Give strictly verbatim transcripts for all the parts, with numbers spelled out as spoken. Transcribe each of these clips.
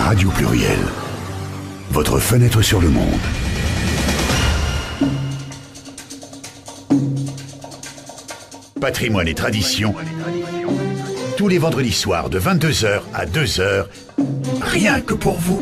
Radio Pluriel, votre fenêtre sur le monde. Patrimoine et tradition, tous les vendredis soirs de vingt-deux heures à deux heures, rien que pour vous.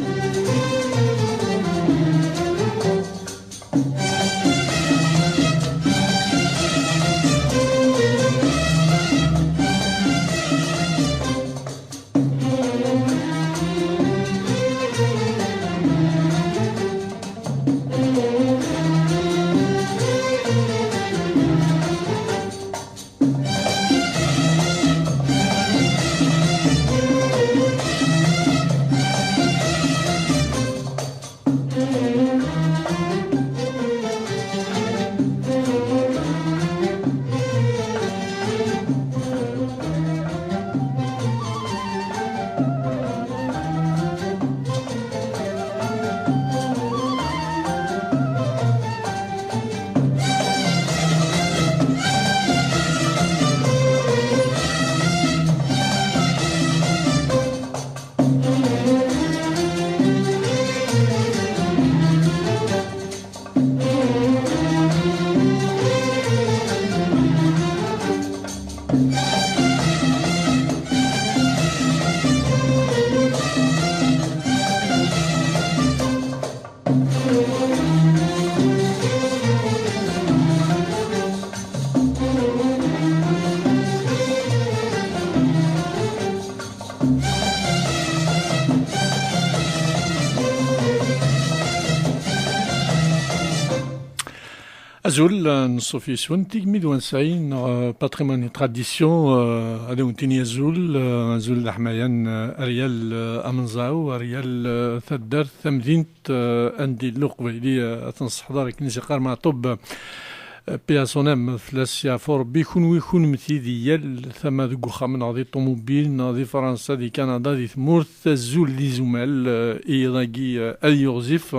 Azul, euh, n ṣṣuf yis-wen, tigmi d wansayen, euh, patrimoine et tradition, euh, ad awen-tini azul, euh, azul d aḥmayan, euh, Ariel, euh, Amenẓaw, Ariel, euh, taddart, tamdint, euh, anda yella uqbayli, euh, ad t-nesseḥḍer akken i s-yeqqar Meɛṭub, euh, paix à son âme, fell-as yeɛfu Rebbi, kunwi kunemti di yal tama deg uxxam neɣ di ṭumubil neɣ di Fransa, di Kanada, di tmurt, azul d izumal, euh, i yiḍ-agi, euh, ad yiɣzif.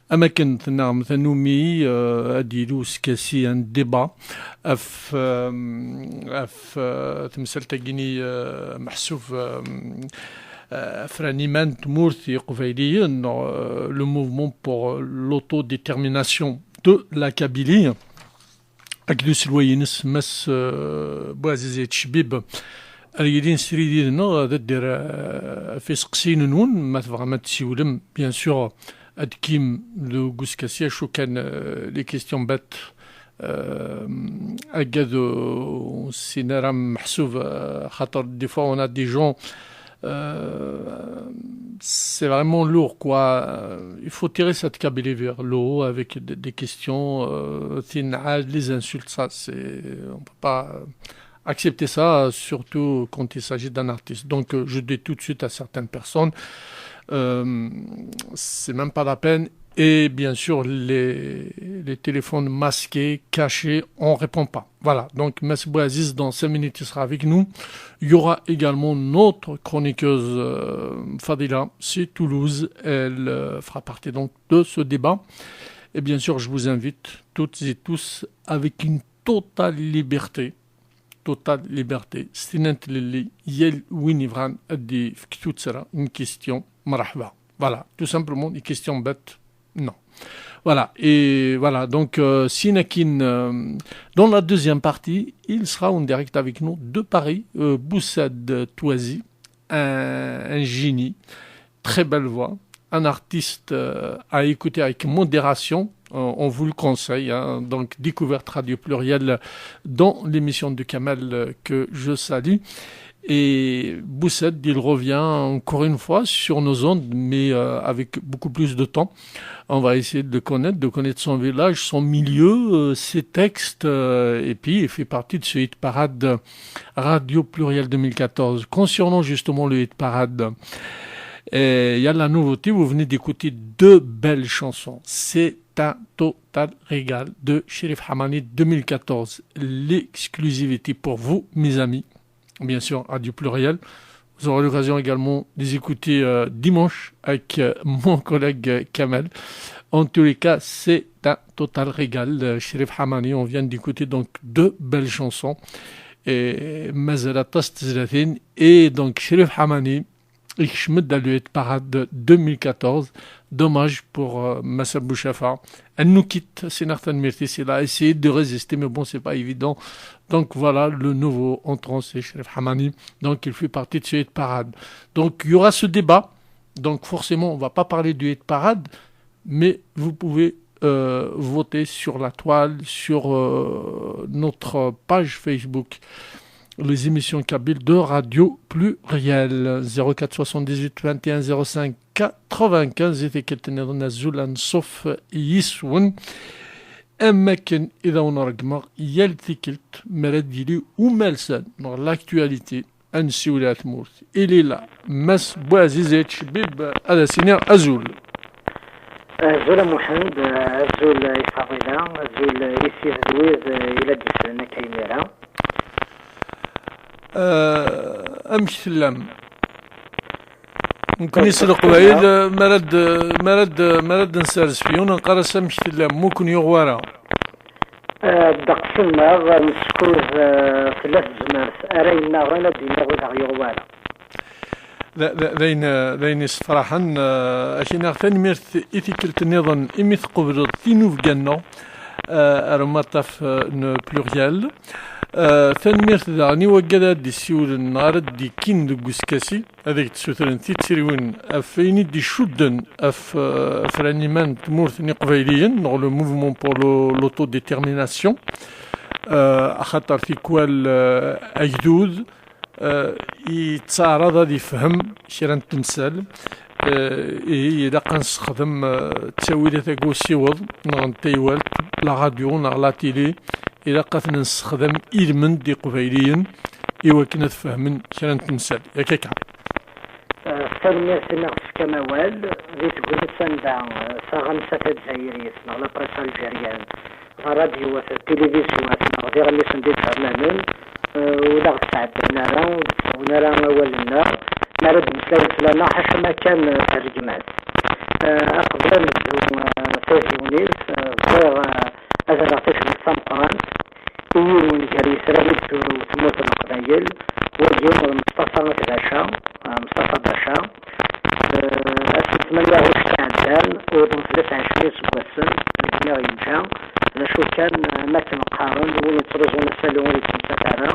Am akken tennaɣem tannumi, euh, ad d-yili uskasi, un débat ɣef, euh, ɣef, euh, temsalt-agi-nni, euh, meḥsub, euh, euh, afran iman n tmurt i Iqbayliyen, euh, le mouvement pour l'autodétermination de la Kabylie. Akked uselway-ines Mass, euh, Buɛziz Ayt Cbib, ad yilin srid yid-neɣ, ad d-irr, euh, ɣef iseqsiyen-nwen, ma tebɣam ad d-tsiwlem, bien sûr, ad d-kim deg uskasi, acu kan, euh, les questions bêtes, euh, agad ur nessin ara meḥsub, euh, xaṭer des fois on a des gens, euh, c'est vraiment lourd, quoi. Euh, il faut tirer cette Kabylie vers le haut avec des, des questions, euh, tin ɛad, les insultes, ça, c'est, on peut pas, euh, accepter ça, surtout quand il s'agit d'un artiste. Donc, euh, je dis tout de suite à certaines personnes, euh, c'est même pas la peine. Et bien sûr, les, les téléphones masqués, cachés, on répond pas. Voilà, donc Mass Bouaziz, dans cinq minutes, il sera avec nous. Il y aura également notre chroniqueuse, euh, Fadila, c'est Toulouse. Elle, euh, fera partie donc de ce débat. Et bien sûr, je vous invite toutes et tous avec une totale liberté, totale liberté. S tin n tlelli, yal win yebɣan ad d-yefk tuttra, une question, مرحبا. Voilà, tout simplement, une question bête, non. Voilà, et voilà, donc, euh, syin akkin, euh, dans la deuxième partie, il sera en direct avec nous de Paris, euh, Boussad Touazi, un, un génie, très belle voix, un artiste, euh, à écouter avec modération. Euh, on vous le conseille, hein. Donc, découverte Radio Pluriel dans l'émission de Kamel, euh, que je salue. Et Boussad, il revient encore une fois sur nos ondes, mais, euh, avec beaucoup plus de temps. On va essayer de le connaître, de connaître son village, son milieu, euh, ses textes, euh, et puis il fait partie de ce hit parade Radio Pluriel deux mille quatorze. Concernant justement le hit parade, euh, il y a la nouveauté, vous venez d'écouter deux belles chansons. C'est un total régal de Chérif Hamani deux mille quatorze. L'exclusivité pour vous, mes amis. Bien sûr, Radio Pluriel. Vous aurez l'occasion également de les écouter, euh, dimanche avec, euh, mon collègue, euh, Kamel. En tous les cas, c'est un total régal. Euh, Chérif Hamani, on vient d'écouter donc deux belles chansons. Et mazal aṭas n tezlatin. Et donc, Chérif Hamani, Ikcem-d à le hit parade deux mille quatorze. Dommage pour euh, Massa Bouchafa. Elle nous quitte, c'est Nathan Myrtis. Il a essayé de résister, mais bon, c'est pas évident. Donc voilà, le nouveau entrant, c'est Sherif Hamani. Donc il fait partie de ce hit parade. Donc il y aura ce débat. Donc forcément, on va pas parler du hit parade, mais vous pouvez euh, voter sur la toile, sur euh, notre page Facebook, les émissions kabyles de Radio Pluriel. Zéro quatre soixante-dix-huit vingt et un zéro cinq quatre-vingt-quinze, i tikkelt-nniḍen azul anṣuf yis-wen. Am akken i d awen-ṛeggmeɣ yal tikkelt mi ara d-yili umalsan neɣ l'actualité, ad nessiwel ar tmurt. Il est là, Mass Bouaziz H Bib, ad as-iniɣ azul. Azul a Muḥend, azul i Faḍila, azul i tid d wid i la d-yeslen akka imir-a. Euh, amek tellam? Nekkni s Leqbayel, euh, mi ara d-, mi ara d-, mi ara d-nserres f yiwen, neqqar-as amek tellam, ma ur ken-yuɣ wara. Eh, ddeqs-nneɣ, meskud, eh, tella tezmert, ara yennaɣen ad d-iniɣ ur aɣ-yuɣ wara. D, d, d ayen, d ayen yessefraḥen, eh, ad k-iniɣ tanemmirt i tikkelt nniḍen imi tqebleḍ tinubga-nneɣ, eh, ar umaṭṭaf, eh, n Pluriel. Eh, tanemmirt daɣen i waggad ara d-issiwlen neɣ ara d-ikkin deg uskasi, ad ak-d-sutren titriwin ɣef wayen i d-icudden ɣef, eh, afran iman n tmurt n Iqbayliyen, neɣ le mouvement pour le, l'autodétermination, eh, axaṭer tikwal, eh, agdud, eh, yettɛaraḍ ad ifhem kra n temsal. Eh, ihi ilaq ad nessexdem, eh, ttawilat agi usiweḍ, neɣ n taywalt, la radio, neɣ la télé, ilaq ad ten-nessexdem ilmend iqbayliyen i wakken ad fehmen kra n temsal. Yak akka. Eh, tanemmirt imi ɣ-tefkam awal. Di tegnit anda, eh, taɣamsa tazzayrit neɣ la presse algérienne, ṛṛadyu-at, tilivizyu-at neɣ d iɣmisen d iǧernanen, eh, ur aɣ-d-sɛeddan ara, ur d-ttawen ara awal-nneɣ mi ara d-mmeslayen fell-aneɣ, ḥaca ma kan, eh, s rregmat. Eh, aqbel ad nebdu, eh, taziwnilt, eh, bɣiɣ, eh, ad rreɣ tacbirt tameqqrant i yiwen gar yitran i d-turew tmurt n Leqbayel, wagi d Mustafa At Baca, eh, Mustafa Baca. Eh, ass n tmanya ɣuct iɛeddan, uwḍen fell-as ɛecrin iseggasen, deg mi ɣ-yeǧǧa. D acu kan, eh, am akken qqaren, win yettruẓun asalu ur yettemsat ara.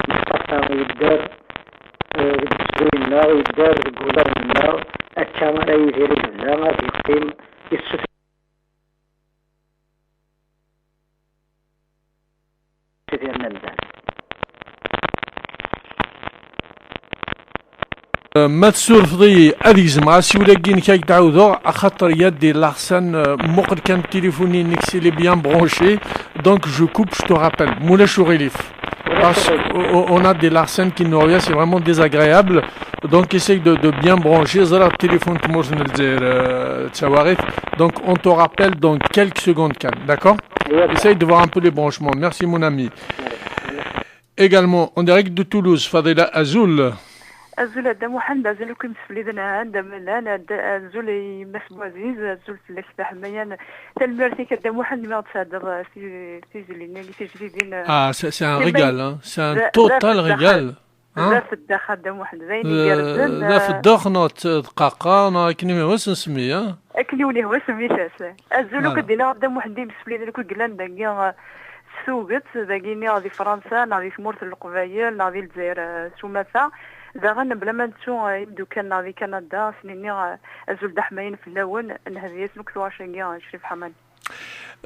Mustafa yedder, eh, deg uzzuy-nneɣ, yedder deg wulawen-nneɣ, akka ara yidir i yebda, ad yeqqim yessuter Sidi Rnamdan. Euh, ma tessurfeḍ-iyi ad gezmeɣ asiwel-agi-inek, ad k-d-ɛawdeɣ, axaṭer il y a des larcènes, euh, muqel kan tilifun-inek, s'il est bien branché, donc je coupe, je te rappelle. Mulac uɣilif. Parce qu'on a des larcènes qui nous reviennent, c'est vraiment désagréable. Donc essaye de, de bien brancher. Ẓriɣ tilifun n tmurt n Lezzayer, euh, d tawaɣit. Donc on te rappelle dans quelques secondes kan, d'accord? Essaye de voir un peu les branchements. Merci mon ami. Également, en direct de Toulouse, Fadila, azul. Azul a Dda Muḥend, azul akk imsefliden, a Dda Mellan, a Dda, azul i Mass Buɛziz, azul fell-ak d aḥemmayan. Tanemmirt-ik a Dda Muḥend mi ɣ-d-tesɛeddaḍ, eh, ti-, tizlin-agi tijdidin, eh. Ah, c'est, c'est un régal, hein. C'est un total régal. D afeddax a Dda Muḥend, d ayen igerrzen. D afeddax neɣ d tqaqa neɣ akken i m-ihwa s nsemmi, ha? Akken i wen-ihwa semmit-as. Azul akk ad d-iniɣ a Dda Muḥend i yimsefliden akk i yellan dagi, eh, s tuget, dagi-nni di Fransa, neɣ di tmurt n Leqbayel, neɣ di Lezzayer, eh, s umata. Daɣen, bla ma nettu, eh, imeddukal-nneɣ di Kanada, ad sen-iniɣ, eh, azul d aḥmayan fell-awen, nhedya-asen akk tuɣac-agi, eh, Crif Ḥaman.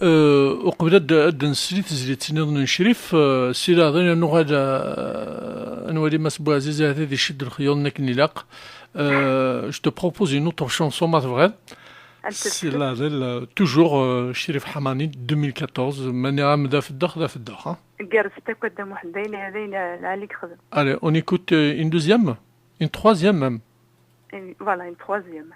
Eh, uqbel ad, ad d-nsel i tezlit-nniḍen n Crif, eh, si leɛḍil ad nuɣal, eh, ad nwali Mass Buɛziz ahat ad icedd lexyuḍ-nni akken ilaq. Eh, je te propose une autre chanson, ma tebɣiḍ. Si leɛḍil, eh, toujours, eh, Crif Ḥamani, deux mille quatorze, ma nniɣ-am d afeddax, d afeddax, ha? Gerrez-t akk a Dda Muḥend, d ayen, d ayen lɛali i yexdem. Allez, on écoute, euh, une deuxième? Une troisième même? Une, voilà, une troisième.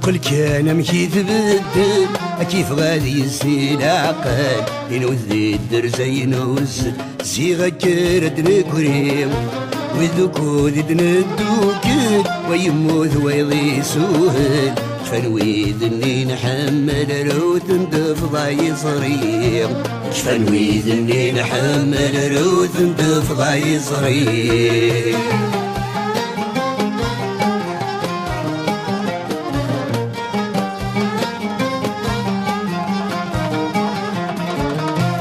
Kan amek i tbeddel, ad k-yeffeɣ ad yessi leɛqel, inut di dderza inus, ziɣ akker ad d-nekri. Wid ukud i d-neddukel, wa yemmut wayeḍ isuhel, kfan wid-nni nḥemmel, rut n tefḍa yeẓri. Kfan wid-nni nḥemmel, rut n tefḍa yeẓri.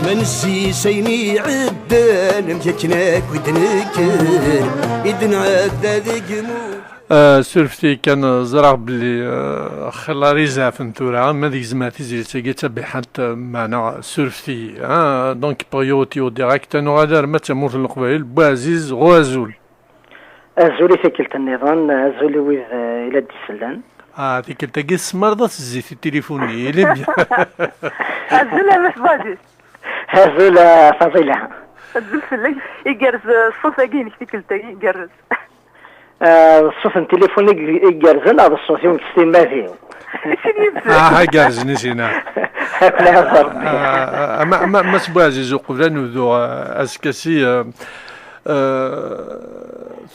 Ma nessis ayen iɛeddan, amek akken akk i d-nekker, i d-nɛedda deg mu. Ah, surfet-iyi kan, ah, ẓriɣ belli, ah, xilla izɛef n tura, ma d gezmeɣ tizlit-agi d tabiḥant, ah, meɛna surfet-iyi. Ah, donc, priorité au direct, ad nuɣal arma d tamurt n Leqbayel, Buɛziz, ɣur azul. Azul i tikkelt nniḍen, azul i wid, eh, i la d-isellen. Ah, tikkelt-agi tesmar-d zzit i tilifun-nni, il est bien. Azul a Mass Buɛziz. Azul a Faḍila. Azul fell-ak. Igerrez, eh, ṣṣut-agi-inek tikkelt-agi, igerrez. Eh, ṣṣut n tilifun i i igerrzen, neɣ d ṣṣut-iw nekk s timmad-iw? Sin yid-sen. Ah, igerrzen i sin-a. Akk la iẓer. Ah, ah, ma, ma, Mass Buɛziz, uqbel ad nebdu, ah, askasi, ah, Euh,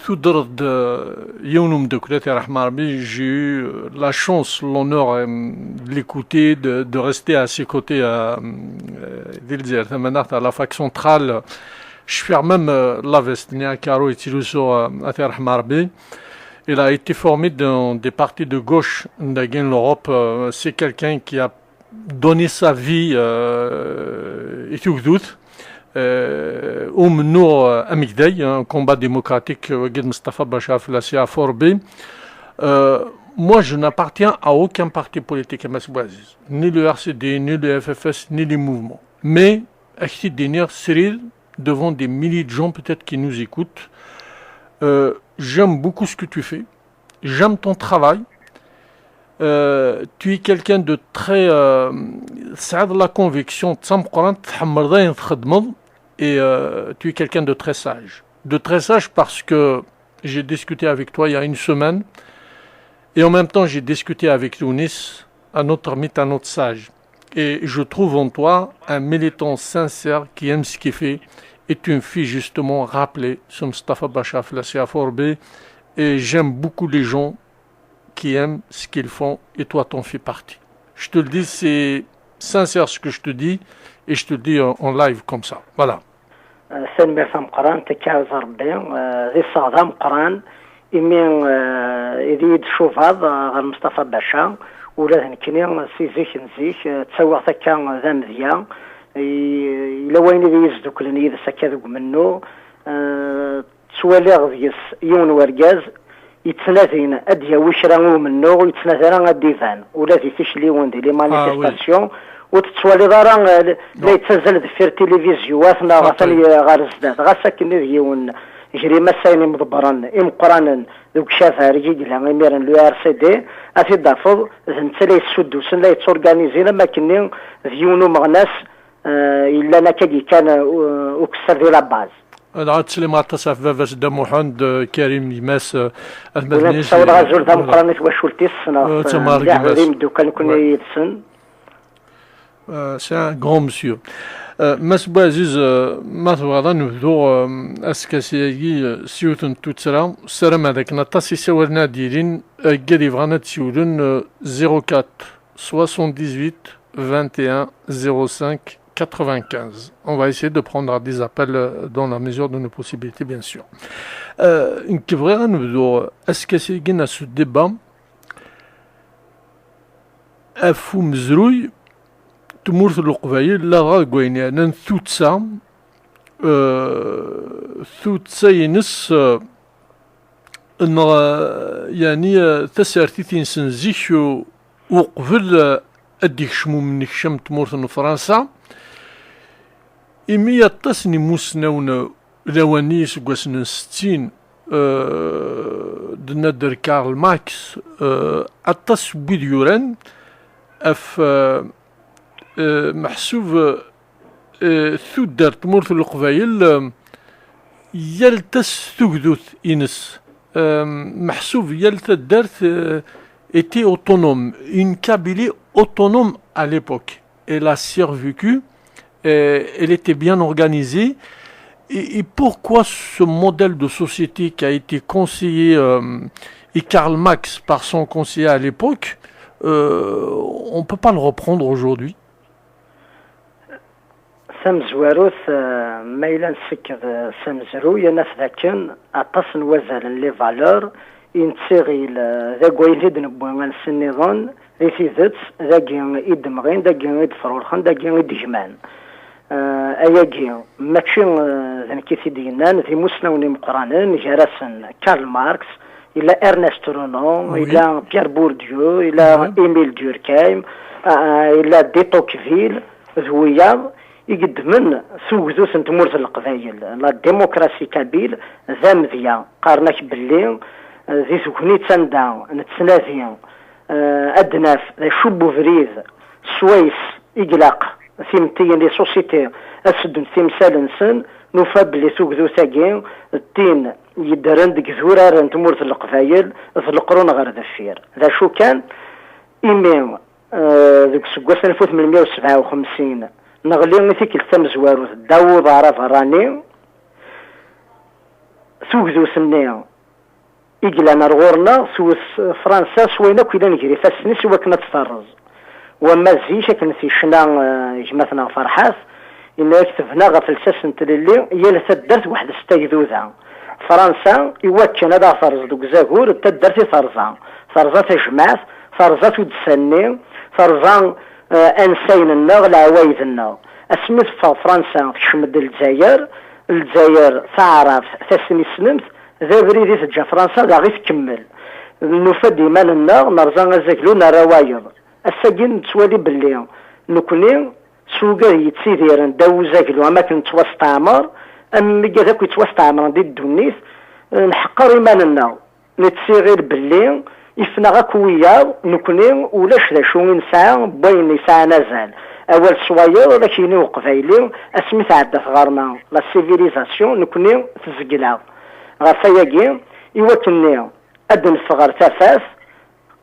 tudreḍ-d, euh, yiwen umeddakel, ad t-yerḥem Rebbi, j'ai eu, euh, la chance, l'honneur, euh, de l'écouter, de, de rester à ses côtés, euh, euh, di Lezzayer Tamaneɣt, à la fac centrale. Je fais même, euh, la veste, ni à carreaux et tout ça, euh, ad t-yerḥem Rebbi. Il a été formé dans des partis de gauche, dans l'Europe. Euh, c'est quelqu'un qui a donner sa vie, euh, i tugdut, euh, umennuɣ, euh, amegday, un combat démocratique, euh, wagi d Mustafa Bacha fell-as i Aforbi. Euh, moi, je n'appartiens à aucun parti politique, a Mass Bouaziz, ni le R C D, ni le F F S, ni les mouvements. Mais, ak-t-id-iniɣ srid, devant des milliers de gens peut-être qui nous écoutent, euh, j'aime beaucoup ce que tu fais. J'aime ton travail. Euh, tu es quelqu'un de très, euh, tesɛiḍ la conviction d tameqqrant, tḥemmleḍ ayen txeddmeḍ, et, euh, tu es quelqu'un de très sage. De très sage parce que j'ai discuté avec toi il y a une semaine, et en même temps j'ai discuté avec Younis, un autre ermite, un autre sage. Et je trouve en toi un militant sincère qui aime ce qu'il fait, et tu me fais justement rappeler ce Mustafa Bacha fell-as i Aforbi, et j'aime beaucoup les gens qui aiment ce qu'ils font, et toi t'en fais partie. Je te le dis, c'est sincère ce que je te dis, et je te le dis en, en live comme ça. Voilà. Euh, tanemmirt tameqqrant, akka ẓer Rebbi, euh, d iseɣ d ameqqran, imi, euh, i d iyi-d-tcubaḍ, euh, ɣer Mustafa Bacha, ula d nekkni, si zik n zik, euh, ttawiɣ-t akka d amedya, i-, yella wayen i d iyi-isduklen yid-s akka deg umennuɣ, euh, ttwaliɣ deg-s yiwen wergaz yettnadin ad d-yawi kra i umennuɣ, ur yettnadi ara ad d-iban, ula di tikliwen, di les manifestations, ur tettwaliḍ ara, eh, la yettazzal deffir tilivizyuwat neɣ atan ɣer zdat. Ɣas akken d yiwen gar imasayen imḍebbren imeqqranen deg ucabar i yella imiren le R C D, ad t-id-tafeḍ d netta la yessuddusen, la yetturganizin, am akkenni d yiwen umeɣnas, eh, yellan akkagi kan, eh, ukessar di la base. Dɣa ttsellimeɣ aṭas ɣef baba-s Dda Muḥend, eh, Karim, gma-s, eh, atmaten-is. Ula d-ssawḍeɣ azul d ameqqran i twacult-is, ssneɣ-t, eh, mliḥ, d imeddukal nekkni yid-sen. Euh, c'est un grand monsieur. Euh, Mass Bouaziz, euh, ma tebɣiḍ ad nebdu, euh, askasi-agi, euh, s yiwet n tuttra, ssarameɣ d akken aṭas isawalen ad d-yilin, aggad yebɣan ad d-siwlen, euh, zéro quatre, soixante-dix-huit, vingt et un, zéro cinq, quatre-vingt-quinze. On va essayer de prendre des appels, euh, dans la mesure de nos possibilités, bien sûr. Euh, nekk bɣiɣ ad nebdu askasi-agi neɣ s débat ɣef umezruy tmurt n Leqbayel, ladɣa deg wayen yeɛnan tuddsa, euh, tuddsa-ines, euh, neɣ, euh, yeɛni, euh, tasertit-ines n zik, u-, uqbel, euh, ad d-ikcem umnekcam n tmurt n Fransa, imi aṭas n imusnawen, euh, lawan-nni iseggasen n settin, euh, d Nader Karl Marx, euh, aṭas n wid yuran ɣef, euh, euh, meḥsub, euh, tuddar tmurt n Leqbayel, euh, yal tas tugdut-ines. Euh, meḥsub yal taddart, euh, était autonome, une Kabylie autonome à l'époque. Elle a survécu, euh, elle était bien organisée. Et, et pourquoi ce modèle de société qui a été conseillé euh, et Karl Marx par son conseiller à l'époque, euh, on ne peut pas le reprendre aujourd'hui? Tamezwarut, eh, ma yella nsekkeḍ, eh, s amezruy, ad naf dakken aṭas n wazalen, les valeurs, i nettiɣil, eh, d agwayen i d-newwi ansi nniḍen, di tidet, dagi i d-mɣin, dagi i d-frurxen, dagi i d-gman. Eh, ayagi, mačči, eh, d nekk i t-id-yennan, d imusnawen imeqqranen, gar-asen Karl Marx, yella Ernest Renan, Oui. Yella Pierre Bourdieu, yella Oui. Émile Durkheim, eh, yella de Tocqueville, d wiyaḍ i yeddmen tugdut n tmurt n Leqbayel, la démocratie kabyle, d amedya. Qqaren-ak belli, eh, di tegnit anda nettnadi, eh, ad d-naf d acu n ubrid swayes i ilaq timettiyin, les sociétés, ad seddunt timsal-nsen, nufa belli tugdut-agi d tin yeddren deg idurar n tmurt n Leqbayel d leqrun ɣer deffir. D acu kan, imi, eh, deg useggas alef u tmenmya u sebɛa u xemsin, neɣli i tikkelt tamezwarut, ddaw uḍar aberrani, tugdut-nni i yellan ar ɣur-neɣ, twet Fransa s wayen akk yellan gar ifassen-is i wakken ad tt-terreẓ. Wamma zik, akken ticna, eh, gma-tneɣ Ferḥat, yenna-yak tebna ɣef lsas n tlelli, yal taddart weḥd-s tagduda. Fransa, i wakken ad aɣ-terẓ deg uzagur, d taddart i terẓa. Terẓa tajmaɛt, terẓa tuddsa-nni, terẓa, eh, ansayen-nneɣ, leɛwayed-nneɣ. Asmi teffeɣ Fransa, tekcem-d Lezzayer, Lezzayer, taɛrabt, tasnisnemt, d abrid i teǧǧa Fransa, daɣ i tkemmel. Nufa-d iman-nneɣ, nerẓa azaglu, nerra wayeḍ. Ass-agi nettwali belli nekni, s wigad yettidiren ddaw uzaglu am akken nettwasteɛmer, am wigad akk yettwasteɛmren di ddunit, nḥeqqer iman-nneɣ. Nettiɣil belli ifen-aɣ akk wiyaḍ, nekni ulac d acu i nesɛa n wayen yesɛan azal. Awal s wayeḍ, la k-yini uqbayli, asmi tɛedda tɣerma, la civilisation, nekni tezgel-aɣ. Ɣef wayagi, i wakken-nni ad d-neffeɣ ɣer tafat,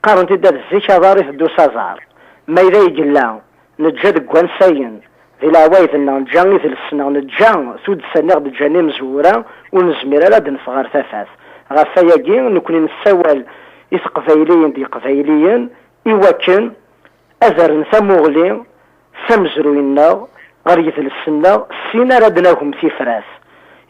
qqaren-t-id ar zik aḍar iteddu s aẓar. Ma yella i yella, neǧǧa deg wansayen, di leɛwayed-nneɣ, neǧǧa idles-nneɣ, neǧǧa tuddsa-nni ɣ-d-ǧǧan imezwura, ur nezmir ara ad d-neffeɣ ɣer tafat. Ɣef wayagi, nekni nessawal i teqbayliyin d yeqbayliyen i wakken ad rren tamuɣli s amezruy-nneɣ, ɣer yidles-nneɣ, sin ara d-nagem tifrat.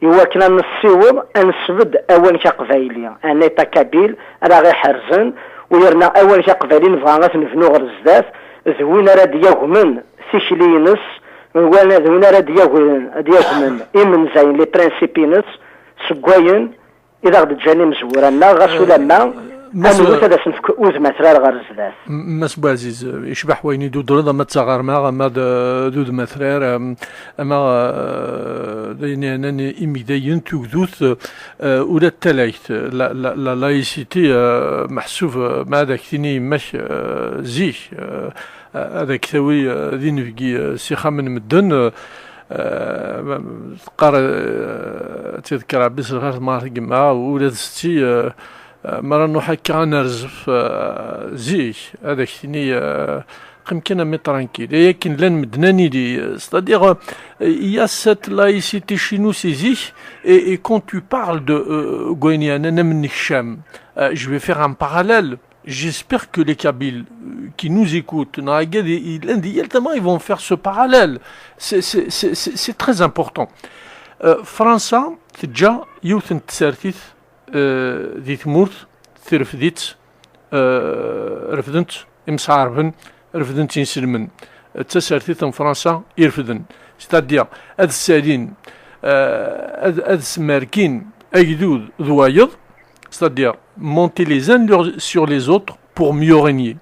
I wakken ad nessiweḍ ad nesbedd awanek aqbayli, un État kabyle, ara ɣ-iḥerzen, u yerna awanek aqbayli nebɣa ad t-nebnu ɣer zdat, d win ara d-yagmen tikli-ines, d win ara d-yagmen, d-yagmen imenzayen, les principes-ines, seg wayen i d aɣ-d-ǧǧan imezwura-nneɣ, ɣas ulamma ad nwet ad as-nefk udem atrar ɣer zdat. Mass Buɛziz, yecbeḥ wayen i d-tudreḍ, ama d taɣerma, ama d, d udem atrar, ama, d ayen yeɛnan imdayen, tugdut, ula d talayt, la, la, la laïcité, meḥsub, ma ad ak-tini yemma-k, zik, ad ak-tawi d inebgi s ixxamen n medden, teqqar, ad tt-iḍker Rebbi s lxir temɣart n yemma, ula d setti, mi ara nruḥ akka ad nerzef zik, ad ak-tini, qqim kan a mmi tranquille. Ay akken llan medden ad nili, c'est-à-dire, il y a cette laïcité chez nous si zik, et, et quand tu parles de, deg wayen yeɛnan am nnekcam, je vais faire un parallèle. J'espère que les Kabyles qui nous écoutent, neɣ agad yellan di yal tama, ils vont faire ce parallèle. C'est, c'est, c'est, c'est très important. Fransa teǧǧa yiwet n tsertit di tmurt, terfed-itt, refden-tt imesɛerben, refden-tt inselmen. D tasertit n Fransa i refden. C'est-à-dire, ad ssalin, ad, ad smerkin agdud d wayeḍ, c'est-à-dire monter les uns sur les autres pour mieux régner.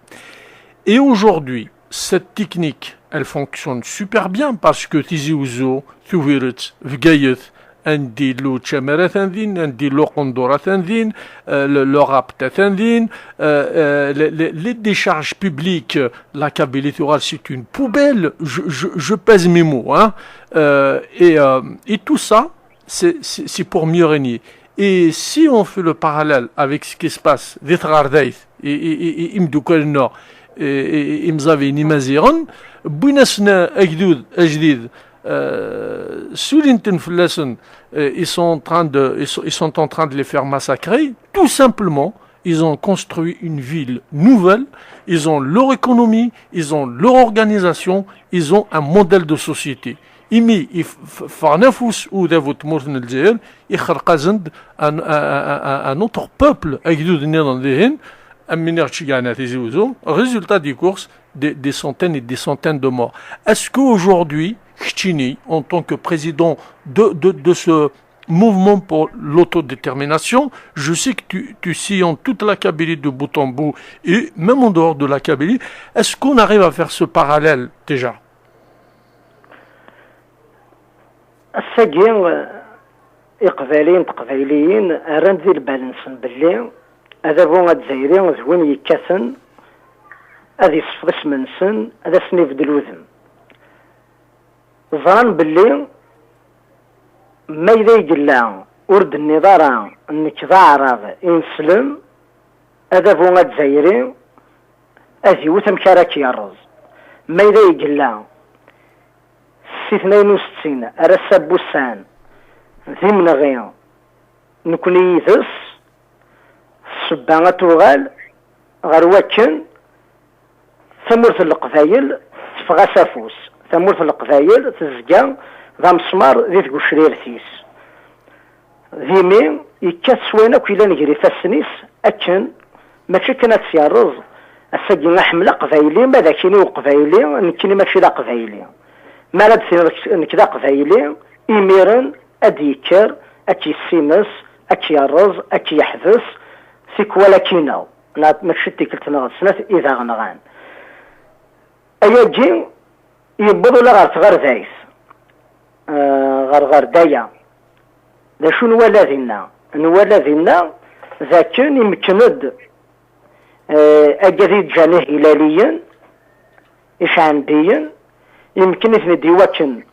Et aujourd'hui, cette technique, elle fonctionne super bien parce que Tizi Ouzou, Tubiret, Bgayet, anda yella učamar atan din, anda yella uqendur atan din, le, le rapt atan din, les, les décharges publiques, la Kabylie tuɣal c'est une poubelle, je, je, je pèse mes mots, hein, et, et tout ça, c'est, c'est, c'est pour mieux régner. Et si on fait le parallèle avec ce qui se passe di tɣerdayt, i, i, i, i, imeddukal-nneɣ, i, i, i, imẓabiyen imaziɣen, wwin-asen agdud ajdid, euh, sulin-ten fell-asen, euh, ils sont en train de, ils sont, ils sont en train de les faire massacrer, tout simplement, ils ont construit une ville nouvelle, ils ont leur économie, ils ont leur organisation, ils ont un modèle de société. Imi f-, f-, ffɣen afus udabu n tmurt n Lezzayer, ixleq-asen-d un, un, un, un autre peuple, agdud nniḍen dihin, am win i ɣ-d-ceggɛen ar Tizi Uzzu, résultat des courses, des, des centaines et des centaines de morts. Est-ce qu'aujourd'hui, keččini, en tant que président de, de, de ce mouvement pour l'autodétermination, je sais que tu, tu sillonnes toute la Kabylie de bout en bout, et même en dehors de la Kabylie, est-ce qu'on arrive à faire ce parallèle déjà ? Ass-agi, eh, Iqbayliyen d Teqbayliyin rran-d di lbal-nsen belli adabu azzayri d win yekkaten ad yessefḍ isem-nsen, ad asen-ibeddel udem. Ẓran belli ma yella i yella ur d-tenniḍ ara nekk d aɛrab ineslem, adabu azzayri ad iwet amek ara k-yerreẓ. Ma yella i yella s sitnayen u settin ar ass-a n wussan d imenɣi nekni yid-s, ssebba ad tuɣal ɣer wakken tamurt n Leqbayel teffeɣ-as afus. Tamurt n Leqbayel tezga d amesmar di tgecrirt-is. D imi yekkat s wayen akk yellan gar ifassen-is akken mačči kan ad tt-yerreẓ. Ass-agi aḥemmel aqbayli, ma d akini uqbayli, nekkini mačči d aqbayli. Mi ara d-tiniḍ nekk d aqbayli, imiren ad d-yekker, ad k-yessimes, ad k-yerreẓ, ad k-yeḥbes, tikwal ad k-ineɣ. Neɣ mačči d tikkelt neɣ d snat i d aɣ-nɣan. Ayagi yewweḍ ula ɣer tɣerdayt, eh, ɣer ɣerdaya. D acu nwala dinna? Nwala dinna d akken imken-d, eh, agad i d-ǧǧan ihilaliyen, icɛandiyen, imken-iten-id i wakken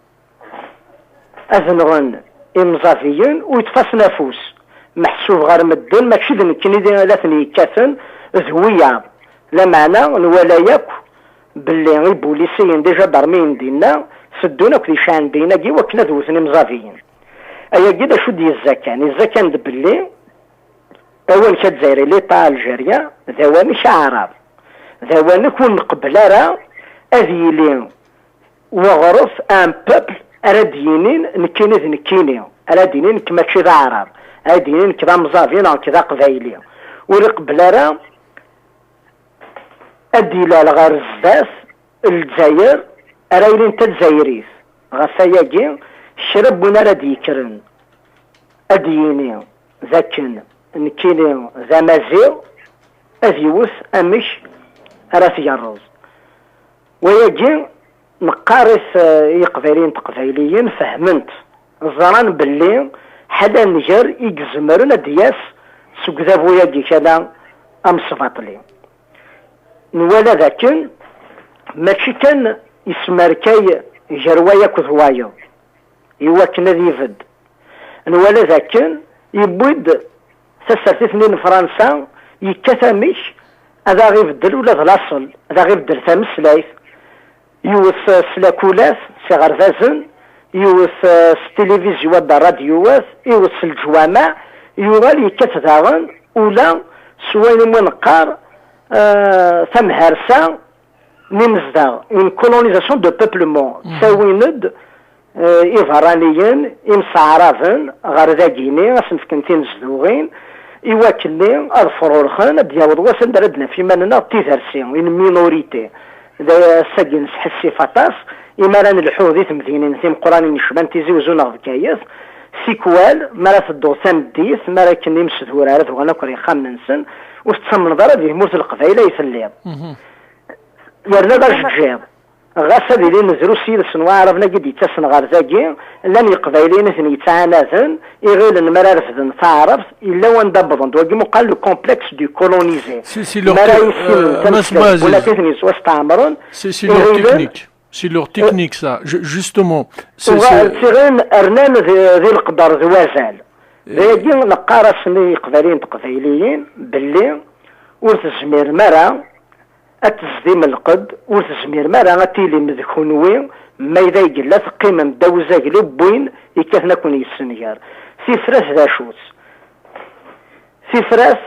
ad nɣen imẓabiyen u yeṭṭef-asen afus. Meḥsub ɣer medden mačči d nekkni i la ten-yekkaten, d wiyaḍ. Lameɛna nwala yakk belli ibulisiyen d ijadarmiyen dinna teddun akk d icɛandiyen-agi wakken ad wten imẓabiyen. Ayagi d acu d-yezza kan? Yezza kan-d belli awanek azzayri, l'État algérien, d awanek aɛrab. D awanek ur nqebbel ara ad yili weɣref, un peuple, ara d-yinin nekkini d nekkini, ara d-yinin nekk mačči d aɛrab, ara d-yinin nekk d amẓabi neɣ nekk d aqbayli. Ur iqebbel ara ad d-ilal ɣer zdat Lezzayer ara yilin d tazzayrit. Ɣef wayagi, kra n win ara d-yekkren ad d-yini d akken nekkini d amaziɣ, ad yewwet amek ara t-yerreẓ. Wayagi, neqqar-it, eh, i Yiqbayliyen d Teqbayliyin fehmen-t, ẓran belli ḥala nnger i izemren ad d-yas seg udabu-agi kan amesbaṭli. Nwala d akken mačči kan yesmerkay gar way akked wayeḍ i wakken ad ibedd. Nwala d akken yewwi-d tasertit-nni n Fransa, yekkat amek ad aɣ-ibeddel ula d laṣel, ad aɣ-ibeddel tameslayt. Yiwet, eh, s lakulat, s iɣerbazen, yiwet, eh, s tilivizyu d rradyuwat, yiwet s leǧwameɛ, yuɣal yekkat daɣen ula s wayen umi neqqar, eh, tamharsa n imezdaɣ, une colonisation de peuplement. Ttawin-d, eh, iberraniyen, imseɛraben ɣer dagini, ad sen-fken tinezduɣin, i wakken-nni ad frurxen, ad d-yaweḍ wass anda ara d-naf iman-nneɣ d tidersi, une minorité. D ass-agi nesḥissif aṭas, imi ara nelḥu di temdinin timeqqranin yecban Tizi Uzzu neɣ Bgayet, tikwal, mi ara tedduḍ tameddit, mi ara kken imsedwura ara d-uɣalen akk ar yexxamen-nsen, ur tettamneḍ ara di tmurt n Leqbayel ay telliḍ. Yerna d ajeǧǧiḍ. Ɣas ad ilin drus yid-sen waɛraben-agi d-yettasen ɣer dagi, llan Yeqbayliyen i ten-yettɛanaden, i ɣilen mi ara refden taɛrabt, yella wanda wwḍen-d. Wagi muqal le complexe du colonisé. Mi ara yissinen tameslayt n win akka i ten-yettwastɛemren, i ɣilen C'est leur technique, ça. Justement. Uɣalen tiɣin rnan di leqder d wazal. Dagi neqqar-asen i Yiqbayliyen d Teqbayliyin belli ur tezmirem ara ad tezdim lqedd, ur tezmirem ara ad tilim d kunwi, ma yella i yella teqqimem ddaw uzaglu n win yekkaten ad ken-yessenger. Tifrat d acu-tt? Tifrat,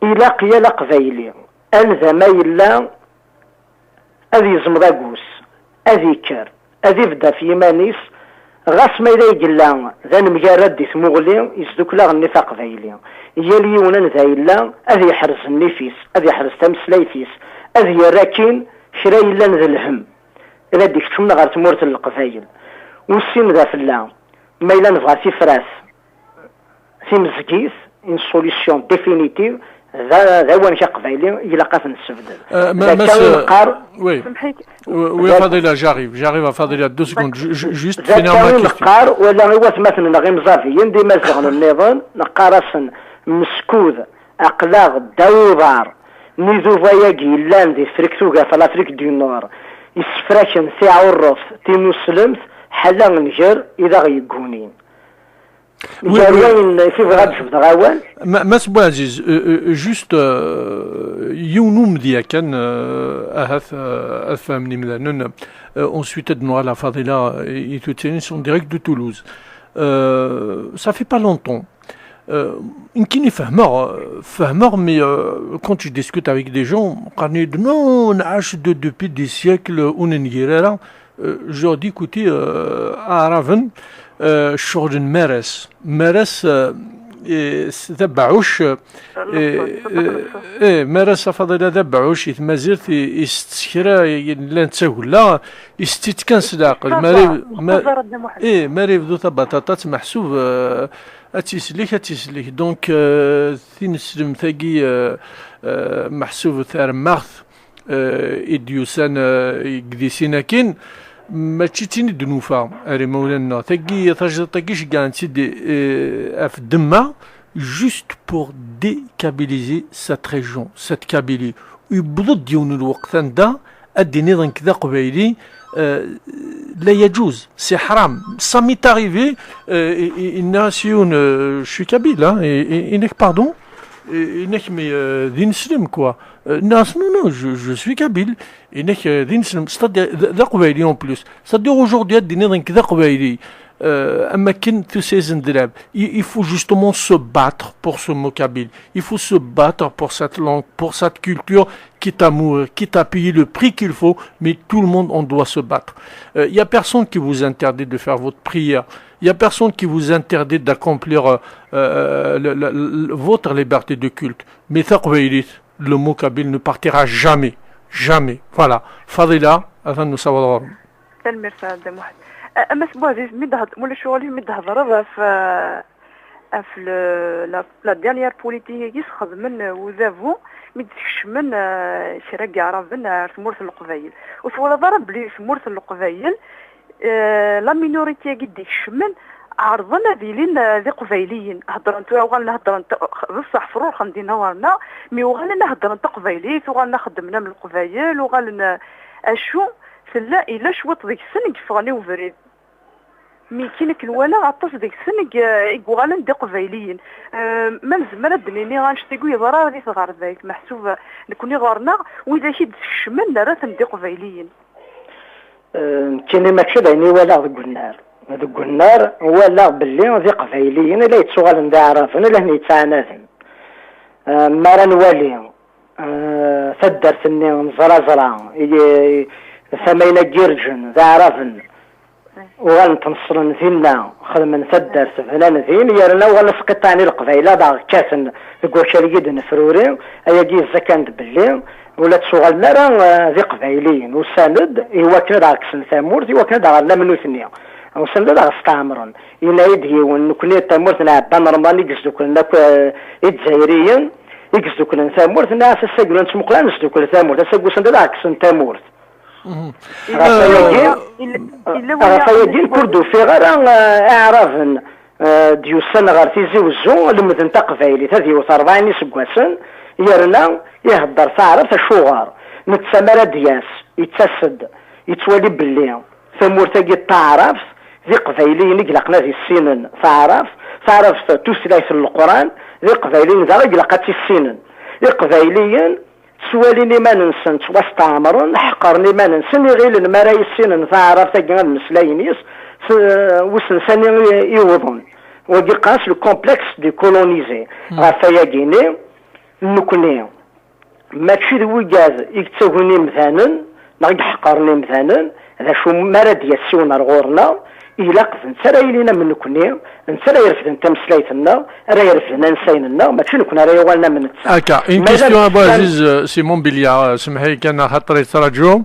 ilaq yal aqbayli, anda ma yella, ad yezmeḍ agus, ad ikker, ad ibedd ɣef yiman-is, ɣas ma yella i yella d anemgarad di tmuɣli, yesdukel aɣenni taqbayli. Yal yiwen anda yella, ad yeḥrez nnif-is, ad yeḥrez tameslayt-is, ad yerr akkin kra yellan d lhemm, ad d-ikeččmen ɣer tmurt n Leqbayel. Ussin d afella, ma yella nebɣa tifrat, timezgit, une solution définitive, d a-, d awanek aqbayli ilaq ad t-nessebdel. Euh, ma-, d akka i neqqar. Oui. Oui, oui, Fadila, j'arrive, j'arrive à Fadila, deux secondes, ju-, ju-, juste d finir ma question. Neqqar, wala i watmaten-nneɣ imẓabiyen d imaziɣen nniḍen, neqqar-asen, meskud, aql-aɣ ddaw uḍar n iduba-agi yellan di Frikt Ugafa, l'Afrique du Nord, yessefraken tiɛurruft, timuslemt, ḥala nger i d aɣ-yeggunin. Oui, gar oui. Wayen i tebɣa ad d-jebdeɣ awal. Ma-, Mass Bouaziz, euh, euh, juste, euh, yiwen umedya kan, euh, ahat, euh, ad fahmen imdanen, euh, ensuite ad nuɣal ɣer Fadila et, et tout ça, en direct de Toulouse. Euh, ça fait pas longtemps. Euh, nekkini fehmeɣ, fehmeɣ, mais, euh, quand je discute avec des gens, qqaren-iyi-d, non, nɛac de, depuis des siècles, ur nengir ara. Euh, je leur dis, écoutez, euh, aɛraben, euh, ccɣel n Maras. Maras, euh, eh, s-, d abeɛɛuc, eh, eh, eh, Maras a Fadila d abeɛɛuc i tmazirt, i, isett kra, i, llan d tagella, isett-itt kan s leɛqel. Ma ara, ma, eh, ma ara yebdu tabaṭaṭat, meḥsub, euh, ad tt-isellek, ad tt-isellek. Donc, euh, tineslemt-agi, euh, euh, meḥsub taremmaɣt, euh, i d-yusan, euh, deg di sin akin, mačči d tin i d-nufa ar imawlan-nneɣ. Tagi, tajdiṭ-agi ceggɛen-tt-id, euh, ɣef ddemma, juste pour dékabiliser cette région, cette Kabylie. Yewweḍ-d yiwen n lweqt anda ad d-tiniḍ nekk d aqbayli, euh, la yaǧuz, c'est haram. Ça m'est arrivé, euh, i, i, yenna-as yiwen, euh, je suis kabyle, hein, et, et, et, pardon, et, et, mais, euh, d ineslem, quoi. Euh, non, non, non, je, je suis kabyle. Et, euh, d ineslem, c'est-à-dire, d, d aqbayli en plus. C'est-à-dire, aujourd'hui, ad d-tiniḍ nekk d aqbayli, euh, am akken tusa-yasen d lɛeb. Il, il faut justement se battre pour ce mot kabyle. Il faut se battre pour cette langue, pour cette culture, quitte à mourir, quitte à payer le prix qu'il faut, mais tout le monde, on doit se battre. Euh, il y a personne qui vous interdit de faire votre prière. Il y a personne qui vous interdit d'accomplir, euh, euh, le, le, le, votre liberté de culte. Mais taqbaylit, le mot kabyle ne partira jamais. Jamais. Voilà. Fadila, atan nessaweḍ ɣur-m. Tanemmirt a Dda Muḥend. A, a Mass Bouaziz, mi d-hedd-, mulac uɣilif, mi d-thedreḍ ɣef, euh, ɣef le, la, la dernière politique-agi sxedmen, euh, udabu, mi d-skecmen, euh, kra n Yeɛraben ar tmurt n Leqbayel. Ur twalaḍ ara belli tmurt n Leqbayel, euh, la minorité-agi d-ikecmen, ɛerḍen ad ilin, euh, d Iqbayliyen. Heddren tura, uɣalen heddren ta-, d ṣṣeḥ, frurxen dinna ɣer-neɣ, mi uɣalen heddren taqbaylit, uɣalen xeddmen am Leqbayel, uɣalen, euh, acu, tella, yella cwiṭ deg-sen i yeffɣen i ubrid. Mi kan akken walaɣ aṭas deg-sen i, i yuɣalen d Iqbayliyen. Euh, ma nezmer ad d-nini annect-agi ur yeḍra ara di tɣerdayt, meḥsub nekni ɣer-neɣ, widak i d-skecmen, nerra-ten d Iqbayliyen. Eh, nekkini mačči d ayen i walaɣ deg unnar. Deg unnar, walaɣ belli d Iqbayliyen i la yettuɣalen d Iɛraben, i la ten-yettɛanaden. Eh, mi ara nwali, eh, taddart-nni n Zraẓra, i, i, tama-ina n Girǧen, d Iɛraben. Uɣalen ttneṣlen dinna, xedmen taddart, bnan din, yerna uɣalen sqiṭṭaɛen i Leqbayel, ad aɣ-kkaten deg wakal-agi d-nefruri, ayagi yeẓẓa kan d belli, ur la ttuɣalen ara, eh, d Iqbayliyen, usan-d i wakken ad aɣ-kksen tamurt, i wakken ad aɣ-rren am nutni, usan-d ad aɣ-steɛmren. Yenna-yi-d yiwen, nekni d tamurt n Ɛebban Remḍan i yesduklen akk, eh, Izzayriyen, i yesduklen tamurt, nniɣ-as ass-agi ur nettmuqul ara nesdukkel tamurt, ass-agi usan-d ad aɣ-kksen tamurt. Mhm. Ɣef wayagi, ɣef wayagi, nekk ur d-ufiɣ ara, eh, Iɛraben, eh, d-yusan ɣer Tizi Wezzu, lemden taqbaylit, ad yewwet rebɛin iseggasen, yerna ihedder taɛrabt, acuɣer? Netta mi ara d-yas, yettas-d, yettwali belli tamurt-agi d taɛrabt, D iqbayliyen i ilaqen ad issinen taɛrabt, taɛrabt d tutlayt n Leqran, d iqbayliyen daɣ i ilaq ad tt-issinen. Iqbayliyen ttwalin iman-nsen ttwastɛemren, ḥeqren iman-nsen, i ɣilen mi ara issinen taɛrabt-agi ad mmeslayen yis, s-, wissen sani i, i wwḍen. Wagi qqaren-as le complexe du colonisé. Ɣef wayagi-ni, nekkni mačči d wigad i yettagun imdanen neɣ i iḥeqqren imdanen, d acu mi ara d-yassiwen ar ɣur-neɣ, ilaq d netta ara yilin am nekkni, d netta ara irefden tameslayt-nneɣ, ara irefden ansayen-nneɣ, mačči nekkni ara yuɣalen am netta. Akka, une question à Boaziz, euh, Simon Billiard, euh, semḥi kan axaṭer yettraǧu.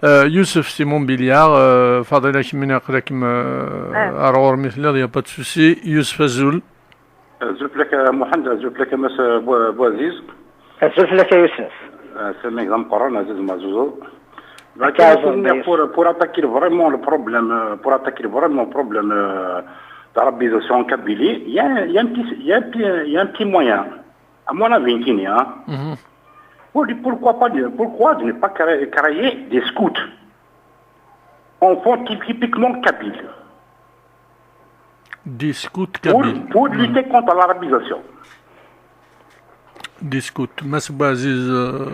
Euh, Youssouf Simon Billiard, euh, Fadila kemmini aql-akem, euh, ar ɣur-m i telliḍ, y a pas de souci. Youssouf, azul. Azul fell-ak a Muḥend, azul fell-ak a Mass Bo-, Boaziz. Azul fell-ak a Youssouf. Euh, c'est un exemple, Aziz Mazouzou. Pour, pour attaquer vraiment le problème, euh, pour attaquer vraiment le problème euh, d'arabisation en Kabylie, il y a, il y a un petit, il y a un petit, il y a un petit moyen. À mon avis, hein. Pour- pourquoi pas, de- pourquoi de ne pas créer, créer des scouts en fond typiquement kabyle? Des scouts kabyles. Pour, pour lutter contre l'arabisation. Des scouts. Mass Boaziz, euh,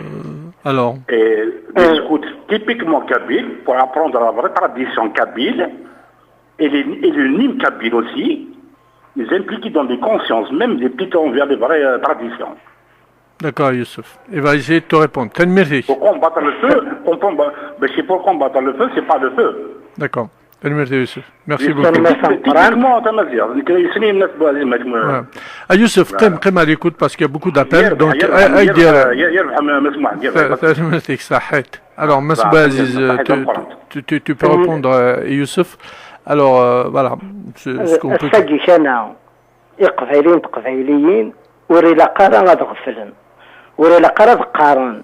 alors. Et des scouts typiquement kabyles pour apprendre la vraie tradition kabyle et, les, et le nîmes kabyle aussi. Ils impliquent dans des consciences, même des petites envers les vraies euh, traditions. D'accord, Youssouf. Il va essayer de te répondre. Tanemmirt-ik. Pour combattre le feu, pour combattre, mais c'est pour combattre le feu, c'est pas le feu. D'accord. Tanemmirt-ik, Youssouf. Merci beaucoup. Typiquement, tamaziɣt, nekk yessnen Mass Boaziz, ma- Ouais. Ah, Youssouf, qim, qim à l'écoute parce qu'il y a beaucoup d'appels. Donc, yerbeḥ, yerbeḥ, yerbeḥ, yerbeḥ, Mass Mohamed, yerbeḥ. Tanemmirt-ik, ṣaḥit. Alors, Mass Boaziz, euh, tu, tu, tu, tu peux répondre, euh, Youssouf. Alors, euh, voilà, ce, ce qu'on peut dire. Iqbayliyen d Teqbayliyin ur ilaq ara ad ɣeflen, ur ilaq ara ad qqaren,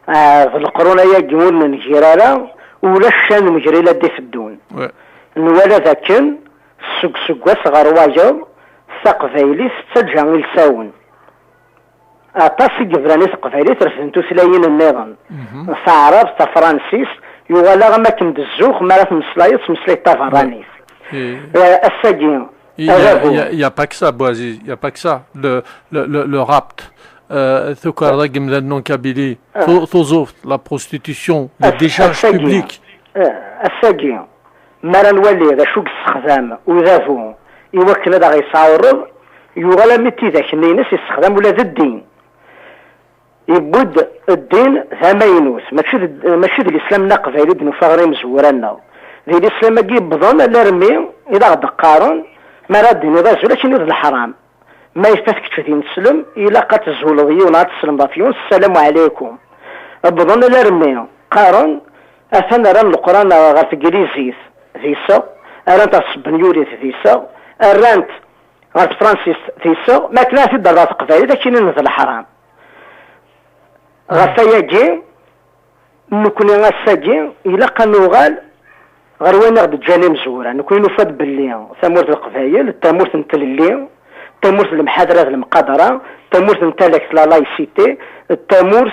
ah, d leqrun-ayagi ur nengir ara, ulac ccan nnger ila d-iteddun. Ouais. Nwala dakken seg useggas ɣer wayeḍ taqbaylit tettaǧǧa ilsawen. Aṭas i yebran i teqbaylit refden tutlayin nniḍen. Taɛrabt, tafransist, yuɣal-aɣ am akken d zzux mi ara tmeslayeḍ ttmeslay taberranit. Eh, ass-agi, Il y a, il y a, il y a pas que ça, Boaziz, il y a pas que ça. Le, le, le, le rapt, euh, tukerḍa n yimdanen en Kabylie, tu- tuẓuft, la prostitution, les décharges publiques. Ass-agi, mi ara nwali d acu i yessexdam udabu i wakken ad aɣ-yesɛewreḍ, yuɣal armi d tidak-nni-ines yessexdam ula d ddin. Yewwi-d ddin d amaynut, mačči d, mačči d lislam n aqbayli i d-nufa ɣer imezwura-nneɣ. Di lislam-agi yewwḍen alarmi i d aɣ-d-qqaren, mi ara d-tiniḍ azul, ad tiniḍ d leḥram. Ma yefka-t kečč d ineslem, ilaq ad tezzuleḍ yiwen, ad teslemeḍ ɣef yiwen, ssalamu ɛlaykum. Wwḍen alarmi qqaren, atan rran Leqran ɣer teglizit d iseɣ, rran-t ɣer tespenyulit d iseɣ, rran-t ɣer tefransist d iseɣ, mi akken ara t-id-terr ɣer teqbaylit, ad k-inin d leḥram. Ɣef wayagi, nekkni ass-agi, ilaq ad nuɣal ɣer wayen i ɣ-d-ǧǧan imezwura. Nekkni nufa-d belli tamurt n Leqbayel d tamurt n tlelli, d tamurt n lemḥadra d lemqadra, d tamurt n talakt, la laïcité, d tamurt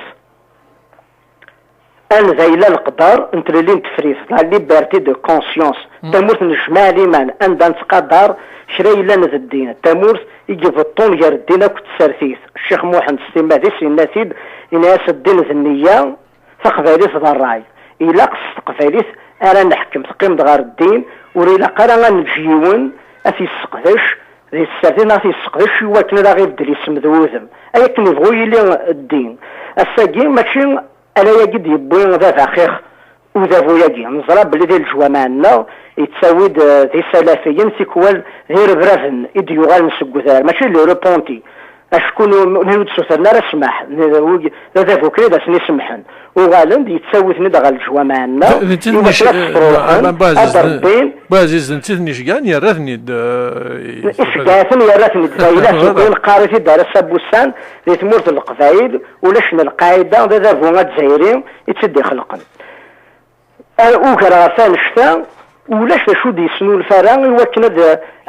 anda yella leqder n tlelli n tefrit, la liberté de conscience, d tamurt n jmaɛ liman, anda nettqadar kra yellan d ddin, d tamurt i ibeṭṭun gar ddin akked tsertit. Ccix Muḥend s timmad-is yenna-t-id, yenna-yas ddin d nniya, taqbaylit d ṛṛay. Ilaq s teqbaylit ara neḥkem, teqqim-d ɣer ddin, ur ilaq ara ad neǧǧ yiwen ad t-yesseqdec di tsertit neɣ ad t-yesseqdec i wakken ad aɣ-ibeddel isem d wudem. Ay akken yebɣu yili ddin. Ass-agi mačči ala-agi d-yewwi d abaxix udabu-agi. Neẓra belli di leǧwameɛ-nneɣ yettawi-d, eh, d isalafiyen, tikwal d irebraben i d-yuɣalen seg udrar, mačči d les repentis. Acku n-, n-, ur d-ssutren ara ssmaḥ, n-, d adabu kan i d asen-isemḥen. Uɣalen-d, yettawi-ten-id ɣer leǧwameɛ-nneɣ, i wakken ad sefruṛḥen, ad d-rebbin. Boaziz, d netta i ten-iceggan, yerra-ten-id, eh, iceggeɛ-iten, yerra-ten-id. Yella seg wayen qqar-it-id ar ass-a Bussan, di tmurt n Leqbayel, ulac n Lqaɛida, d adabu azzayri i tt-id-ixelqen. Ar ugar ɣef annect-a, ulac d acu d-yesnulfa ara i wakken ad,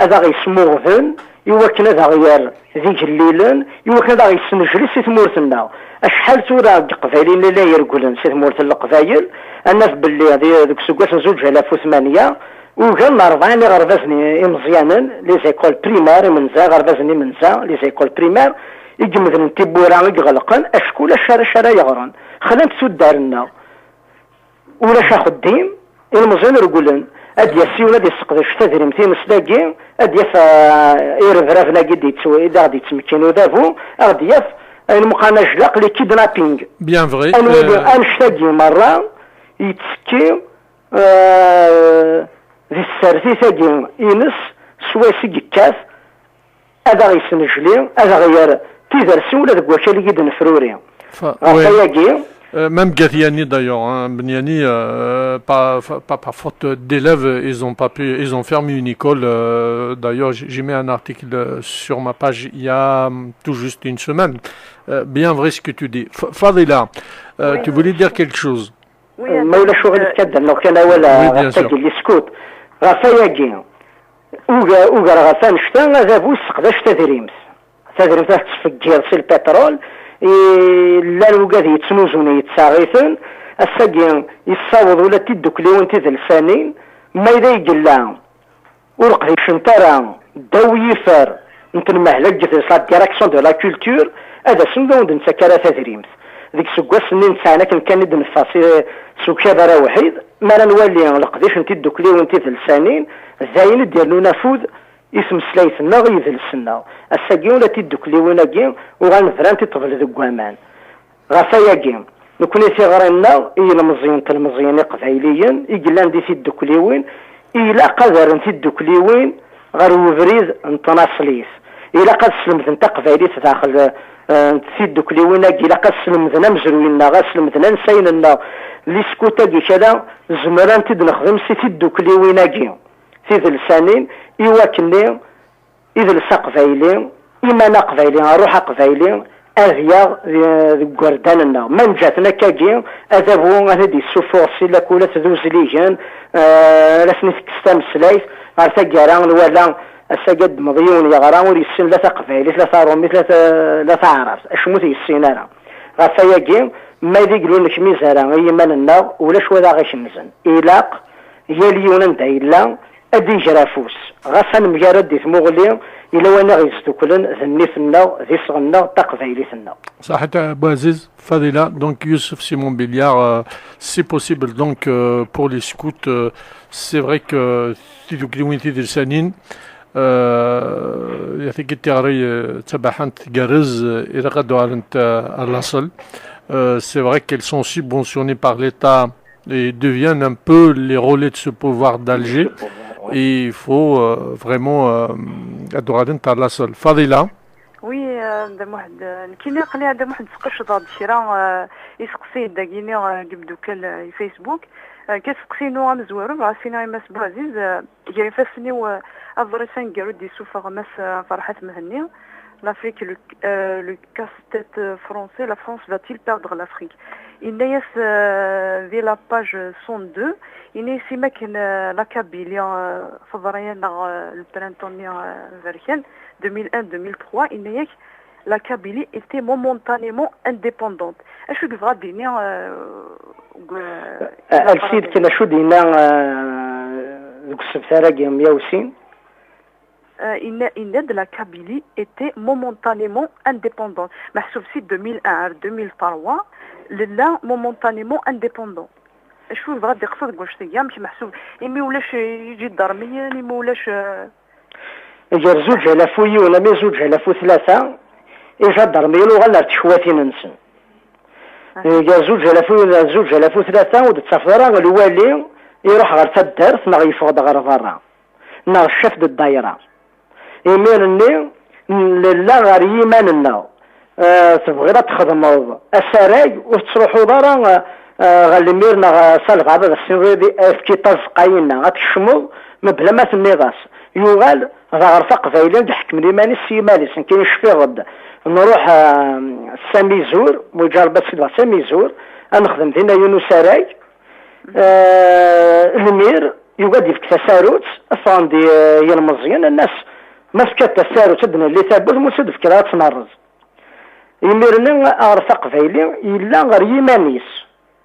ad aɣ-yesmuɣben, i wakken ad aɣ-yerr d igellilen, i wakken ad aɣ-yesnejli si tmurt-nneɣ. Acḥal tura n Yeqbayliyen i la iregglen si tmurt n Leqbayel, ad naf belli di, deg useggas n zuǧ alaf u tmanya, ugar n rebɛa n iɣerbazen i-, imeẓyanen, les écoles primaires imenza, iɣerbazen imenza, les écoles primaires, i yemedlen tiwwura i iɣelqen, acku ulac arrac ara yeɣren. Xlant tuddar-nneɣ. Ulac axeddim, ilmeẓyen regglen. Ad d-yas yiwen ad yesseqdec tadrimt-ines dagi, ad d-yaf, ah, irebraben-agi d-yettw-, i d aɣ-d-yettmekkin udabu, ad d-yaf ayen meqqar ajlaq, les kidnapping. Bien vrai. Ad nwali euh, annect-agi merra yettekki, ah, di tsertit-agi ines, swayes i yekkat, ad aɣ-yesnejli, ad aɣ-yerr tidersi ula deg wakal i d-nefruri. Fa- Ɣef ouais. Ayagi, Euh, même Gatiani d'ailleurs, hein, Beniani, euh, pas, fa- pas par faute d'élèves, ils ont pas pu, ils ont fermé une école. Euh, d'ailleurs, j'ai j'ai mis un article euh, sur ma page il y a hum, tout juste une semaine. Euh, bien vrai ce que tu dis. Fa- Fadila, euh, oui. Tu voulais dire quelque chose. Oui, ma ulac uɣilif, euh, kan ad d-rnuɣ kan awal. Oui, bien sûr. Ɣef tagi n les scouts. Ɣef ayagi, uga- ugar ɣef annect-a, adabu yesseqdac tadrimt. Tadrimt ad tettfeggiḍ si lpitrul, i llan wigad yettnuzun yettaɣ-iten. Ass-agi yessaweḍ ula d tiddukkliwin tidelsanin, ma yella i yella ur qdicent ara ddaw yifer n tenmehla n yidles, la direction de la culture, ad asen ur d-nettak ara tadrimt. Deg iseggasen-nni n ttɛin akken kan i d-neffeɣ si, s ukabar awḥid, mi ara nwali leqdic n tiddukkliwin tidelsanin, d ayen i d-irennun afud i tmeslayt-nneɣ, i yidles-nneɣ. Ass-agi ula d tiddukkliwin-agi uɣalent brant i ṭṭbel deg waman. Ɣef ayagi, nekkni tiɣri-nneɣ i yilmeẓyen n telmeẓyin iqbayliyen i yellan di tiddukkliwin, ilaq ad rren tiddukkliwin ɣer ubrid n tnaṣlit. Ilaq ad slemden taqbaylit daxel, eh, n tiddukkliwin-agi, ilaq ad slemden amezruy-nneɣ, ad slemden ansayen-nneɣ. Liskut-agi kala, zemren ad t-id-nexdem si tiddukkliwin-agi tidelsanin, i wakken idles aqbayli, iman aqbayli, ṛṛuḥ aqbayli, ad yaɣ di- deg igerdan-nneɣ. Ma neǧǧa-ten akkagi, adabu ad t-id-yessuffuɣ si lakul, ad t-d-uzligen, eh, ad asen-itekkes tameslayt. Ɣer taggara, nwala ass-agi ad d-temmeḍ yiwen yeɣra ur yessin la taqbaylit, la taṛumit, la ta- la taɛrabt. Acemma ur t-yessin ara. Ɣef ayagi, ma d iglu nekmiz ara i yiman-nneɣ, ulac wa d aɣ-ikemzen. Ilaq yal yiwen anda yella ad d-iger afus. Ɣas ad nemgarad di tmuɣli, yella wayen i ɣ-yesduklen d nnif-nneɣ, d iseɣ-nneɣ, d taqbaylit-nneɣ. Saḥit a Bouaziz. Fadila, donc Youssouf Simon Billiard, euh, c'est possible donc euh, pour les scouts, euh, c'est vrai que tiddukkliwin tidelsanin, euh, il y a des euh, tabaḥant tgerrez, euh, ilaq ad uɣalent, euh, à l'assaut. Euh, c'est vrai qu'elles sont subventionnées par l'État et deviennent un peu les relais de ce pouvoir d'Alger. Et il faut euh, vraiment euh, ad uɣalent à l'assaut. Fadila. Oui, euh, Dda Muḥend, euh, nekkini aql-i Dda Muḥend sqecḍeɣ-d kra, euh, iseqsiyen dagini, euh, deg umeddukkal, euh, i Facebook. Euh, kan aseqsi-inu amezwaru, bɣiɣ ad s-iniɣ i Mass Bouaziz, euh, gar ifassen-iw, euh, aḍris aneggaru d-yessufeɣ Mass, euh, Ferḥat Mhenni, L'Afrique, le, euh, le casse-tête français, la France va-t-il perdre l'Afrique? Yenna-yas, euh, di la page cent deux, yenna-yas i makken, euh, la Kabylie, euh, teḍra-yaneɣ, euh, le printemps-nni, euh, aberkan, deux mille un deux mille trois, yenna-yak, la Kabylie était momentanément indépendante. Acu i yebɣa ad d-yini, euh, deg, euh, Alsid, kan acu d-yenna, euh, deg usebter-agi meyya u sin? Euh, yenna- yenna-d la Kabylie était momentanément indépendante. Meḥsub si deux mille un ar deux mille trois, nella momentanément indépendant. Acu yebɣa ad d-iqsed deg wannect-agi? Amek meḥsub? Imi ulac, eh, ijidarmiyen, imi ulac, eh, Gar zuǧ alaf u yiwen armi zuǧ alaf u tlata, ijadarmiyen uɣalen ar teḥwatin-nsen. Gar zuǧ alaf u yiwen ar zuǧ alaf u tlata ur d-tettafeḍ ara lwali iruḥ ɣer taddart neɣ yeffeɣ-d ɣer berra, neɣ ccaf d ddayra. Imir-nni, nella ɣer yiman-nneɣ. Eh, tebɣiḍ ad txedmeḍ asarag, ur tettruḥuḍ ara, eh, eh, ɣer lemir neɣ, eh, s albaɛḍ ad as-tiniḍ, efk-i tazeqqa-inna, ad tkecmeḍ, mebla ma tenniḍ-as. Yuɣal d aɣref aqbayli i iḥekmen iman-is s yiman-is, nekkini cfiɣ-d, nruḥ, eh, s amizur, ma yeǧǧa Rebbi ad skidbeɣ s amizur, ad nexdem dinna yiwen usarag, Eh, lemir yugi ad d-yefk tasarut, ffɣen-d, eh, yilmeẓyen, nnan-as, Ma tefka-d tasarut ad d-nelli tawwurt, ma ur tt-id-tefkiḍ ad tt-nerreẓ. Imir-nni aɣref aqbayli yella ɣer yiman-is.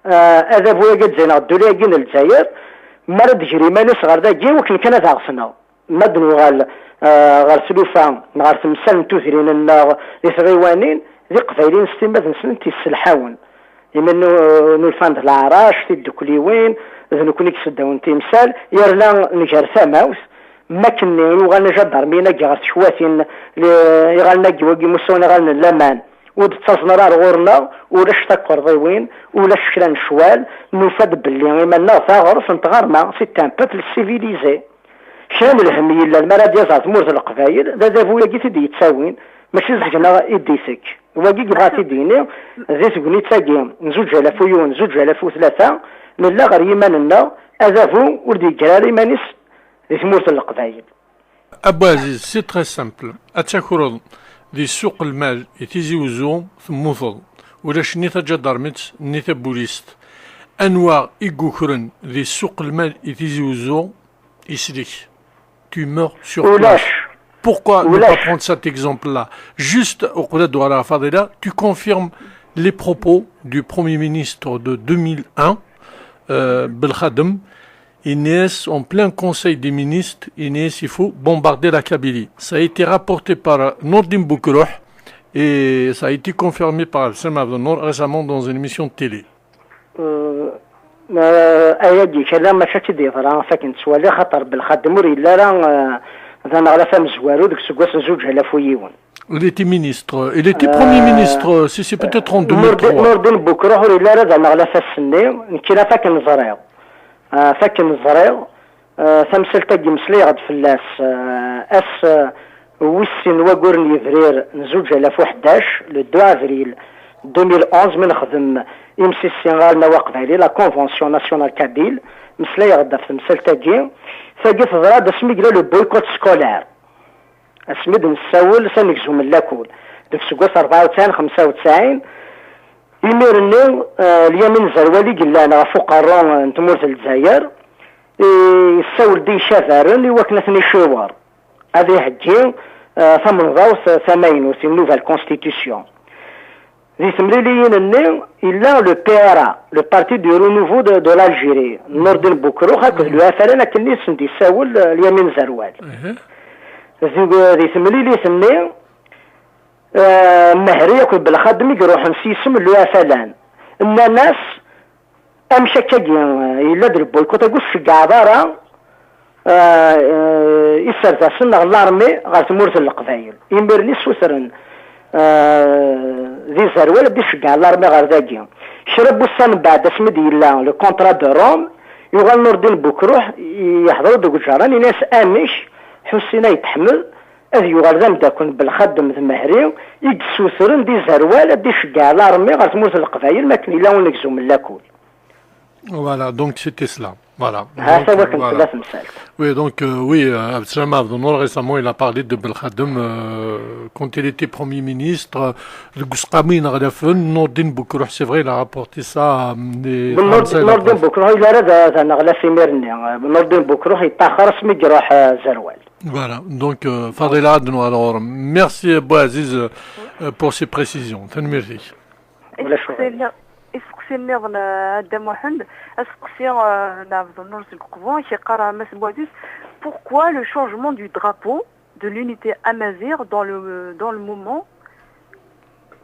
Ah, adabu-agi ad d-zayneɣ ddula-agi n Lezzayer, mi ara d-ger iman-is ɣer dagi, wakken kan ad aɣ-tneɣ. Ma d-nuɣal, ah, ɣer tlufa, neɣ ɣer temsal n tudrin-nneɣ di tɣiwanin, d iqbayliyen s timmad-nsen i t-yesselḥawen. Imi nu-, nulfan d leɛrac, tiddukkliwin, d nekkni i iseddawen timsal, yerna nger tamawt, mi akken-nni i uɣalen ijadarmiyen-agi ɣer tekwatin, li-, iɣallen-agi wagi musawen iɣallen n laman, ur d-ttaẓen ara ar ɣur-neɣ, ulac takerḍiwin, ulac kra n ccwal, nufa-d belli iman-nneɣ d aɣref n tɣerma, c'est un peuple civilisé. Kra n lhemm yellan mi ara d-yaẓ ɣer tmurt n Leqbayel, d adabu-agi i t-id-yettawin, mačči seg-neɣ i d-itekk. Wagi yebɣa ad t-id-yini, di tegnit-agi n zuǧ alaf u yiwen, zuǧ alaf u tlata, nella ɣer yiman-nneɣ, adabu ur d-yeǧǧi ara iman-is di tmurt n Leqbayel. Abuɛziz, c'est très simple. Ad takreḍ di ssuq lmal i Tizi Uzzu, temmuteḍ. Ulac ni taǧadarmit ni tabulist. Anwa i yukren di ssuq lmal i Tizi Uzzu, islik? Tu meurs sur place. Ulac. Pourquoi ne pas prendre cet exemple-là? Juste, uqbel ad d-uɣaleɣ ɣer Fadila, tu confirmes les propos du Premier ministre de deux mille un, euh, Belkacem, il est en plein Conseil des ministres, il faut bombarder la Kabylie. Ça a été rapporté par Nourdine Boukroh et ça a été confirmé par Abdeslam Abdennour récemment dans une émission de télé. Euh, euh, ayagi kan mačči ad tt-id-yeḍra, akken ttwaliɣ, xaṭer Belkacem ur yelli ara, euh, d aneɣlaf amezwaru deg useggas n zuǧ alaf u yiwen. Il était ministre, il était Premier ministre, si c'est peut-être en deux mille trois. Nourdine Boukroh ur yelli ara d aneɣlaf ass-nni, nekk akken ẓriɣ. Ah, akken ẓriɣ, ah, tamsalt-agi meslayeɣ-d fell-as, ah, ass, ah, wis sin n waggur n yebrir n zuǧ alaf u ḥdac, le deux avril deux mille onze, mi nexdem imsissi allen-nneɣ aqbayli, la Convention Nationale Kabyle, meslayeɣ-d ɣef temsalt-agi. Tagi teḍra-d asmi yella le boycott scolaire. Asmi d-nessawel s anegzum n lakul, deg useggas rebɛa u tesɛin xemsa u tesɛin, imir-nni, eh, Lyamin Zerwal i yellan ɣef uqerru n tmurt n Lezzayer, i yessawel-d i icabaren i wakken ad ten-iciwer, ad iheggi, eh, tamenḍawt tamaynut, une nouvelle constitution. Di temliliyin-nni, yella le P R A, le Parti du Renouveau de, de l'Algérie, Nourdine Boukroh akked le F L N, akken i sen-d-yessawel, eh, Lyamin Zerwal. Di, di temlilit-nni, eh, Mehri akked Belxadem i iruḥen s yisem n le F L N. Nnan-as, amek akkagi, eh, yella-d le boycott-agi, ur tceggɛeḍ ara, eh, eh, iserdasen neɣ l'armée ɣer tmurt n Leqbayel. Imir-nni ssutren, eh, di Zerwal ad d-iceggeɛ l'armée ɣer dagi. Kra n wussan mbeɛd, asmi d-yella le contrat de Rome, yuɣal Nourdine Boukroh, yeḥḍer-d deg uǧerran, yenna-as amek Ḥusin Ayt Ḥmed ad yuɣal d ameddakel n Belxadem d Mehri i yessutren di Zerwal ad d-iceggeɛ l'armée ɣer tmurt n Leqbayel, mi akken yella unegzum n lakul. Voilà, donc c'était cela. Voilà. Donc, euh, voilà. Oui, donc, euh, oui, euh, Abdeslam Abdennour, récemment, il a parlé de Belkacem, euh, quand il était Premier ministre, euh, deg usqamu ineɣlafen, Nourdine Boukroh, c'est vrai, il a rapporté ça, euh, des Nourdine Boukroh, il a d, d aneɣlaf imir-nni. Euh, Nourdine Boukroh yeṭṭaxer asmi i iruḥ, euh, Zerwal. Voilà, donc, euh, Fadila ad nuɣal ɣur-m. Merci, Bouaziz, euh, pour ces précisions. Tanemmirt-ik. Isteqsi nniḍen, a Dda Muḥend, asteqsi, euh, n Ɛebdennur seg Uqbu, ak-yeqqar, a Mass Bouaziz, pourquoi le changement du drapeau de l'unité amazigh dans le, dans le moment,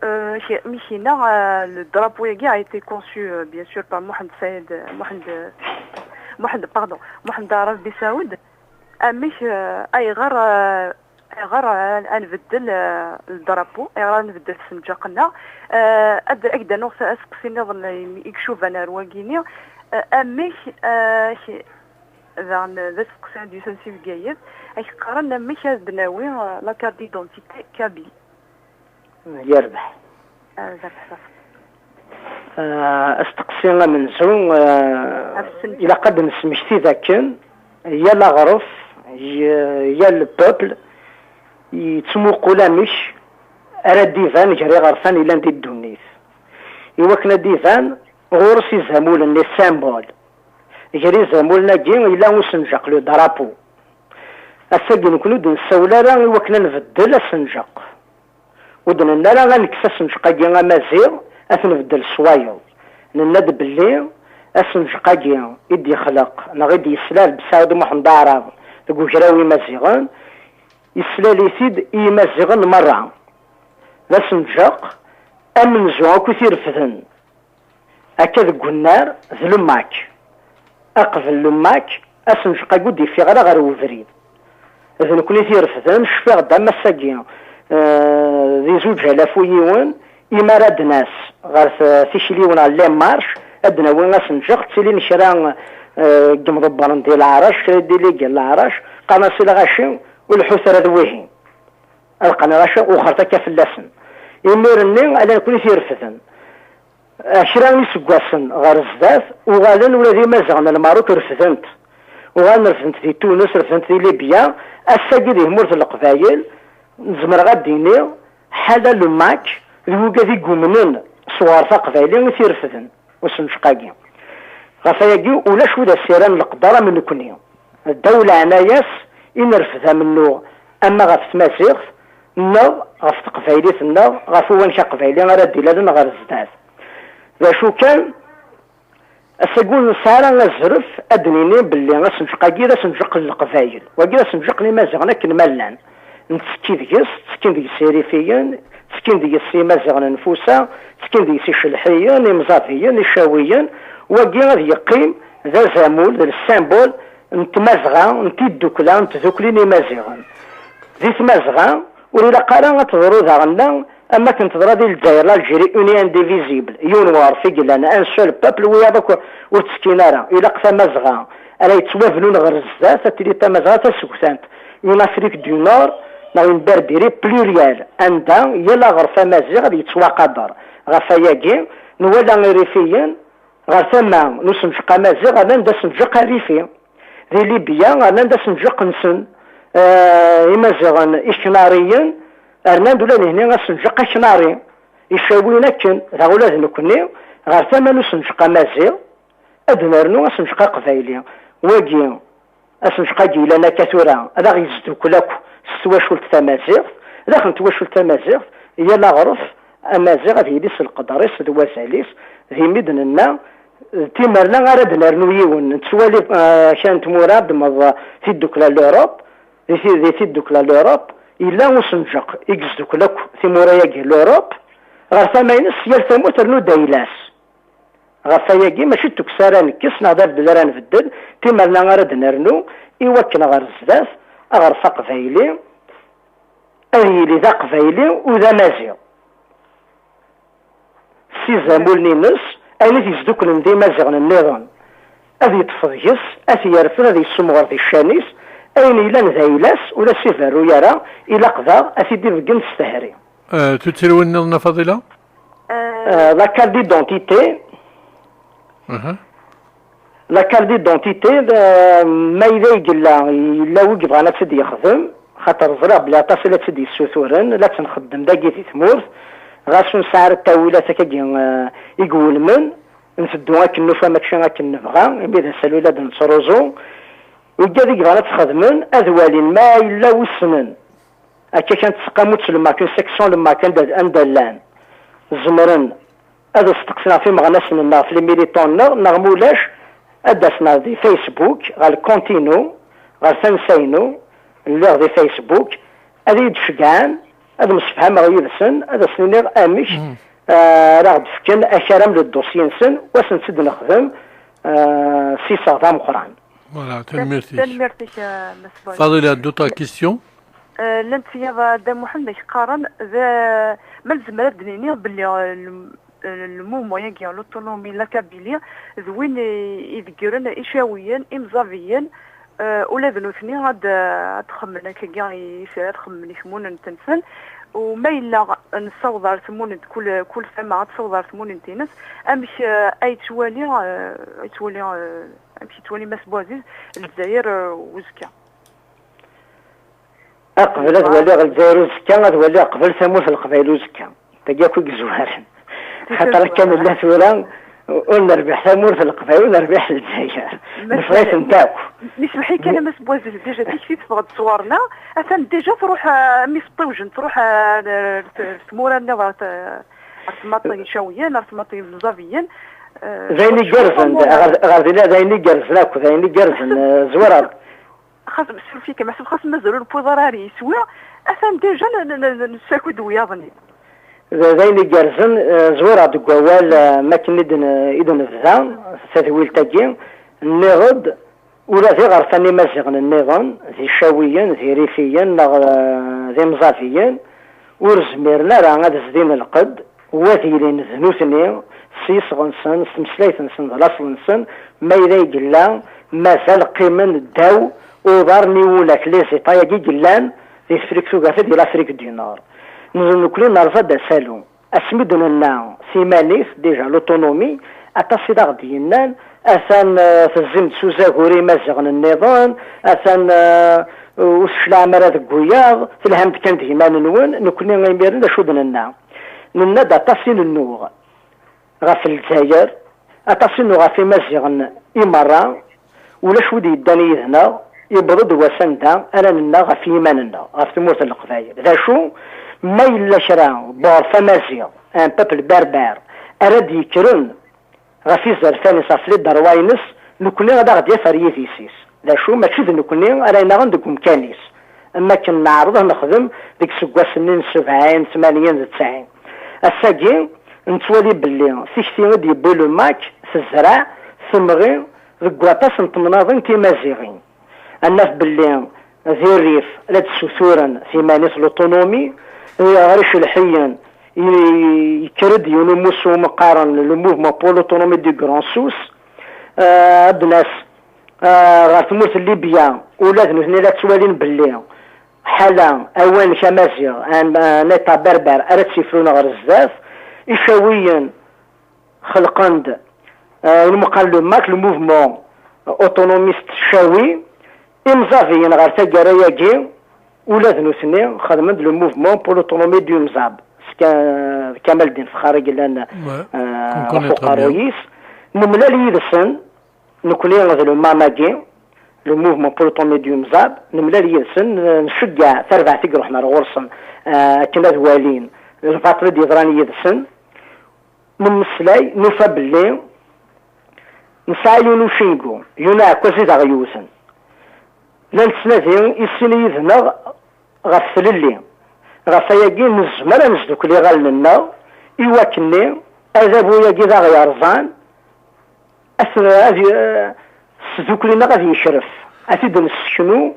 euh, mi k-yenna, euh, le drapeau-agi a été conçu, euh, bien sûr, par Mohamed Saïd, Mohamed, Mohamed, pardon, Mohamed Arab Bessaoud. Amek, euh, ayɣer, euh, Ayɣer ad, ad nbeddel, eh, le drapeau, ayɣer ad nbeddel ssenǧaq-nneɣ? Eh, ad, ad k-d-anuɣ aseqsi nniḍen i, i icuban ar wagini. Eh, amek, eh, k-, daɣen d aseqsi ad d-yusan si Bgayet, ad k-qqaren amek ad d-nawi, eh, la carte d'identité kabyle? Yerbeḥ. Ah, d abeḥsaf. Ah, asteqsi amenzu, ah, ilaq ad nesmekti dakken yal aɣref, y-, yal peuple yettmuqul amek ara d-iban gar iɣerfan yellan di ddunit. Iwakken ad d-iban ɣur-s izamulen, les symboles. Gar izamulen-agi yella usenǧaq, le drapeau. Ass-agi nekkni ur d-nessawel ara i wakken ad nbeddel asenǧeq. Ur d-nenna ara ad nekkes asenǧeq-agi amaziɣ, ad t-nbeddel s wayeḍ. Nenna-d belli asenǧeq-agi i d-yexleq neɣ i d-yesla Lbed Saɛid Muḥend Aɛrab deg ugraw imaziɣen, yeslal-it-id i yimaziɣen merra. D asenǧeq amenzu akk i t-irefden. Akka deg unnar d le MAK. Aqbel le MAK, asenǧeq-agi ur d-yeffiɣ ara ɣer ubrid. D nekkni i t-irefden, cfiɣ-d am ass-agi, eh, di zuǧ alaf u yiwen, imi ara d-nas ɣer t-, tikliwin ɣer les marches, ad d-nawi asenǧeq, ttilin kra, eh, n yimḍebbren di leɛrac, kra n yidiligi n leɛrac, qqaren-as i lɣaci, ur leḥḥut ara d wihin. Ad qqaren lɣaci, wexxret akka fell-asen. Imir-nni, ala nekkni i t-irefden. Eh, kra n yiseggasen ɣer zdat, uɣalen ula d Imaziɣen n Lmerruk refden-t. Uɣalen refden-t di Tunes, refden-t di Libya. Ass-agi di tmurt n Leqbayel, zemreɣ ad d-iniɣ, ḥala le MAK d wigad i yumnen s uɣref aqbayli i t-irefden usenǧeq-agi. Ɣef wayagi, ulac wid as-yerran leqder am nekkni. Ddaw leɛnaya-s i nerfed amennuɣ ama ɣef tmaziɣt, neɣ ɣef teqbaylit, neɣ ɣef uwanek aqbayli ara d-ilalen ɣer zdat. D acu kan, ass-agi ur nesɛi ara azref ad d-nini belli asenǧeq-agi d asenǧeq n Leqbayel. Wagi d asenǧeq n Imaziɣen akken ma llan. Nettekki deg-s, ttekkin deg-s Irifiyen, ttekkin deg-s Imaziɣen n Fusa, ttekkin deg-s Icelḥiyen, Imẓabiyen, Icawiyen. Wagi ad yeqqim d azamul, d le symbole n tmazɣa, n tiddukla, n tdukli n Imaziɣen. Di tmazɣa, ur ilaq ara ad teḍru daɣen am akken teḍra di Lezzayer, l'Algérie unie indivisible, yiwen uɣref i yellan, un seul peuple, wiyaḍ akk ur ttekkin ara. Ilaq tamazɣa ara yettwabnun ɣer zdat, ad tili tamazɣa tasegtant, une Afrique du Nord, neɣ une Berbérie plurielle, anda yal aɣref amaziɣ ad yettwaqader. Ɣef wayagi, nwala Irifiyen, ɣer tama n usenǧeq amaziɣ, rnan-d asenǧeq arifi. Di Libya, rnan-d asenǧeq-nsen, eh, Imaziɣen iknariyen, rnan-d ula d nehni asenǧeq aknari. Icawiyen akken, daɣ ula d nekkni, ɣer tama n usenǧeq amaziɣ, ad d-nernu asenǧeq aqbayli. Wagi, asenǧeq-agi yellan akka tura, ad aɣ-yesdukkel akk s twacult tamaziɣt. Daxel n twacult tamaziɣt, yal aɣref amaziɣ ad yili s lqedr-is d wazal-is, d imi d-nenna, d timerna ara d-nernu yiwen. Nettwali, ah, kra n tmura, d-meḍ tiddukla n l'Europe, di ti-, di tiddukla n l'Europe, yella usenǧeq i yesdukkel akk timura-agi n l'Europe, ɣer tama-ines, yal tamurt ternu-d ayla-s. Ɣef wayagi, mačči d tukksa ara nekkes neɣ d abeddel ara nbeddel, timerna ara d-nernu i wakken ɣer zdat aɣref aqbayli ad yili d aqbayli u d amaziɣ. S izamulen-ines, ayen i t-yesduklen d imaziɣen nniḍen, ad yeṭṭef deg-s, ad t-yerfed, ad yessemɣer di ccan-is, ayen yellan d ayla-s, ur as-iberru ara, ilaq daɣ ad t-id-ibeggen s tehri. Eh, tuttriwin nniḍen a Faḍila? Euh, la carte d'identité. La carte d'identité, euh, ma yella i yella, yella wi yebɣan ad tt-id-yexdem, xaṭer ẓriɣ belli aṭas i la tt-id-yessuturen, la tt-nxeddem dagi di tmurt, ɣas ur nesɛi ara ttawilat akkagi, euh, i iwulmen, nteddu akken nufa mačči akken nebɣa, imi d asalu i la d-nettruẓu. Wigad i yebɣan ad tt-xedmen, ad walin ma yella wi ssnen. Akka kan tseqqamut le MAK, une section le MAK anda, anda llan. Zemren ad steqsen ɣef imeɣnasen-nneɣ, ɣef les militants-nneɣ, neɣ ma ulac, ad d-asen ɣer di Facebook, ɣer le compte-inu, ɣer tansa-inu, lliɣ di Facebook, ad iyi-d-ceggɛen, ad msefhameɣ yid-sen, ad asen-iniɣ amek, eh, ara ɣ-d-fken akaram le dossier-nsen, u ad sen-tt-id-nexdem, eh, s iseɣ d ameqqran. Voilà, tanemmirt-ik. Tanemmirt-ik, eh, Mass Boy. Fadila, d'autres questions? Eh, llant tiyaḍ a Dda Muḥend, ak qqaren, d, ma nezmer ad d-nini belli, eh, lem-, eh, lmumwa-agi, l'autonomie, la Kabylie, d win i, ideggren icawiyen, imẓabiyen, eh, ula d nutni ad, ad xemmen akkagi i, i, ad xemmen i tmunent-nsen, u ma yella nessaweḍ ar tmunent, kul, kul tama ad tessaweḍ ar tmunent-ines, amek, eh, ay yettwali, eh, ay yettwali, eh, amek yettwali Mass Boaziz Lezzayer, eh, uzekka? Aqbel ad waliɣ Lezzayer uzekka, ad waliɣ qbel tamurt n Leqbayel uzekka. Tagi akk i yezwaren. Xaṭer akka nella tura, Ur nerbiḥ tamurt n Leqbayel, ur nerbiḥ Lezzayer. Neffeɣ-itent akk. Nesbeḥ-ik kan a Mass Boazil, déjà tikti teffeɣ-d sɣur-neɣ, atan déjà truḥ, ah, mi s-ṭiwjen, truḥ, ah, ar tmura-nni, ar t-, ar tmaṭi n Icawiyen, ar tmaṭi n Imẓabiyen. Ah, d ayen igerrzen, ɣer, ɣer dinna d ayen igerrzen akk, d ayen igerrzen, ah, Zwir. Xas, suref-ik, meḥsub xas mazal ur newwiḍ ara ar yiswi, atan déjà n-, n-, n-, nessaki-d wiyaḍ-nni. D, d ayen igerrzen, eh, zwireɣ deg wawal, eh, am akken i d-n-, i d-nebda tadwilt-agi, nniɣ-d, ula d iɣerfan imaziɣen nniḍen, d icawiyen, d irifiyen, neɣ, eh, d imẓabiyen, ur zmiren ara ad zdin lqedd, u ad ilin d nutni, s yiseɣ-nsen, s tmeslayt-nsen, d laṣel-nsen, ma yella i yella, mazal qqimen ddaw uḍar n Iwulak, les États-agi i yellan di Tefrikt Ugafa, di l'Afrique du Nord. Nzen nekkni nerẓa-d asalu. Asmi d-nenna s iman-is, déjà l'autonomie, aṭas i d aɣ-d-yennan, atan, eh, tezzim-d s uzagur i Imaziɣen nniḍen, atan, eh, ur teclaɛem ara deg wiyaḍ, telham-d kan d iman-nwen, nekkni imiren d acu d-nenna? Nenna-d aṭas i nennuɣ ɣef Lezzayer, aṭas i nennuɣ ɣef Imaziɣen i merra, ulac wi d-yeddan yid-neɣ, yewweḍ-d wass anda ara nennaɣ ɣef yiman-nneɣ, ɣef tmurt n Leqbayel. D acu? Ma yella kra n uɣref amaziɣ, un peuple berbère, ara d-yekkren ɣef izerfan-is, ɣef les droits-ines, nekkni ad aɣ-d-yaf ar yidis-is. D acu? Mačči d nekkni ara yennaɣen deg umkan-is, am akken neɛreḍ ad nexdem deg iseggasen-nni n sebɛin, tmanyin d tesɛin. Ass-agi, nettwali belli tikti i d-yewwi le MAK tezreɛ temɣi deg waṭas n temnaḍin timaziɣin. Ad naf belli di rrif la d-ssuturen timan-is, l'autonomie, ɣer icelḥiyen, i-, yekker-d yiwen umussu umi qqaren le Mouvement pour l'Autonomie du Grand Sousse. Eh, ad nas, eh, ɣer tmurt n Libya, ula d nutni la ttwalin belli ḥala awanek amaziɣ, un, un État berbère, ara tt-yefrun ɣer zdat. Icawiyen xelqen-d, eh, ayen umi qqaren le MAK, le Mouvement Autonomiste Chawi. Imẓabiyen ɣer taggara-agi, ula d nutni xedmen-d le Mouvement pour l'Autonomie du Mzab. S Ka-, d Kamel Din Fexxar i yellan, eh, ɣef uqerruy-is. Nemlal yid-sen, nekkni d le MAM-agi, le Mouvement pour l'Autonomie du Mzab, nemlal yid-sen, eh, nceggeɛ tarbaɛt i iruḥen ar ɣur-sen, eh, akken ad walin lbaṭel i d-yeḍran yid-sen. Nemmeslay, nufa belli nesɛa yiwen ucengu, yiwen uɛekkaz i d aɣ-yewten. La nettnadi issin yid-neɣ ɣef tlelli. Ɣef wayagi, nezmer ad nesdukkel iɣallen-nneɣ i wakken-nni adabu-agi d aɣ-yerẓan, ad t-, ad y-, sdukli-nneɣ ad yekref, ad t-id-nesseknu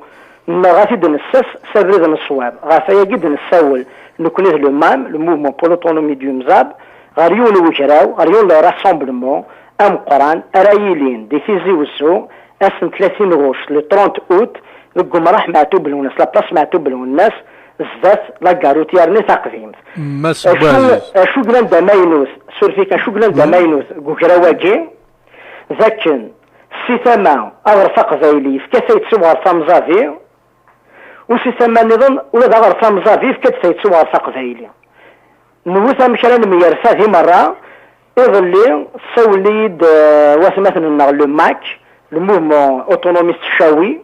neɣ ad t-id-nessers s abrid n ṣṣwab. Ɣef wayagi i d-nessawel, nekkni d le MAM, le Mouvement pour l'Autonomie du Mzab, ɣer yiwen n wegraw, ɣer yiwen n rassemblement ameqqran ara yilin di Tizi Wezzu, ass n tlatin ɣuct, le trente août, deg umraḥ Meɛtub Lwennas, la place Meɛtub Lwennas, zdat la gare routière-nni taqdimt. Mass Acu, Boazid. Acu yellan d amaynut, suref-ik, acu yellan d amaynut deg ugraw-agi, d akken si tama aɣref aqbayli yefka tayet i uɣref amẓabi, u si tama nniḍen ula d aɣref amẓabi yefka-d tayet i uɣref aqbayli. Nwet amek ara nemyerfad i merra. Iḍelli, sawlen-iyi-d, eh, watmaten-nneɣ le MAK, le Mouvement Autonomiste Chawi,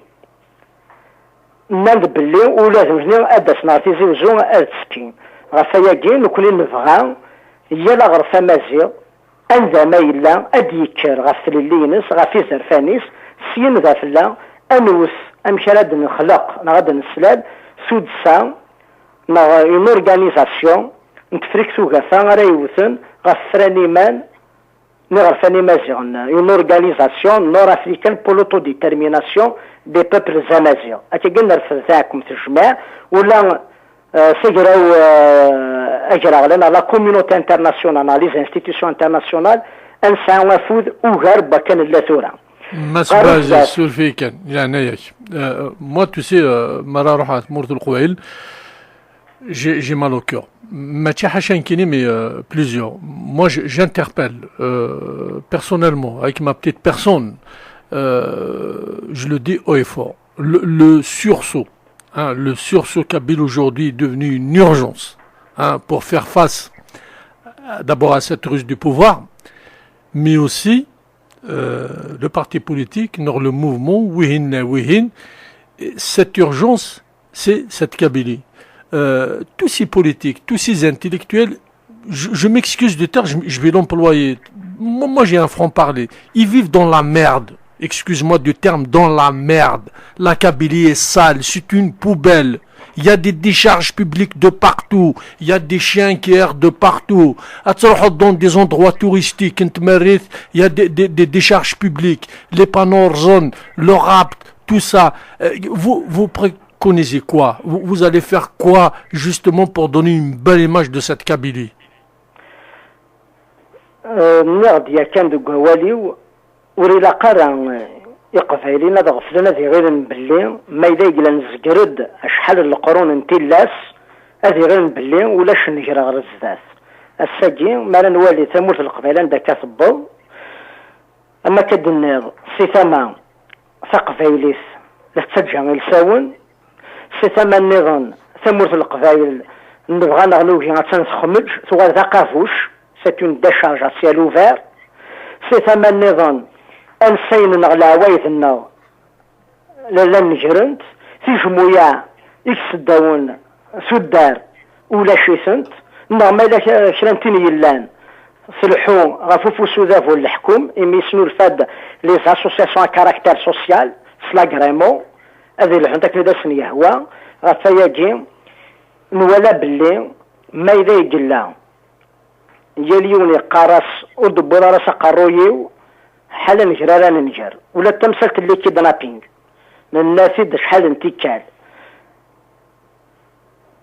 nnan-d belli ula d nutni ad d-asen ɣer Tizi Wezzu ad ttekkin. Ɣef wayagi, nekkni nebɣa yal aɣref amaziɣ, anda ma yella, ad d-yekker ɣef tlelli-ines, ɣef izerfan-is, syin d afella, ad nwet amek ara d-nexleq neɣ ad d-neslal tuddsa neɣ une organisation n Tefrikt Ugafa ara yewten ɣef fran iman n iɣerfan imaziɣen, une organisation nord-africaine pour l'autodétermination des peuples amaziɣ. Akkagi nerfed taɛkemt tejmaɛ, ula, eh, s agraw, eh, agraɣlan, la communauté internationale, les institutions internationales, ad nesɛu afud ugar n wakken nella tura. Mass Bazi, suref-iyi kan, yeɛna-yak. Euh, moi, tu sais, euh, mi ara ruḥeɣ ɣer tmurt n Leqbayel, j'ai, j'ai mal au cœur. Mačči ḥaca nekkini, mais, euh, plusieurs. Moi, je, j'interpelle, euh, personnellement, avec ma petite personne, euh, je le dis haut et fort, le, le sursaut, hein, le sursaut kabyle aujourd'hui est devenu une urgence, hein, pour faire face, euh, d'abord à cette ruse du pouvoir, Mais aussi, euh, le parti politique, nor le mouvement, wihin, wihin, cette urgence, c'est cette Kabylie. Euh, tous ces politiques, tous ces intellectuels, je, je m'excuse du terme, je, je vais l'employer. Moi, moi, j'ai un franc-parler. Ils vivent dans la merde. Excuse-moi du terme, dans la merde. La Kabylie est sale, c'est une poubelle. Il y a des décharges publiques de partout. Il y a des chiens qui errent de partout. Attends, dans des endroits touristiques, il y a des, des, des décharges publiques, les panneaux, le rap, tout ça. Euh, vous, vous préconisez quoi ? Vous, vous allez faire quoi justement pour donner une belle image de cette Kabylie ? Euh, nniɣ-d yakan deg wawal-iw, ur ilaq ara, eh, Iqbayliyen ad ɣeflen, ad iɣilen belli ma yella yeglan nezger-d acḥal n leqrun n tillas, ad iɣilen belli ulac nnger ɣer zdat. Ass-agi, mi ara nwali tamurt n Leqbayel anda akka tewweḍ, am akka d-tenniḍ, si tama taqbaylit la tettaǧǧa ilsawen, si tama nniḍen, tamurt n Leqbayel, nebɣa neɣ nugi, attan texmeǧ, tuɣal d aqabuc, c'est une décharge à ciel ouvert. Si tama nniḍen, ansayen-nneɣ, leɛwayed-nneɣ, la, la negren-t, tijmuyaɛ i iseddawen tuddar, ulac-itent, neɣ ma yella kra n tin yellan, tleḥḥu ɣef ufus udabu n leḥkum, imi yesnulfa-d les associations à caractère social, s l'agrément, ad lḥunt akken i d asen-yehwa. Ɣef wayagi, nwala belli ma yella yella yal yiwen yeqqar-as, ur d-wwiḍ ara s aqerruy-iw, ḥala nger ara nenger. Ula d tamsalt n likidnaping, nenna-t-id acḥal n tikkal.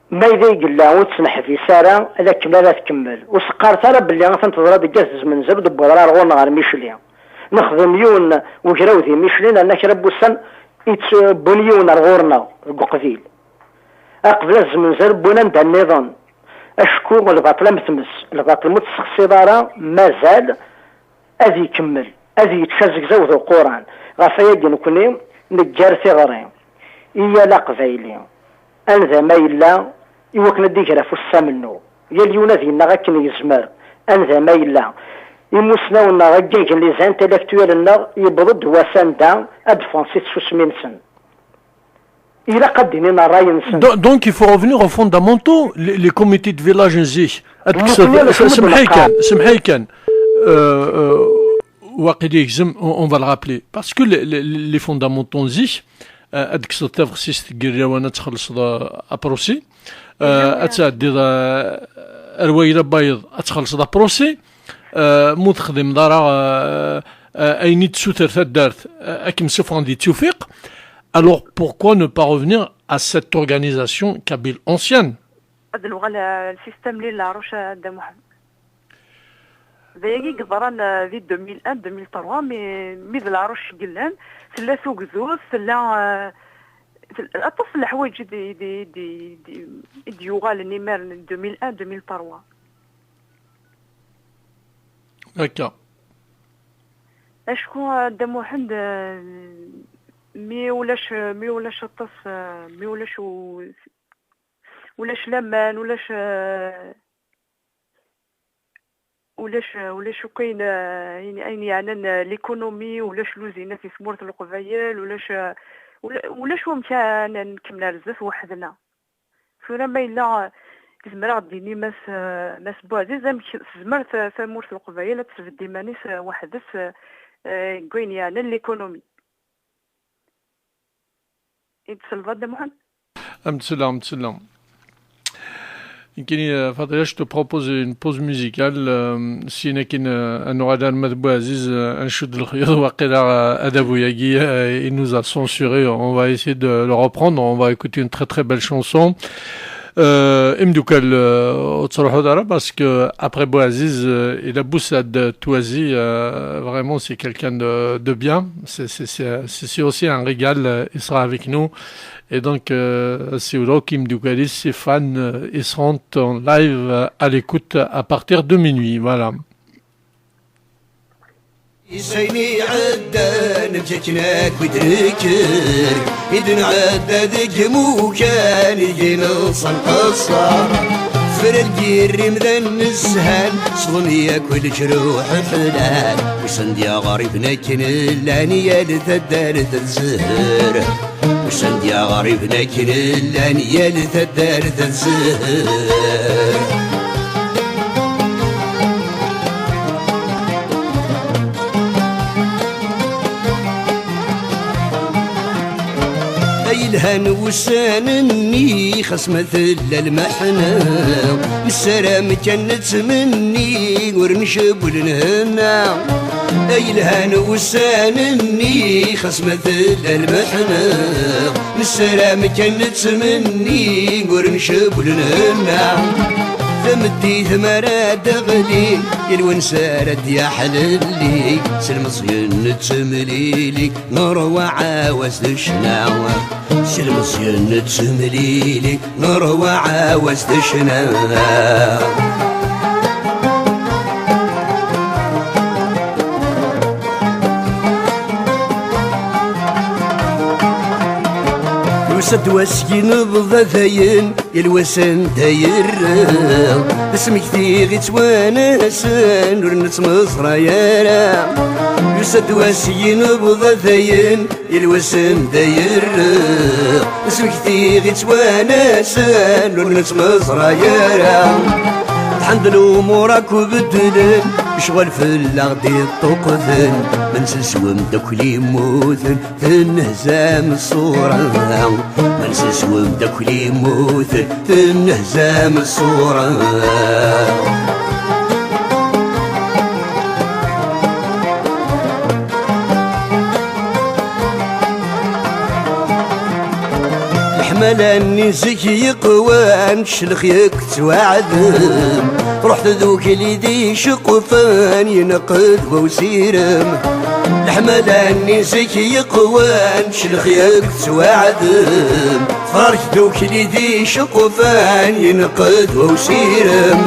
Ma yella yella ur tt-neḥbis ara, ad tkemmel ara tkemmel. Ur s-qqaret ara belli atan teḍra deg At Zmenzer, ur d-wwiḍ ara ar ɣur-neɣ ar Micli. Nexdem yiwen ugraw di Micli, nerna kra n wussan ittewwin yiwen ar ɣur-neɣ deg uqbil. Aqbel At Zmenzer wwin anda nniḍen. Acku lbaṭel am tmes, lbaṭel ma ur t-tessexsiḍ ara, mazal ad ikemmel, ad yečč azegzaw d uquran. Ɣef wayagi nekni neggar tiɣri i yal aqbayli, anda ma yella, i wakken ad d-iger afus s amennuɣ. Yal yiwen ad yennaɣ akken yezmer, anda ma yella. Imusnawen-nneɣ, aggagen, les intellectuels-nneɣ, yewweḍ-d wass anda ad d-ffɣen si tsusmi-nsen. Ilaq ad d-inin ṛṛay-nsen. Donc, donc, il faut revenir aux fondamentaux. Les, les comités de village n zik, ad kkseɣ, semḥ-iyi kan, semḥ-iyi kan. Euh, euh, waqil yegzem, on, on va le rappeler. Parce que les, les, les fondamentaux n zik, euh, ad kkseḍ tabexsist n yir lawan, ad txellṣeḍ, euh, aprusi. Euh, ad tɛeddiḍ, euh, ar wayla n wayeḍ, ad txellṣeḍ aprusi. Euh, ma ur texdimeḍ ara, euh, euh, ayen i d-tessuter taddart, euh, ad kem-ssufɣen di ttufiq. Alors, pourquoi ne pas revenir à cette organisation kabyle ancienne ? Ad nuɣal, euh, le système n Lɛerruc, euh, Dda Muḥend. D ayagi i yeḍran, euh, di deux mille un, deux mille trois, mi, mi d Lɛerruc i yellan, tella tugdut, tella, euh, tel-, aṭas n leḥwayeǧ i d-, i d-, i d-, i d-, i d-yuɣalen imaren, deux mille un, deux mille trois. Akka. Acku, euh, Dda Muḥend, euh, mi ulac, mi ulac aṭas, euh, mi ulac u-, ulac laman, ulac, euh, ulac, ulac akk ayen, euh, ayen, ayen yeɛnan, euh, l'économie, ulac luzinat di tmurt n Leqbayel, ulac, euh, ula-, ulac wamek ad n-, nkemmel ar zdat weḥd-neɣ. Tura ma yella, eh, yezmer ad d-yini Mass, eh, Mass Buɛziz, amek tezmer ta-, tamurt n Leqbayel ad tesbedd iman-is, eh, weḥd-s, eh, eh, deg wayen yeɛnan l'économie. I d-tselleḍ a Dda Muḥend? Am tsella, am tsella. Nekkini, eh, Fadila, je te propose une pause musicale, eh, syin akin, eh, ad nuɣal arma d Buɛziz, eh, ad ncudd lexyuḍ, waqila, eh, adabu-agi, eh, il nous a censuré, on va essayer de le reprendre, on va écouter une très très belle chanson. Euh, imeddukal, euh, ur ttruḥut ara, parce que après Bouaziz, euh, il a Boussad Touazi, euh, vraiment c'est quelqu'un de, de bien, c'est, c'est, c'est, c'est aussi un régal, euh, il sera avec nous. Et donc, euh, c'est là que imeddukal, ses fans, euh, ils seront en live, euh, à l'écoute à partir de minuit, voilà. Isayen iɛeddan, amek akken akk i d-nekker, i d-nɛedda deg imukan i d-ineḍṣan qeṣṣer. Fral girrim d anezhan, sḍen yakk leǧruḥ ḥlal. Usan-d yaɣriben akken llan, yal taddart tezher. Usan-d yaɣriben akken llan, yal taddart tezher. Ay lhan wussan-nni, xas ma tella lmeḥna, nessaram kan nettmenni, ur ncewwel nhenna. Ay lhan wussan-nni, xas ma tella lmeḥna, nessaram kan nettmenni, ur ncewwel nhenna. Tameddit mi ara d-teɣli, yal wansa ara d-yaḥlelli, s lmeẓyen nettemlili, nṛewwa ɛawaz d ccna. S lmeẓyen nettemlili, nṛewwa ɛawaz d ccna. Yusa-d wass yinbeḍ atayen, yal wass anda yerra, d asmekti ɣ-ittwanasen, ur nettmeẓray ara. Yusa-d wass yinbeḍ atayen, yal wass anda yerra, d asmekti ɣ-ittwanasen, ur nettmeẓray ara. Lḥend lumuṛ akk beddlen, lecɣal fell-aɣ d-iṭṭuqten, ma nseswem-d akk li mmuten, tenhezam ṣṣura. Ma nseswem-d akk li mmuten, tenhezam ṣṣura. Leḥmala-nni zik yeqwan, ccelx yakk ttwaɛdem. Ruḥ tdukli d iceqfan, yenqed wa usirem. Leḥmala-nni zik yeqwan, ccelx yakk ttwaɛdem. Tefreḥ tdukli d iceqfan, yenqed wa usirem.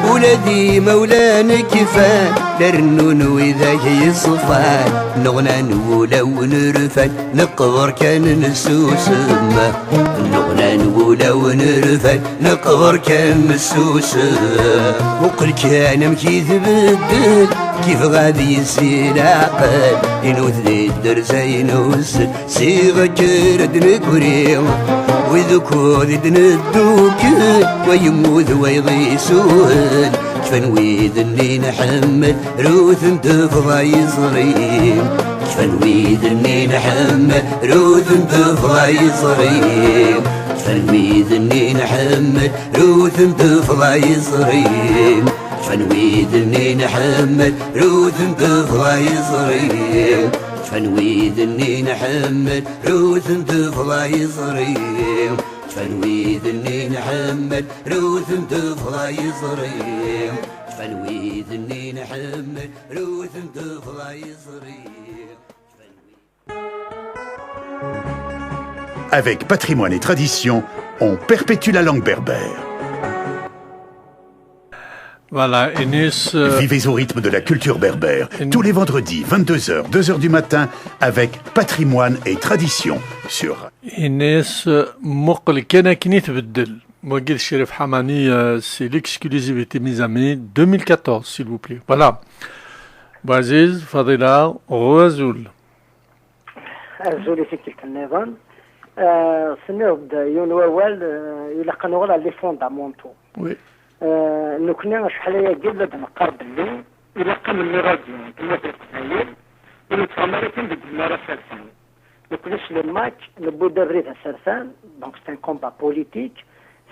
Ula d imawlan kfan, la rennun widak yeṣfan. Nneɣnan wulawen rfan, neqber kan nessusem. Nneɣnan wulawen rfan, neqber kan nessusem. Muqel kan amek i tbeddel, kif ɣad yessi laqel, inut di dderza inus, siɣ kker ad negri. Wid ukud i d-neddukel, wa yemmut wa iɣisuhel. Kfan wid-nni nḥemmel, ruten-d bḍa yeẓri. Kfan wid-nni nḥemmel, ruten-d bḍa yeẓri. Kfan wid-nni nḥemmel, ruten-d bḍa yeẓri. Kfan wid-nni nḥemmel, ruten-d bḍa yeẓri. Kfan wid-nni nḥemmel, ruten-d bḍa yeẓri. Kfan wid-nni nḥemmel, ruten-d bḍa yeẓri. Kfan wid-nni nḥemmel, ruten-d bḍa yeẓri. Avec Patrimoine et Tradition, on perpétue la langue berbère. Voilà, Enes, euh, Vivez au rythme de la culture berbère, Enes, tous les vendredis, vingt-deux heures, deux heures du matin, avec Patrimoine et Tradition, sur Enes, euh, muqel kan akken i tbeddel. Wagi d Crif Ḥamani, euh, c'est l'exclusivité, mes amis, deux mille quatorze, s'il vous plaît. Voilà. Bouaziz, Fadila, Roazoul. Azul i tikkelt nniḍen. Euh, tenniḍ-d yiwen wawal, euh, ilaq ad nuɣal ar les fondamentaux. Oui. Euh, nekkni acḥal ayagi la d-neqqar belli ilaq amennuɣ-agi n tmurt n Leqbayel ur nettɣama ara kan deg unnar asertan. Nekkni s le MAK newwi-d abrid asertan, donc c'est un combat politique.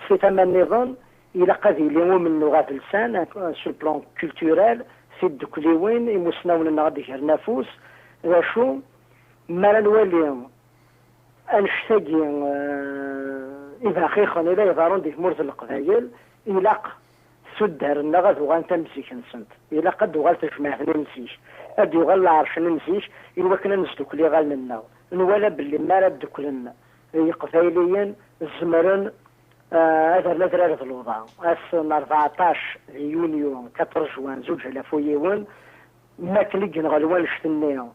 Si tama nniḍen, ilaq ad yili umennuɣ adelsan, euh, sur le plan culturel, tiddukkliwin, imusnawen-nneɣ ad d-gren afus. D acu, mi ara nwali annect-agi, euh, ibaxixen i la iḍerrun di tmurt n Leqbayel, ilaq tuddar-nneɣ ad uɣalent am zik-nsent. Ilaq ad d-tuɣal tejmaɛt-nni n zik, ad d-yuɣal lɛerc-nni n zik, i wakken ad nesdukkel iɣallen-nneɣ. Nwala belli mi ara dduklen Iqbayliyen, zemren, euh, ad rren adrar d luḍa. Ass n rbeɛṭac di yunyu, quatre juin, zuǧ alaf u yiwen, mi akken i yenɣel wannect-nni n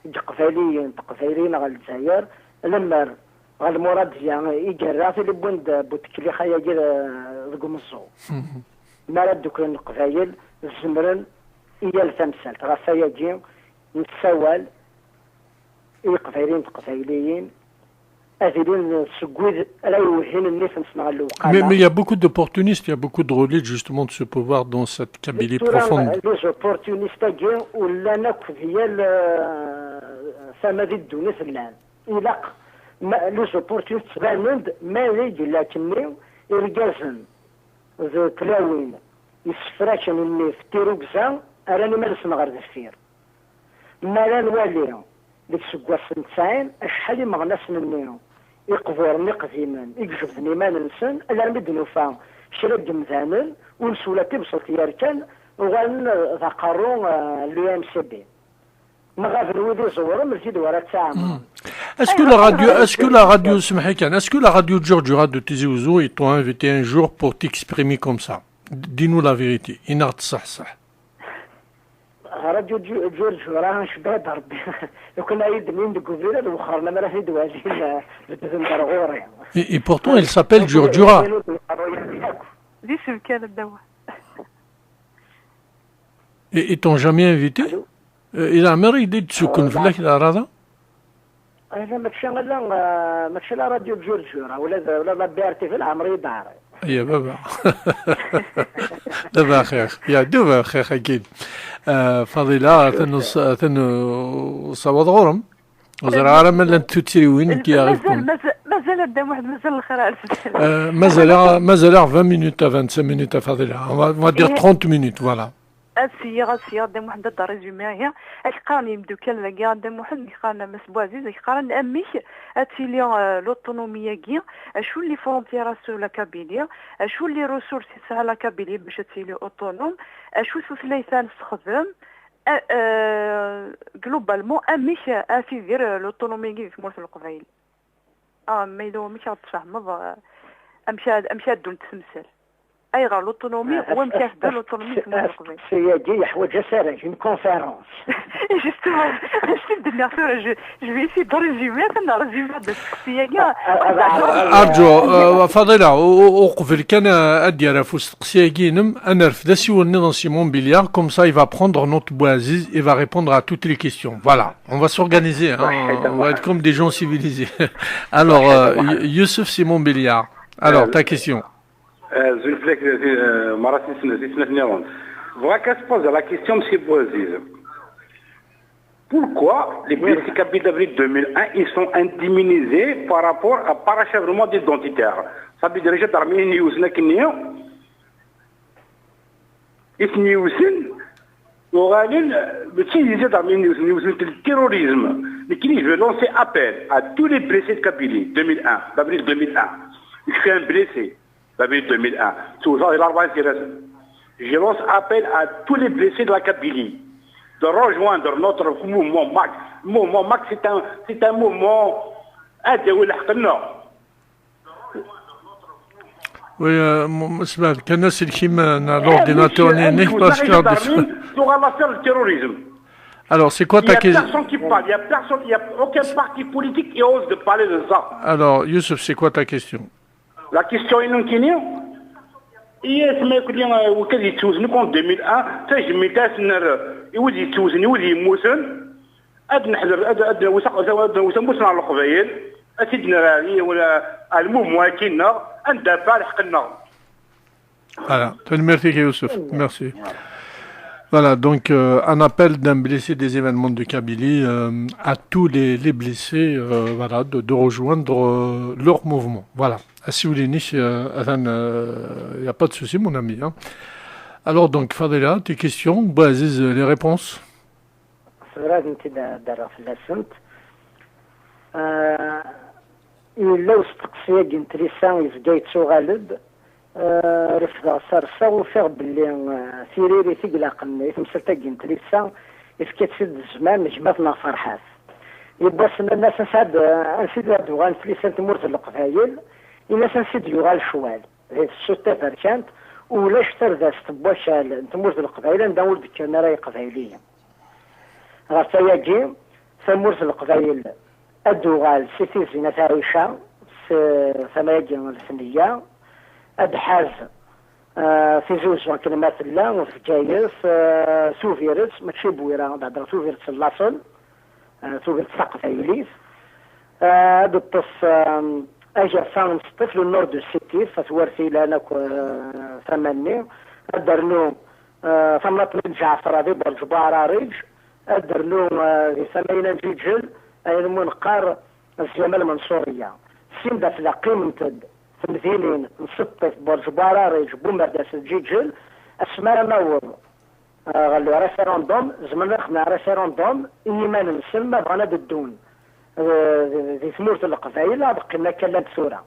Iqbayliyen, Teqbayliyin ɣer Lezzayer, lemmer ɣer lmurad-ya i yerra tili wwin-d Buteklixa-agi, eh, deg umeẓẓuɣ. Mi ara dduklen Leqbayel, zemren i yal tamsalt. Ɣef wayagi, nessawal i Yeqbayliyen d Teqbayliyin ad ilin seg wid ara iwehhin nnif-nsen ɣer lewqama. Mais, mais il y a beaucoup d'opportunistes, il y a beaucoup de reliques justement de ce pouvoir dans cette Kabylie profonde. Les opportunistes-agi ur llan akk di yal, euh, tama di ddunit llan. Ilaq ma, les opportunistes ttbanen-d, ma d igi lakin-nni irgazen d tlawin yessefraken nnif tirugza rran iman-nsen ɣer deffir. Mi ara nwali deg iseggasen n tesɛin acḥal imeɣnasen-nni iqburen iqdimen i ijebden iman-nsen, alarmi d-nufa kra n yemdanen ur neswel ad tibṣelt yerkan uɣalen d aqerru, eh, n l'U M C B. Ma ɣaben wid iẓewren, mačči d wara ttaɛmren. Est-ce que la radio, est-ce que la radio, semḥ-iyi kan, est-ce que la radio Djurdjura de Tizi Ouzou, ils t'ont invité un jour pour t'exprimer comme ça? Dis-nous la vérité. Inna-ɣ-d ṣṣeḥ ṣṣeḥ. Radio Djurdjura, cebbaḍ Rebbi. Lukan ay d-nnin deg ubrid ad wexxren, amar ad t-id-walin, eh, bedden ɣer ɣur-i. Et, et pourtant, il s'appelle Djurdjura. D isem kan, a Dda Muḥ. Et ils t'ont jamais invité? Allô? Euh, i leɛmer i d-ttsukkun fell-ak leɛraḍa? Ala, mačči ala, eh, mačči ala Radio Djurdjura, ula d, ula d la B R T V leɛmer i d-ɛriḍ. Ya baba. D abaxix. Ya, d abaxix, akid. Euh, Fadila, atan us-, atan usawaḍ ɣur-m. Ur ẓriɣ ara ma llant tuttriwin i k-iɛerqen. Mazal, mazal, mazal a Dda Muḥ, mazal lxir ar sdat. Euh, mazal-aɣ, mazal-aɣ vingt minutes à vingt-cinq minutes a Fadila. On va, on va dire trente minutes, voilà. Ad s-yyiɣ, ad s-yyiɣ a Dda Muḥend, ad d-résumé ihi. Ad k-qqaren yimdukal dagi a Dda Muḥend, ad k-qqaren a Mass Buɛziz, ad k-qqaren amek ad tili, euh, l'autonomie-agi, acu n les frontières sur la Kabylie, acu n les ressources tesɛa la Kabylie bac ad tili autonome, acu tutlayt ara nessexdem, a-, euh, globalement, amek ad tidir, euh, l'autonomie-agi di tmurt n Leqbayel. Ah, ma yella wamek ad ɣ-d-tfehmeḍ, eh, amek ad, amek ad ddunt temsal. Ayɣer l'autonomie, ah, u amek ad teddu l'autonomie deg tmurt n Leqbayel? Asteqsi-agi yeḥwaǧ asarag, une conférence. Justement, acu d-nniɣ tura, je, je vais essayer de résumer, atan résumer-d asteqsi-agi. Ah, ah, ah, ah, Arǧu, eh, Fadila, u-, u-, uqbel kan, eh, ad d-yerr ɣef usteqsi-agi-inem, ad nerfed asiwel-nniḍen si Montbéliard, comme ça il va prendre note Bouaziz et va répondre à toutes les questions. Voilà. On va s'organiser, hein, on va être comme des gens civilisés. Alors, euh, Y-, Youssef Simon Béliard. Alors, ta question. Euh, zul fell-ak, euh, Marat Sisna, Sisna Niron. Bɣiɣ ad poser la question, Monsieur Bouaziz. Pourquoi les blessés kabyles d'avril deux mille un, ils sont indemnisés par rapport à parachèvement identitaire? Ça veut dire, déjà, d'armée, Isniwsen, uɣalen, mačči d izi d armi n yiwet, n yiwet n terrorisme. Nekkini, je vais lancer appel à tous les blessés de Kabylie, deux mille un, d'avril deux mille un. Je suis un blessé d'avril deux mille un. Tewteɣ di l'Arbaɛa n Sirazen. Je lance appel à tous les blessés de la Kabylie de rejoindre notre mouvement Max. Le mouvement Max, c'est un, c'est un mouvement ad d-yawi lḥeqq-nneɣ. Oui, euh, m-, m-, sebɛed kan aselkim, euh, n l'ordinateur-nni-inek, parce que tuɣal affaire de terrorisme. Alors, c'est quoi ta question? Il y a personne qui parle, il y a personne, il y a aucun parti politique qui ose de parler de ça. Alors, Youssef, c'est quoi ta question? La question-inu nekkini, i asmi akk-nni, euh, wid yettewten akk en deux mille un, tajmilt ad as-nerr i wid yettewten, i wid yemmuten, ad neḥder, ad, ad nawi taq-, ad nawi tamurt n Leqbayel, ad t-id-nerr ar, ar lmummu-agi-nneɣ, ad ndafeɛ lḥeqq-nneɣ. Voilà, tanemmirt-ik a Youssef. Merci. Voilà, donc, euh, un appel d'un blessé des événements de Kabylie, euh, à tous les, les blessés, euh, voilà, de, de rejoindre, euh, leur mouvement. Voilà. Asiwel-inek, euh, atan, euh, y a pas de souci, mon ami, hein. Alors, donc, Fadila, tes questions, Bouaziz, les réponses. Tura ad tent-id-rreɣ fell-asent. Ah, yella usteqsi-agi n tlisa yezga yettuɣal-d. Ah, refdeɣ serseɣ, ufiɣ belli, ah, tiririt i ilaqen i temsalt-agi n tlisa, yefka-tt-id zzman n gma-tneɣ Ferḥat. Yiwwas nnan-as, ansi ad, ansi ad d-uɣalen tlisa n tmurt n Leqbayel? Ini-as, ansi d-yuɣal ccwal di tefsut taberkant, ulac tardast n wakal n tmurt n Leqbayel anda ur d-kkren ara Iqbayliyen. Ɣef wayagi, tamurt n Leqbayel ad d-tuɣal si Tizi n At Ɛica, eh, tama-agi n Lefniya, ad d-tḥaz, eh, Tizi Uzzu akken ma tella, Bgayet, eh, Tubiret, mačči Bwira, ad hedreɣ Tubiret n laṣel, eh, Tubiret taqbaylit, eh, ad d-teṭṭef, eh, Agafa n Sṭif, le nord de Sṭif, at Wertilan akk, eh, tama-nni, ad d-ternu, eh, tamnaḍt n Ǧeɛfer di Burǧ Buɛrariǧ, ad d-ternu, eh, di tama-ina n Ǧiǧel, ayen umi neqqar Zyamal Menṣuriya. Sin d afella qqiment-d temdinin n Sṭif, Burǧ Buɛrariǧ, Bumerdas d Ǧiǧel, asmi ara naweḍ, eh, ɣer le référendum, zemren ad xedmen référendum i yiman-nsen ma bɣan ad ddun, eh, di, di tmurt n Leqbayel, ad qqimen akka llant tura.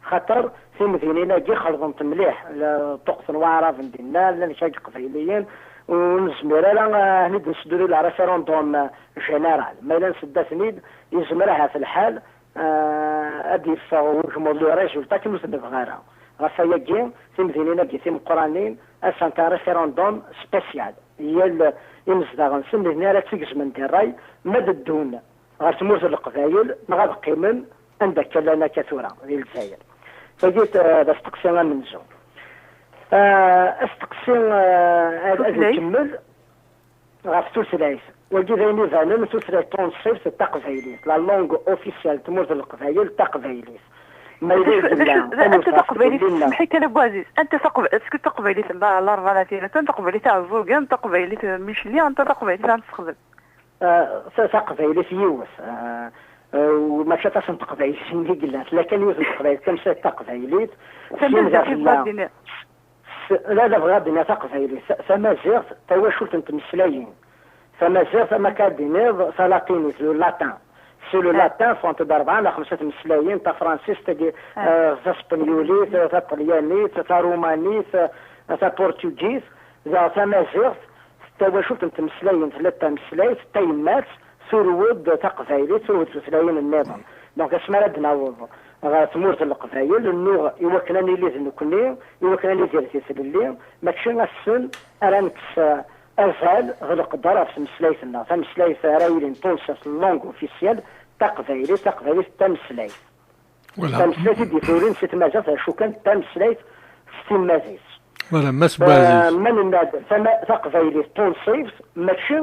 Xaṭer timdinin-agi xelḍent mliḥ, la, ṭṭuqqet n Waɛraben dinna, llan kra n Iqbayliyen, ur nezmir ara, eh, ad ten-id-nseddu di le référendum, eh, général. Ma yella nsedda-ten-id, yezmer ahat lḥal, eh, ad d-yeffeɣ wegmuḍ, le résultat akken ur t-nebɣi ara. Ɣef wayagi, timdinin-agi timeqqranin, asant un référendum spécial. Yal imezdaɣ-nsen, nitni ara tt-igezmen di ṛṛay, ma d-ddun ɣer tmurt n Leqbayel, neɣ ad qqimen anda akka llan akka tura, di Lezzayer. Tagi, eh, d asteqsi amenzu. Eh, asteqsi, eh, ad, ad Tutlayt. Nkemmel ɣef tutlayt. Wagi d ayen ibanen, tutlayt tunṣibt d taqbaylit. La langue officielle n tmurt n Leqbayel d taqbaylit. Ma yella Acu, d acu, yella, d, anta anut ɣef taqbaylit, tgellin-nneɣ. Semmeḥ-iyi kan, a Bu Ɛziz, anta taqba-, est-ce que taqbaylit n la, la Rabanati, anta taqbaylit Ɛeẓẓugen, taqbaylit n Micli, anta taqbaylit ara nessexdem? Eh, ta-, taqbaylit yiwet. Eh, eh, u mačči aṭas n teqbayliyin i yellan. Tella kan yiwet n teqbaylit, tamsalt taqbaylit. Tamaziɣt i tebɣa ad d-tiniḍ. S-, la, la bɣiɣ ad d-iniɣ taqbaylit. Ta-, tamaziɣt, tawacult n tmeslayin. Tamaziɣt, am akka ad d-tiniḍ, talatinit, le latin. Si le Eh. latin, ffɣent-d rebɛa neɣ xemsa tmeslayin, tafransist, tagi, Eh. eh, taspenyulit, taṭelyanit, tarumanit, eh, tapuṛtugit. Daɣ tamaziɣt, tawacult n tmeslayin, tella d tameslayt, tayemmat, turew-d taqbaylit, turew-d tutlayin nniḍen. Donc, asmi ara d-naweḍ ɣer tmurt n Leqbayel, nnuɣ i wakken ad nili d nekkni, i wakken ad nidir di tlelli, mačči ass-n ara nekkes, eh, azal d leqder ɣef tmeslayt-nneɣ. Tameslayt ara yilin tunṣibt, langue officielle, taqbaylit, taqbaylit d tameslayt. Voilà. Tameslayt i d-yefrurin si tmaziɣt, d acu kan, tameslayt s timmad-is. Voilà, Mass Buɛziz. Eh, ma nenna-d tama-, taqbaylit tunṣibt, mačči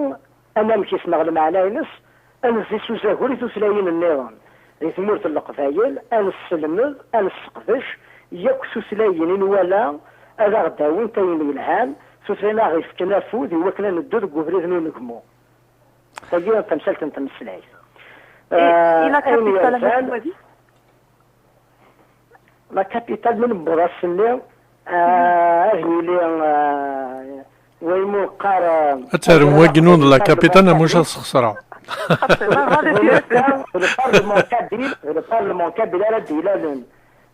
anamek-is neɣ lmeɛna-ines, ad nezzi s uzagur i tutlayin nniḍen. Di tmurt n Leqbayel, ad nesselmed, ad nesseqdec yakk tutlayin i nwala ad aɣ-d-awint ayen yelhan, tutlayin aɣ-yefken afud i wakken ad neddu deg ubrid n unegmu. Tagi d tamsalt n tmeslayt. Eh, eh, i la ayen capitale, yerzan, Mass Buɛziz? La capitale, mi newweḍ ass-nni, eh, ad yili, eh, wayen mu neqqar, eh, Ad terrem ad wagi-nwen d la capitale, neɣ muc ad sxeṣreɣ? Le parlement kabyle, le parlement kabyle ara d-ilalen,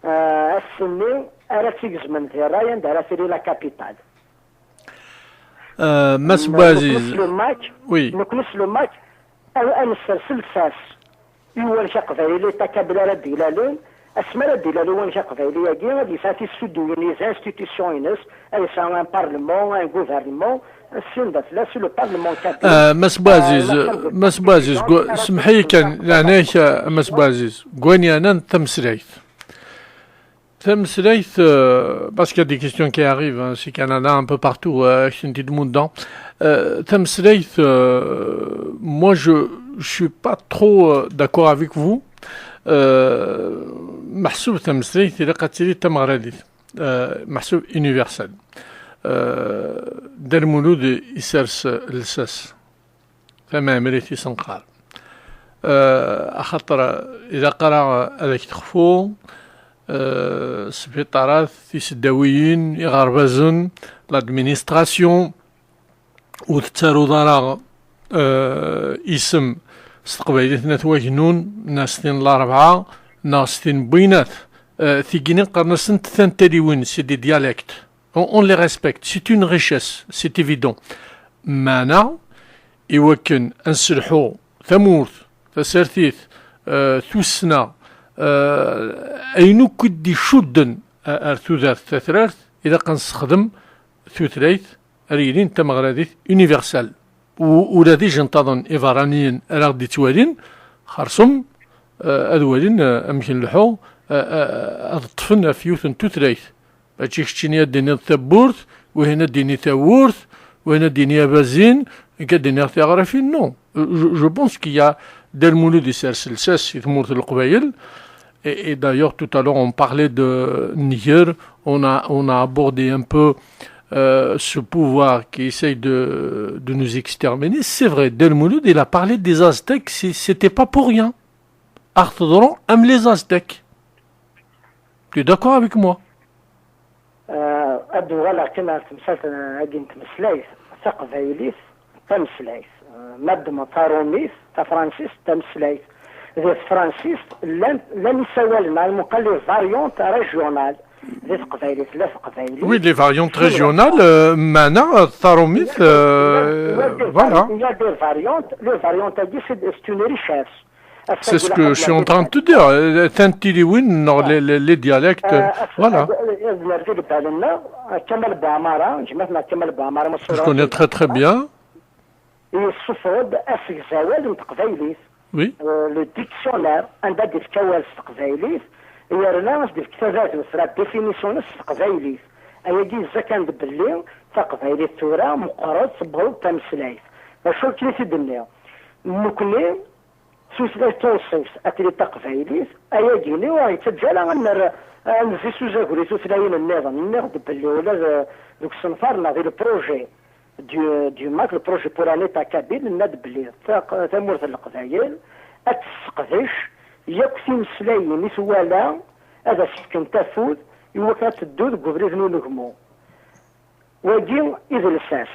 eh, ass-nni ara tt-igezmen di ṛṛay anda ara tili la capitale. Euh, Mass Buɛziz. Nekkni s le MAK, oui. Nekkni s le MAK, a, a nessers lsas i uwanek aqbayli, takabla ara d-ilalen, asmi ara d-ilal uwanek aqbayli-agi, ad yesɛu tisudduyin, les institutions-ines, ad yesɛu un parlement, un gouvernement, sin d afella, c'est le parlement kabyle. Euh, Mass Buɛziz, euh, Mass Buɛziz, semḥ-iyi kan, leɛnaya-k, euh, Mass Buɛziz, gwan yanan tameslayt. Tameslayt, euh, parce qu'il y a des questions qui arrivent, hein, c'est Canada, un peu partout, euh, ak-tent-id-muddeɣ. Euh, tameslayt, euh, moi, je, je suis pas trop, euh, d'accord avec vous. Euh, meḥsub tameslayt, ilaq ad tili d tameɣradit. Euh, meḥsub universel. Euh, Dda Lmulud isers lsas. Tamɛemrit i s-neqqar. Eh, axaṭer ilaq ara ad ak-texfu, eh, sbiṭarat, tiseddawiyin, iɣerbazen, l'administration, ur tettaruḍ ara, eh, isem s teqbaylit n At Wagnun, neɣ s tin n Larebɛa, neɣ s tin n Waynat. Eh, tigini qqaren-asent tantaliwin, c'est des dialectes. On, on les respecte. C'est une richesse, c'est évident. Meɛna, i wakken ad nesselḥu tamurt, tasertit, eh, tussna, eh, ayen akk i d-icudden a-, ar tudert tatrart, ilaq ad nessexdem tutlayt ara yilin d tameɣradit universelle. U-, ula d ijenṭaḍen iberraniyen ara ɣ-d-ittwalin, xersum, Euh, ad walin, euh, amek nleḥḥu, euh, euh, ad ṭṭfen ɣef yiwet n tutlayt. Mačči keččini ad d-tiniḍ tawwurt, wihin ad d-yini tawwurt, wihin ad d-yini abazin, nekk ad d-iniɣ tiɣrifin. Non. Je, je pense qu'il y a Dda Lmulud isers lsas i tmurt n Leqbayel. Et, et d'ailleurs, tout à l'heure, on parlait de Niger. On a, on a abordé un peu, euh, ce pouvoir qui essaye de, de nous exterminer. C'est vrai, Dda Lmulud, il a parlé des Aztèques, c'est- c'était pas pour rien. Aɣ teḍru am les Aztèques. Tu es d'accord avec moi? Ad d-uɣaleɣ kan ɣer temsalt-agi n tmeslayt taqbaylit, tameslayt. Ma ddmeɣ tarumit, tafransist, tameslayt. Di tefransist llan llan isawalen, neɣ lmuqal les variantes régionales. Di teqbaylit tella teqbaylit. Oui, les variantes régionales, euh, meɛna tarumit, euh, voilà. Il y a des variantes, les variantes-agi c'est une richesse. C'est ce que je suis en train de te dire. Tantiliwin, non, les, les, les dialectes, voilà. Je connais très très bien. Yessufeɣ-d asegzawal n teqbaylit. Oui. Le dictionnaire, anda d-ifka awal s teqbaylit, yerna as-d-ifka tadadut, la définition s teqbaylit. Ayagi yezza kan-d belli taqbaylit tura meqqret, tewweḍ-d tameslayt. D acu akken i t-id-nniɣ? Nekkni, tutlayt tunṣibt ad tili d taqbaylit, ayagi-nni ur aɣ-yettaǧǧa ara ad nerr, ad nezzi s uzagur i tutlayin nniḍen. Nniɣ-d belli ula d, deg usenfar neɣ di le projet du, du MAK, le projet pour un État kabyle, nenna-d belli taq- tamurt n Leqbayel ad tesseqdec yakk timeslayin i twala ad as-fkent afud i wakken ad teddu deg ubrid n unegmu. Wagi i d lsas.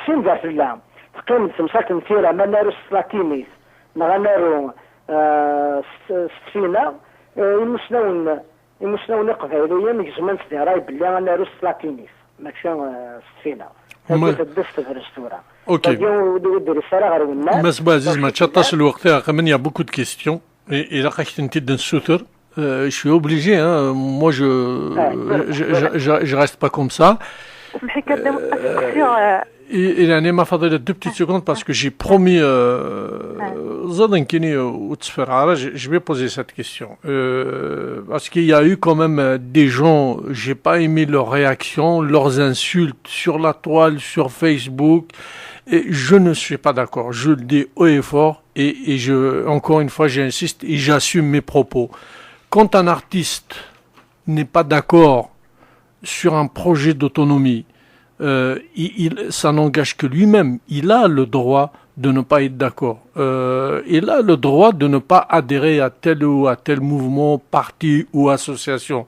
Sin gar tella, teqqim-d temsalt n tira, ma naru s tlatinit, neɣ ad naru, eh, s s tfinaɣ, eh, imusnawen, imusnawen iqbayliyen gezmen-tt di ṛṛay belli ad naru s tlatinit, mačči, eh, s tfinaɣ. Tagi tedda s tebrez tura. Ok. Tagi ur d-, ur d-iris ara ɣer wennar. Mass Boaziz, mačči aṭas n lweqt i aɣ-, min, il y a beaucoup de questions. Et, et là, je suis obligé, hein. Moi, je, je, je, je, je reste pas comme ça. سمحي كدم أسكسيو. Et, et يعني, ma Fadila, deux petites secondes parce que j'ai promis, euh, ẓid nekkini, euh, ur tteffer ara, je, je vais poser cette question. Euh, parce qu'il y a eu quand même, euh, des gens, j'ai pas aimé leurs réactions, leurs insultes sur la toile, sur Facebook, et je ne suis pas d'accord. Je le dis haut et fort, et, et je, encore une fois, j'insiste et j'assume mes propos. Quand un artiste n'est pas d'accord sur un projet d'autonomie, euh, il, il- ça n'engage que lui-même. Il a le droit de ne pas être d'accord. Euh, il a le droit de ne pas adhérer à tel ou à tel mouvement, parti ou association.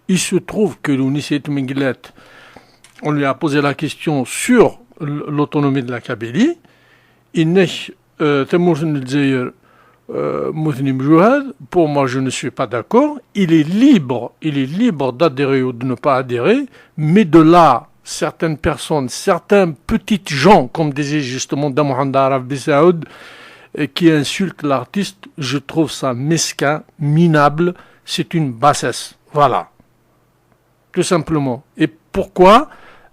Il se trouve que Lounis Menglet, on lui a posé la question sur l- l'autonomie de la Kabylie. Il n'est, euh, Tamour Nilzeir, euh, Mouthni Mjouhad, pour moi, je ne suis pas d'accord. Il est libre, il est libre d'adhérer ou de ne pas adhérer, mais de là, certaines personnes, certains petits gens, comme disait justement Damohan Daraf Bissaoud, euh, qui insultent l'artiste, je trouve ça mesquin, minable, c'est une bassesse. Voilà. Tout simplement. Et pourquoi,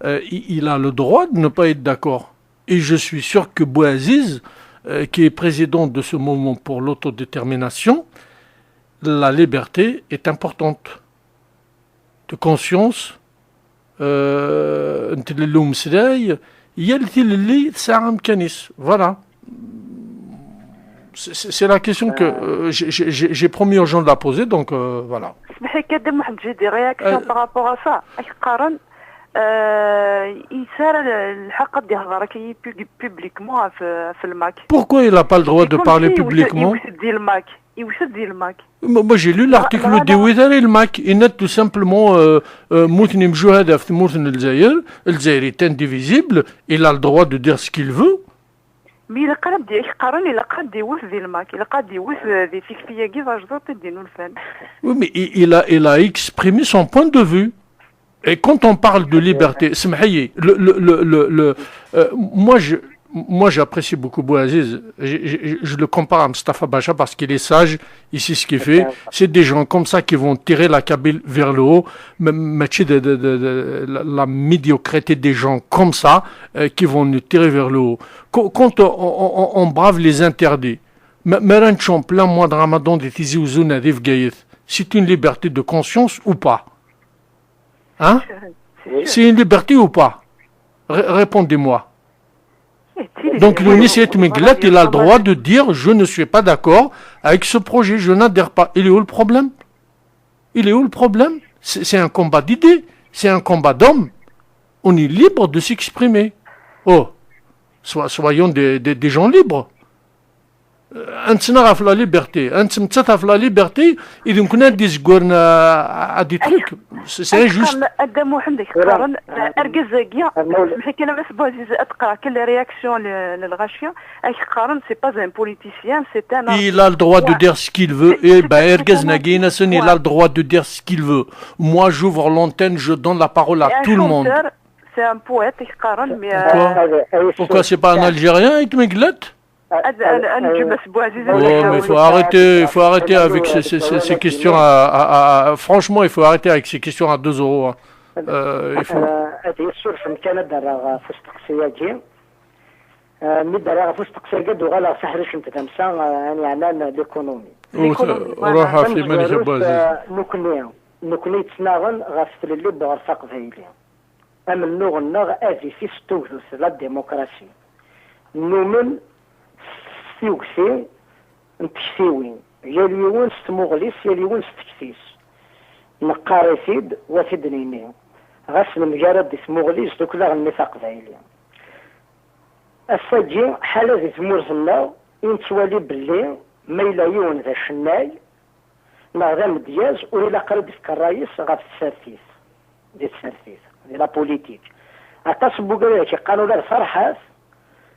euh, il, il a le droit de ne pas être d'accord. Et je suis sûr que Bouaziz, euh, qui est président de ce mouvement pour l'autodétermination, la liberté est importante. De conscience, euh, n tlelli umeslay, yal tilelli tesɛa amkan-is. Voilà. C'est c'est- c'est la question que, euh, j'ai- j'ai j'ai promis aux gens de la poser, donc, euh, voilà. سمحي كده محمد جدي réaction par rapport à ça. اش قارن؟ آه، يسار الحق دي هضرك publiquement في في الماك. Pourquoi il n'a pas le droit de parler publiquement? يوسد دي الماك، يوسد دي الماك. Moi, moi, j'ai lu l'article de Wither et le Mac. Il note tout simplement, euh, euh, Mouthni Mjouhad, Mouthni Lzaïr, Lzaïr est indivisible, il a le droit de dire ce qu'il veut. Mais il a قرب دي قارن، il a قرب دي وث دي الماك، il a قرب دي وث دي فيكتيا كي فاش ضرت دي نولفان. Oui, mais il, il a, il a exprimé son point de vue. Et quand on parle de liberté, سمحي لي, le, le, le, le, le, euh, moi, je, moi, j'apprécie beaucoup Bouaziz. Je, je, je le compare à Mustafa Bacha parce qu'il est sage, il sait ce qu'il fait. C'est des gens comme ça qui vont tirer la Kabylie vers le haut. Mais, mais tu sais, de, de, de, de, la, la médiocrité des gens comme ça, euh, qui vont nous tirer vers le haut. Quand, quand on, on, on, on brave les interdits, Ma, ma ara nečč en plein mois de Ramadan di Tizi Uzzu neɣ di Bgayet, c'est une liberté de conscience ou pas? Hein? C'est une liberté ou pas? Ré- répondez-moi. Donc Younis Ayt Mengellat, il a le droit de dire: je ne suis pas d'accord avec ce projet, je n'adhère pas. Il est où le problème? Il est où le problème? C'est c'est un combat d'idées, c'est un combat d'hommes. On est libre de s'exprimer. Oh, so- soyons des, des- des gens libres. Euh, ad nettnaɣ ɣef la liberté, ad nettmettat ɣef la liberté, i d nekkni ad d-izegren à, à des trucs. C'est c'est injuste. Adda Muḥend, ak qqaren, argaz-agi, semmeḥ kan a Mass Bouaziz, ad qqareɣ kan les réactions n lɣaci, ak qqaren, c'est pas un politicien, c'est un Il a le droit de dire ce qu'il veut. Eh ben, argaz-nni, il a le droit de dire ce qu'il veut. Moi, j'ouvre l'antenne, je donne la parole à tout le monde. C'est un poète, ak qqaren, mais... Pourquoi? Pourquoi c'est pas un Algérien, Ayt Mengellat? Ad ad- ad neǧǧ Mass Bouaziz. Oh, mais il faut arrêter, il faut arrêter avec ces, ces- ces- ces questions à, à- à- à- franchement, il faut arrêter avec ces questions à deux euros, hein. Euh, il faut... Ad yi-tessurfem kan ad d-rreɣ ɣef usteqsi-agi. Mi d-rreɣ ɣef usteqsi-agi, ad d-uɣaleɣ s aḥric n tdamsa, eh, ani ɛnan l'économie. Ruḥ ɣef yiman-ik a Bouaziz. Nekni, nekni yettnaɣen ɣef tlelli n weɣref aqbayli. Amennuɣ-nneɣ ad ifis n tugdut, la démocratie. Numen s tugti n tektiwin, yal yiwen s tmuɣli-s, yal yiwen s tekti-s. Neqqar-it-id, wa t-id-nini. Ɣas nemgarad di tmuɣli, yesdukkel-aɣ-nni taqbayli. Ass-agi, ḥala di tmurt-nneɣ i nettwali belli ma yella yiwen d acennay, neɣ d amedyaz, ur ilaq ara ad ifk ṛṛay-is ɣef tsertit, di tsertit, di la politique. Aṭas n wugad i ak-iqqaren ula d Ferḥat,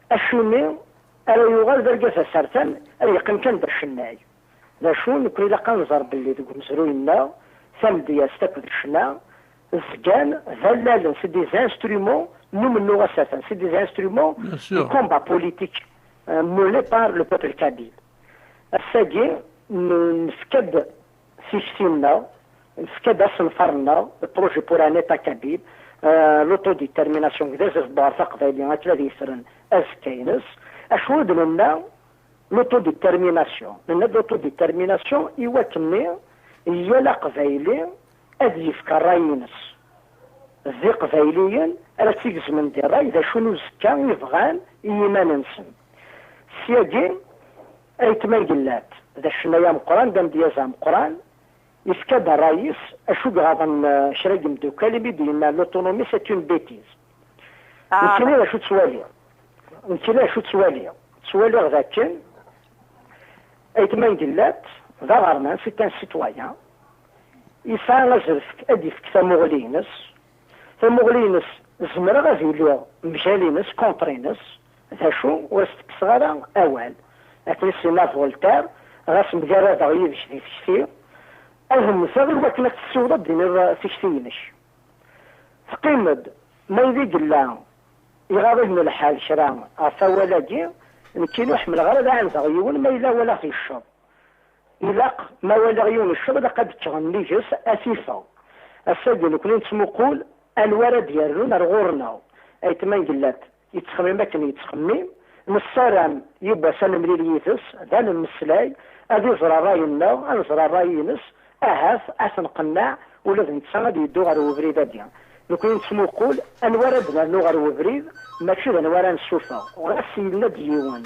acimi ara yuɣal d argaz asertan ad yeqqim kan d acennay? D acu, nekkni ilaq ad nẓer belli deg umezruy-nneɣ, tamedyazt akked ccna, zgan d allalen, c'est des instruments n umennuɣ asertan, c'est des instruments du combat politique, euh, mené par le peuple kabyle. Ass-agi, n- nefka-d tikti-nneɣ, nefka-d asenfar-nneɣ, le projet pour un État kabyle, euh, l'autodétermination, deg d azref n weɣref aqbayli, akken ad yefren azekka-ines. Acu i d-nenna? L'autodétermination. Nenna-d l'autodétermination i wakken yal aqbayli ad yefk ṛṛay-ines. D iqbayliyen ara tt-igezmen di ṛṛay d acu n uzekka i bɣan i yiman-nsen. Syagi, Ayt Mengellat, d acennay ameqqran, d amedyaz ameqqran, yefka-d ṛṛay-is, acu i iɣaḍen, eh, kra n yimeddukal, imi d-yenna l'autonomie c'est une bêtise. Nekkini d acu ttwaliɣ? Nekkini d acu ttwaliɣ? Ttwaliɣ d akken Ayt Mengellat d aɣerman, c'est un citoyen, yesɛa azref ad d-yefk tamuɣli-ines. Tamuɣli-ines, zemreɣ ad iliɣ mgal-ines, contre-ines, d acu, ur as-tekkseɣ ara awal. Akken i s-yenna Voltaire, ɣas mgaradeɣ yid-k di tekti, ad mmteɣ i wakken ad k-tessiwḍeḍ ad d-tiniḍ tikti-inek. Teqqim-d, ma yella yella iɣaḍ-iten lḥal kra ɣef wawal-agi, nekkini ur ḥemmleɣ ara ad ɛandeɣ yiwen ma yella walaɣ-t yecceḍ. Ilaq, ma walaɣ yiwen yecceḍ, ilaq ad d-kkɣeɣ nnig-s, ad t-ifeɣ. Ass-agi nekkni nettmuqul anwa ara d-yernun ar ɣur-neɣ. Ayt Mengellat yettxemmim akken yettxemmim, nessaram yiwwas ad nemlil yid-s, da nemmeslay, ad iẓer ṛṛay-nneɣ, ad nẓer ṛṛay-ines, ahat ad t-nqenneɛ ula d netta ad yeddu ɣer webrid-agi. Nekkni nettmuqul anwa ara d-nernu ɣer webrid, mačči d anwa ara nessufeɣ. Ɣas yenna-d yiwen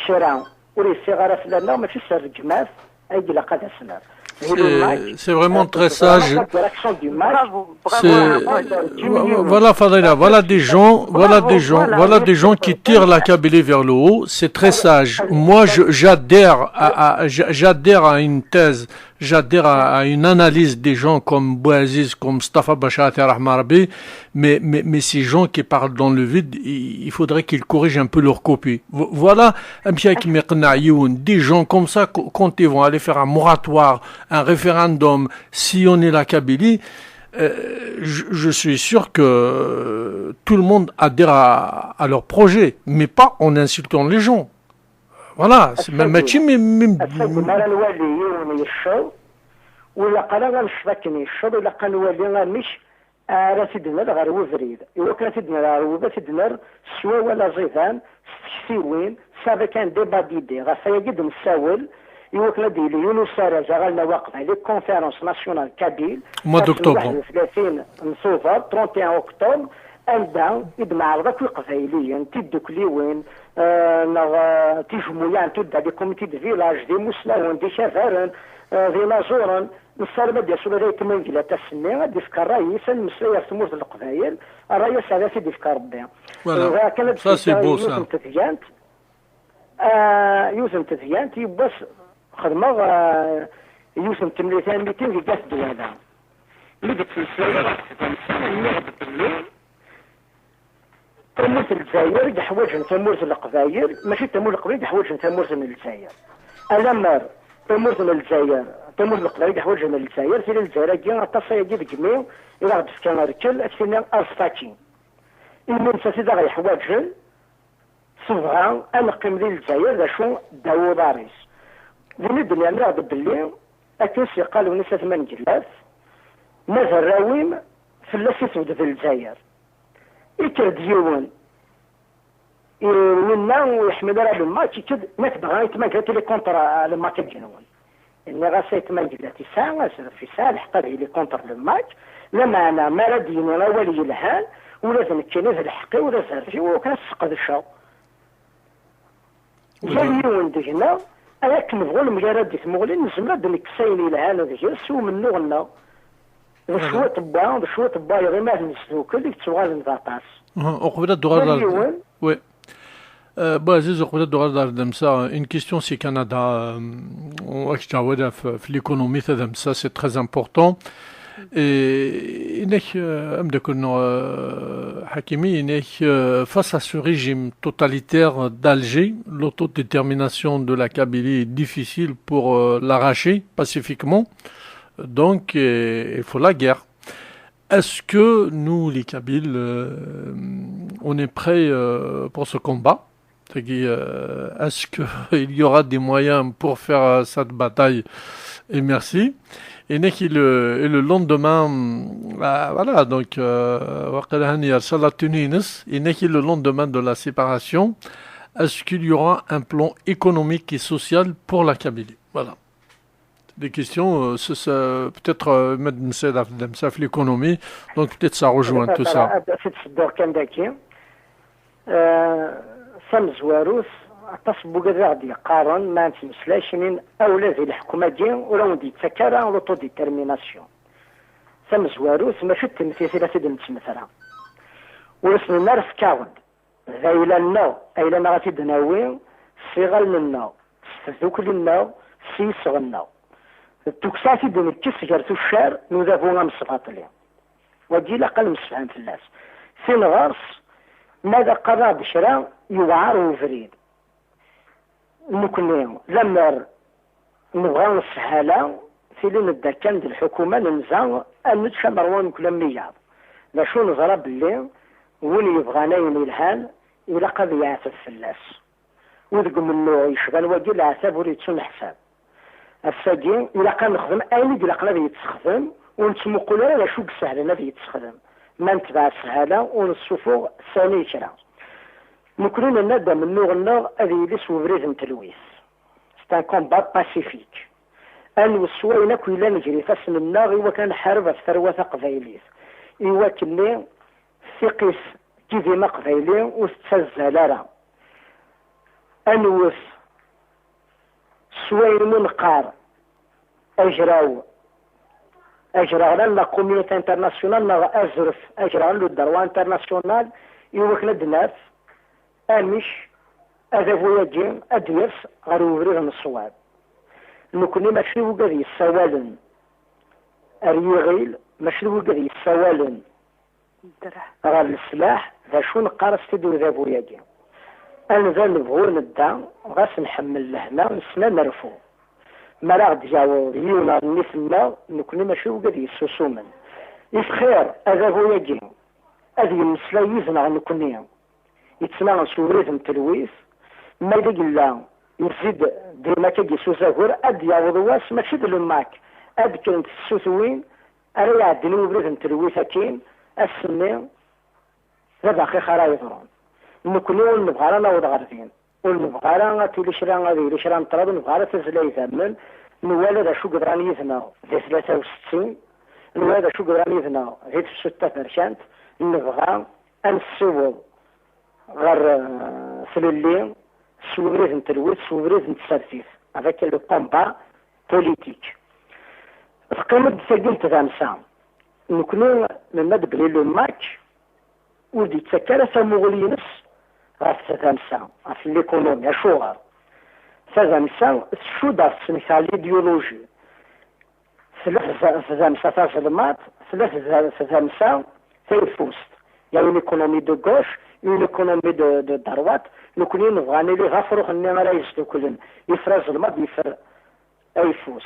kra ur yeffiɣ ara fell-aneɣ, mačči s rregmat ay ilaq ad as-nerr. C'est c'est vraiment très sage. Direction du match. Bravo, bravo, C'est- bravo. Vo- Voilà, Fadila, voilà des gens, voilà des gens, voilà des gens qui tirent la Kabylie vers le haut. C'est très sage. Moi, je- j'adhère à, à- j'a- j'adhère à une thèse, j'adhère à, à une analyse des gens comme Bouaziz, comme Mustafa Bacha, Rahma Rabi, mais, mais, mais ces gens qui parlent dans le vide, il, il faudrait qu'ils corrigent un peu leur copie. Vo- Voilà, amek ara kem-iqenneɛ yiwen, des gens comme ça, qu- quand ils vont aller faire un moratoire, un référendum, sillonner la Kabylie, euh, je, je suis sûr que tout le monde adhère à, à leur projet, mais pas en insultant les gens. Voilà, c'est ma- mačči mi- mi- Ass-agi mi ara nwali yiwen yecceḍ, ur ilaq ara ad necceḍ akken yecceḍ, ilaq ad nwali amek Ara t-id-nerr ɣer webrid. Iwakken ad t-id-nerr ɣer webrid, ad t-id-nerr s wawal aẓidan, s tektiwin, s avec un débat d'idées. Ɣef wayagi i d-nessawel, iwakken ad d-yili yiwen usarag aɣelnaw aqbayli, conférence nationale kabyle, mois d'octobre, waḥed u tlatin n tubeṛ, trente et un octobre, anda i d-neɛreḍ akk iqbayliyen, tiddukliwin, eh, neɣ, eh, tijmuyaɛ n tuddar, les comités de village, d imuslawen, d ikabaren, eh, d inaẓuren, nessarem ad d-yas ula d ayetma Ngillat ass-nni, ad d-yefk ṛṛay-is, ad nemmeslay ɣef tmurt n Leqbayel, ṛṛay-is ad as-id-yefk Ṛebbi. Voilà. Bɣiɣ kan ad d-fkiɣ yiwet n tedyant, ah, yiwet n tedyant, yiwwas xedmeɣ, ah, yiwet n temlilit, un meeting deg At Dwala. Mi d-ttmeslayeɣ ɣef tdamsa, nniɣ-d belli tamurt n Lezzayer i yeḥwaǧen tamurt n Leqbayel, mačči d tamurt n Leqbayel i yeḥwaǧen tamurt n Lezzayer. Alammer tamurt n Lezzayer, tamurt n Leqbayel i yeḥwaǧen Lezzayer, tili Lezzayer-agi aṭas ayagi deg mi i aɣ-d-tefka rrkel, ad tini aẓet akkin. Imi nettat i d aɣ-yeḥwaǧen, tebɣa ad neqqim di Lezzayer, d acu ddaw uḍar-is. Din i d-nniɣ belli akken s-yeqqal Wnis At Mangellat, ma d arraw-im, fell-as i tebded Lezzayer. Ikker-d yiwen, i-, winna ur iḥmil ara le MAK, ikker-d, ma tebɣa ayetma Ngillat, il est contre le MAK-agi-nwen. Nniɣ-as ayetma Ngillat, isɛa azref, isɛa lḥeqq ad yili contre le MAK, lameɛna mi ara d-yini awal yelhan, ula d nekkini d lḥeqq-iw, d azref-iw, ur kan ad t-sqedceɣ. Yal yiwen deg-neɣ, akken nebɣu nemgarad di tmuɣli, nezmer ad d-nekkes ayen yelhan deg-s i umennuɣ-nneɣ. D cwiṭ n wa, d cwiṭ n wayeḍ, imi ad nesdukel, i yettuɣalen d aṭas. Mhm, uqbel ad d-uɣaleɣ ar... Yiwen. Oui. Euh, Bouaziz, uqbel ad d-uɣaleɣ ar tdamsa, une question si Canada, euh, ad k-ǧǧeɣ awal ɣef, ɣef l'économie, tadamsa, c'est très important. Et inek, euh, ameddakel-nneɣ, euh, Hakimi, inek, euh, face à ce régime totalitaire d'Alger, l'autodétermination de la Kabylie est difficile pour, euh, l'arracher pacifiquement. Donc, euh, il faut la guerre. Est-ce que nous, les Kabyles, euh, on est prêts, euh, pour ce combat ? C'est-à-dire, euh, est-ce qu'il y aura des moyens pour faire, euh, cette bataille ? Et merci. Et inek, le, et le lendemain, euh, voilà, donc, euh, waqila hani yersa la tenue-ines, inek, le lendemain de la séparation, est-ce qu'il y aura un plan économique et social pour la Kabylie ? Voilà. Des questions, euh, c'est, c'est peut-être, euh, Madame Saïd Abdel Msaf, l'économie, donc peut-être ça rejoint tout ça. Ad, ad t-id-sedduɣ kan daki. Euh, tamezwarut, aṭas n wugad i ɣ-d-yeqqaren, ma nettmeslay, cnin, awla di leḥkem-agi, ur awen-d-yettak ara l'autodétermination. Tamezwarut, mačči d timtit i la t-id-nettmettra. Ur as-nenna ara fkaɣ-d. D ayla-nneɣ, ayla-nneɣ ad t-id-nawi s iɣallen-nneɣ, s tdukli-nneɣ, s yiseɣ-nneɣ. D tukksa ad t-id-nekkes gar tuccar n udabu amesbaṭli. Wagi ilaq ad nemsefham fell-as. Tin ɣer-s, ma d aqerraɣ-d kra, yewɛer ubrid. Nekkni, lemmer nebɣa sshala, tili nedda kan d lḥukuma, nenza ad nečč amerwan mkul am wiyaḍ. D acu neẓra belli win yebɣan ayen yelhan, ilaq ad yeɛteb fell-as. U deg umennuɣ yecban wagi, leɛtab ur yettuneḥsab. Ass-agi, ilaq ad nexdem ayen i ilaqen ad yettexdem, ur nettmuqul ara d acu i isehlen ad yettexdem. Ma netbeɛ sshala, ur nessufuɣ sani kra. Nekkni nenna-d amennuɣ-nneɣ ad yili s ubrid n telwit. C'est un combat pacifique. Ad nwet s wayen akk yellan gar ifassen-nneɣ i wakken ad nḥareb ɣef tarwa taqbaylit. I wakken-nni tiqqit n yidim aqbayli ur tettazzal ara. Ad nwet s wayen umi neqqar agraw, agraɣlan n la communauté internationale neɣ azref agraɣlan, le droit international, i wakken ad d-naf amek adabu-agi ad d-yas ɣer ubrid n ṣṣwab. Nekkni mačči d wigad yessawalen ar yiɣil, mačči d wigad yessawalen ɣer leslaḥ, d acu neqqar-as-t-id i udabu-agi. Anida nebɣu nedda, ɣas nḥemmel lehna, nessen ad nerfu. Mi ara aɣ-d-yaweḍ yiwen ɣer nnif-nneɣ, nekkni mačči d wigad yessusumen. If xir adabu-agi ad yemmeslay yid-neɣ nekkni, yettnaɣen s ubrid n telwit, ma yella yella yezzi-d dayem akkagi s uzagur, ad d-yaweḍ wass, mačči d le MAK, ad d-kkrent tsutwin ara iɛeddin i ubrid n telwit akkin, Ass-nni d abaxix ara yeḍrun. Nekkni ur nebɣi ara naweḍ ɣer din. Ur nebɣi ara ad tili kra, ad yili kra n ṭṭrad, ur nebɣi ara tazzla idammen. Nwala d acu yeḍran yid-neɣ di tlata u settin, nwala d acu yeḍran yid-neɣ di tefsut taberkant, nebɣa ad nessiweḍ ɣer, eh, tlelli s ubrid n telwit, s ubrid n tsertit, avec le combat politique. Teqqim-d tagi n tdamsa. Nekkni nenna-d belli le MAK ur d-yettak ara tamuɣli-ines ɣef tdamsa, ɣef l'économie. Acuɣer? Tadamsa tcudd ɣef tesnekta, l'idéologie. Tella tza-, tdamsa tazelmaḍt, tella tza-, tdamsa tayeffust. Il y a une économie de gauche, une économie de, de droite. Nekkni nebɣa ad nili d afrux-nni ara yesduklen, yeffer azelmaḍ, yeffer ayeffus.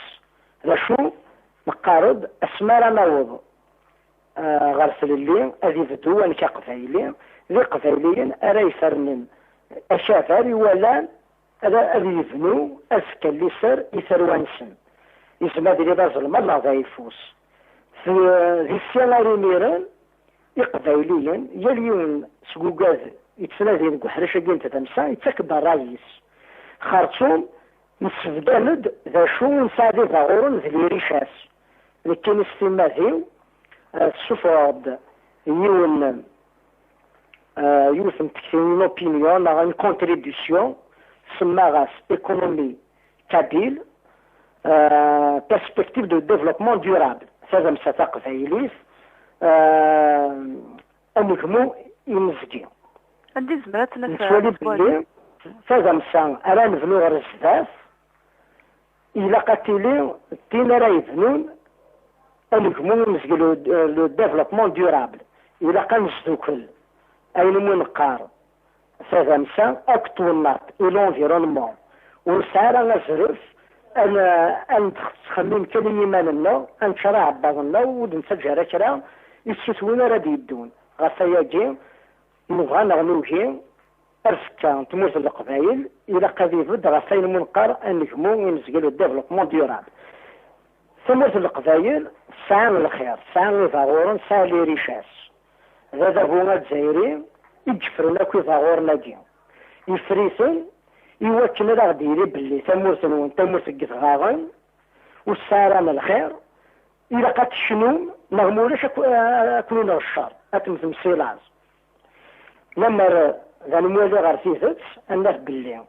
D acu neqqar-d? Asmi ara naweḍ, eh, ɣer tlelli, ad ibdu wanek aqbayli, d iqbayliyen ara ifernen akabar iwalan ad, ad yebnu azekka n liser i tarwa-nsen. Yezmer ad yili d azelmaḍ neɣ d ayeffus. Di, di sya ar imiren, iqbayliyen, yal yiwen seg ugad yettnadi deg uḥric-agi n tdamsa, yettak-d ṛṛay-is. Xerṣum, msebdan-d d acu i nesɛa d ibaɣuren d liricat. Nekkini s timmad-iw, eh, ssufɣeɣ-d yiwen, eh, yiwet n tekti, une opinion neɣ une contribution, semmaɣ-as économie kabyle, eh, perspective de développement durable, tadamsa taqbaylit, eh, anegmu imezgi. Anda i nezmer ad t-naf? Nettwali belli tadamsa ara nebnu ɣer zdat, ilaq ad tili d tin ara yebnun anegmu imezgi, le, le développement durable. Ilaq ad nesdukel ayen umi neqqar tadamsa akked twennaḍt, et l'environnement. Ur nesɛi ara azref ad n-, ad nettxemmim kan i yiman-nneɣ, ad neččar aɛebbaḍ-nneɣ, ur d-nettaǧǧa ara kra i tsutwin ara d-yeddun. Ɣef wayagi, nebɣa neɣ nugi, azekka n tmurt n Leqbayel ilaq ad ibedd ɣef wayen umi neqqar anegmu imezgel, le développement durable. Tamurt n Leqbayel tesɛa lxir, tesɛa ibaɣuren, tesɛa les richesses. D adabu azzayri i yeffren akk ibaɣuren-agi. Yeffer-iten i wakken ad aɣ-d-yili belli tamurt-nwen d tamurt n yedɣaɣen, ur tesɛi ara n lxir, ilaq ad teknum, neɣ ma ulac ad k-, ad ken-ineɣ ccer, ad temmtem si laẓ. Lemmer d anmwali ɣer tidet, ad naf belli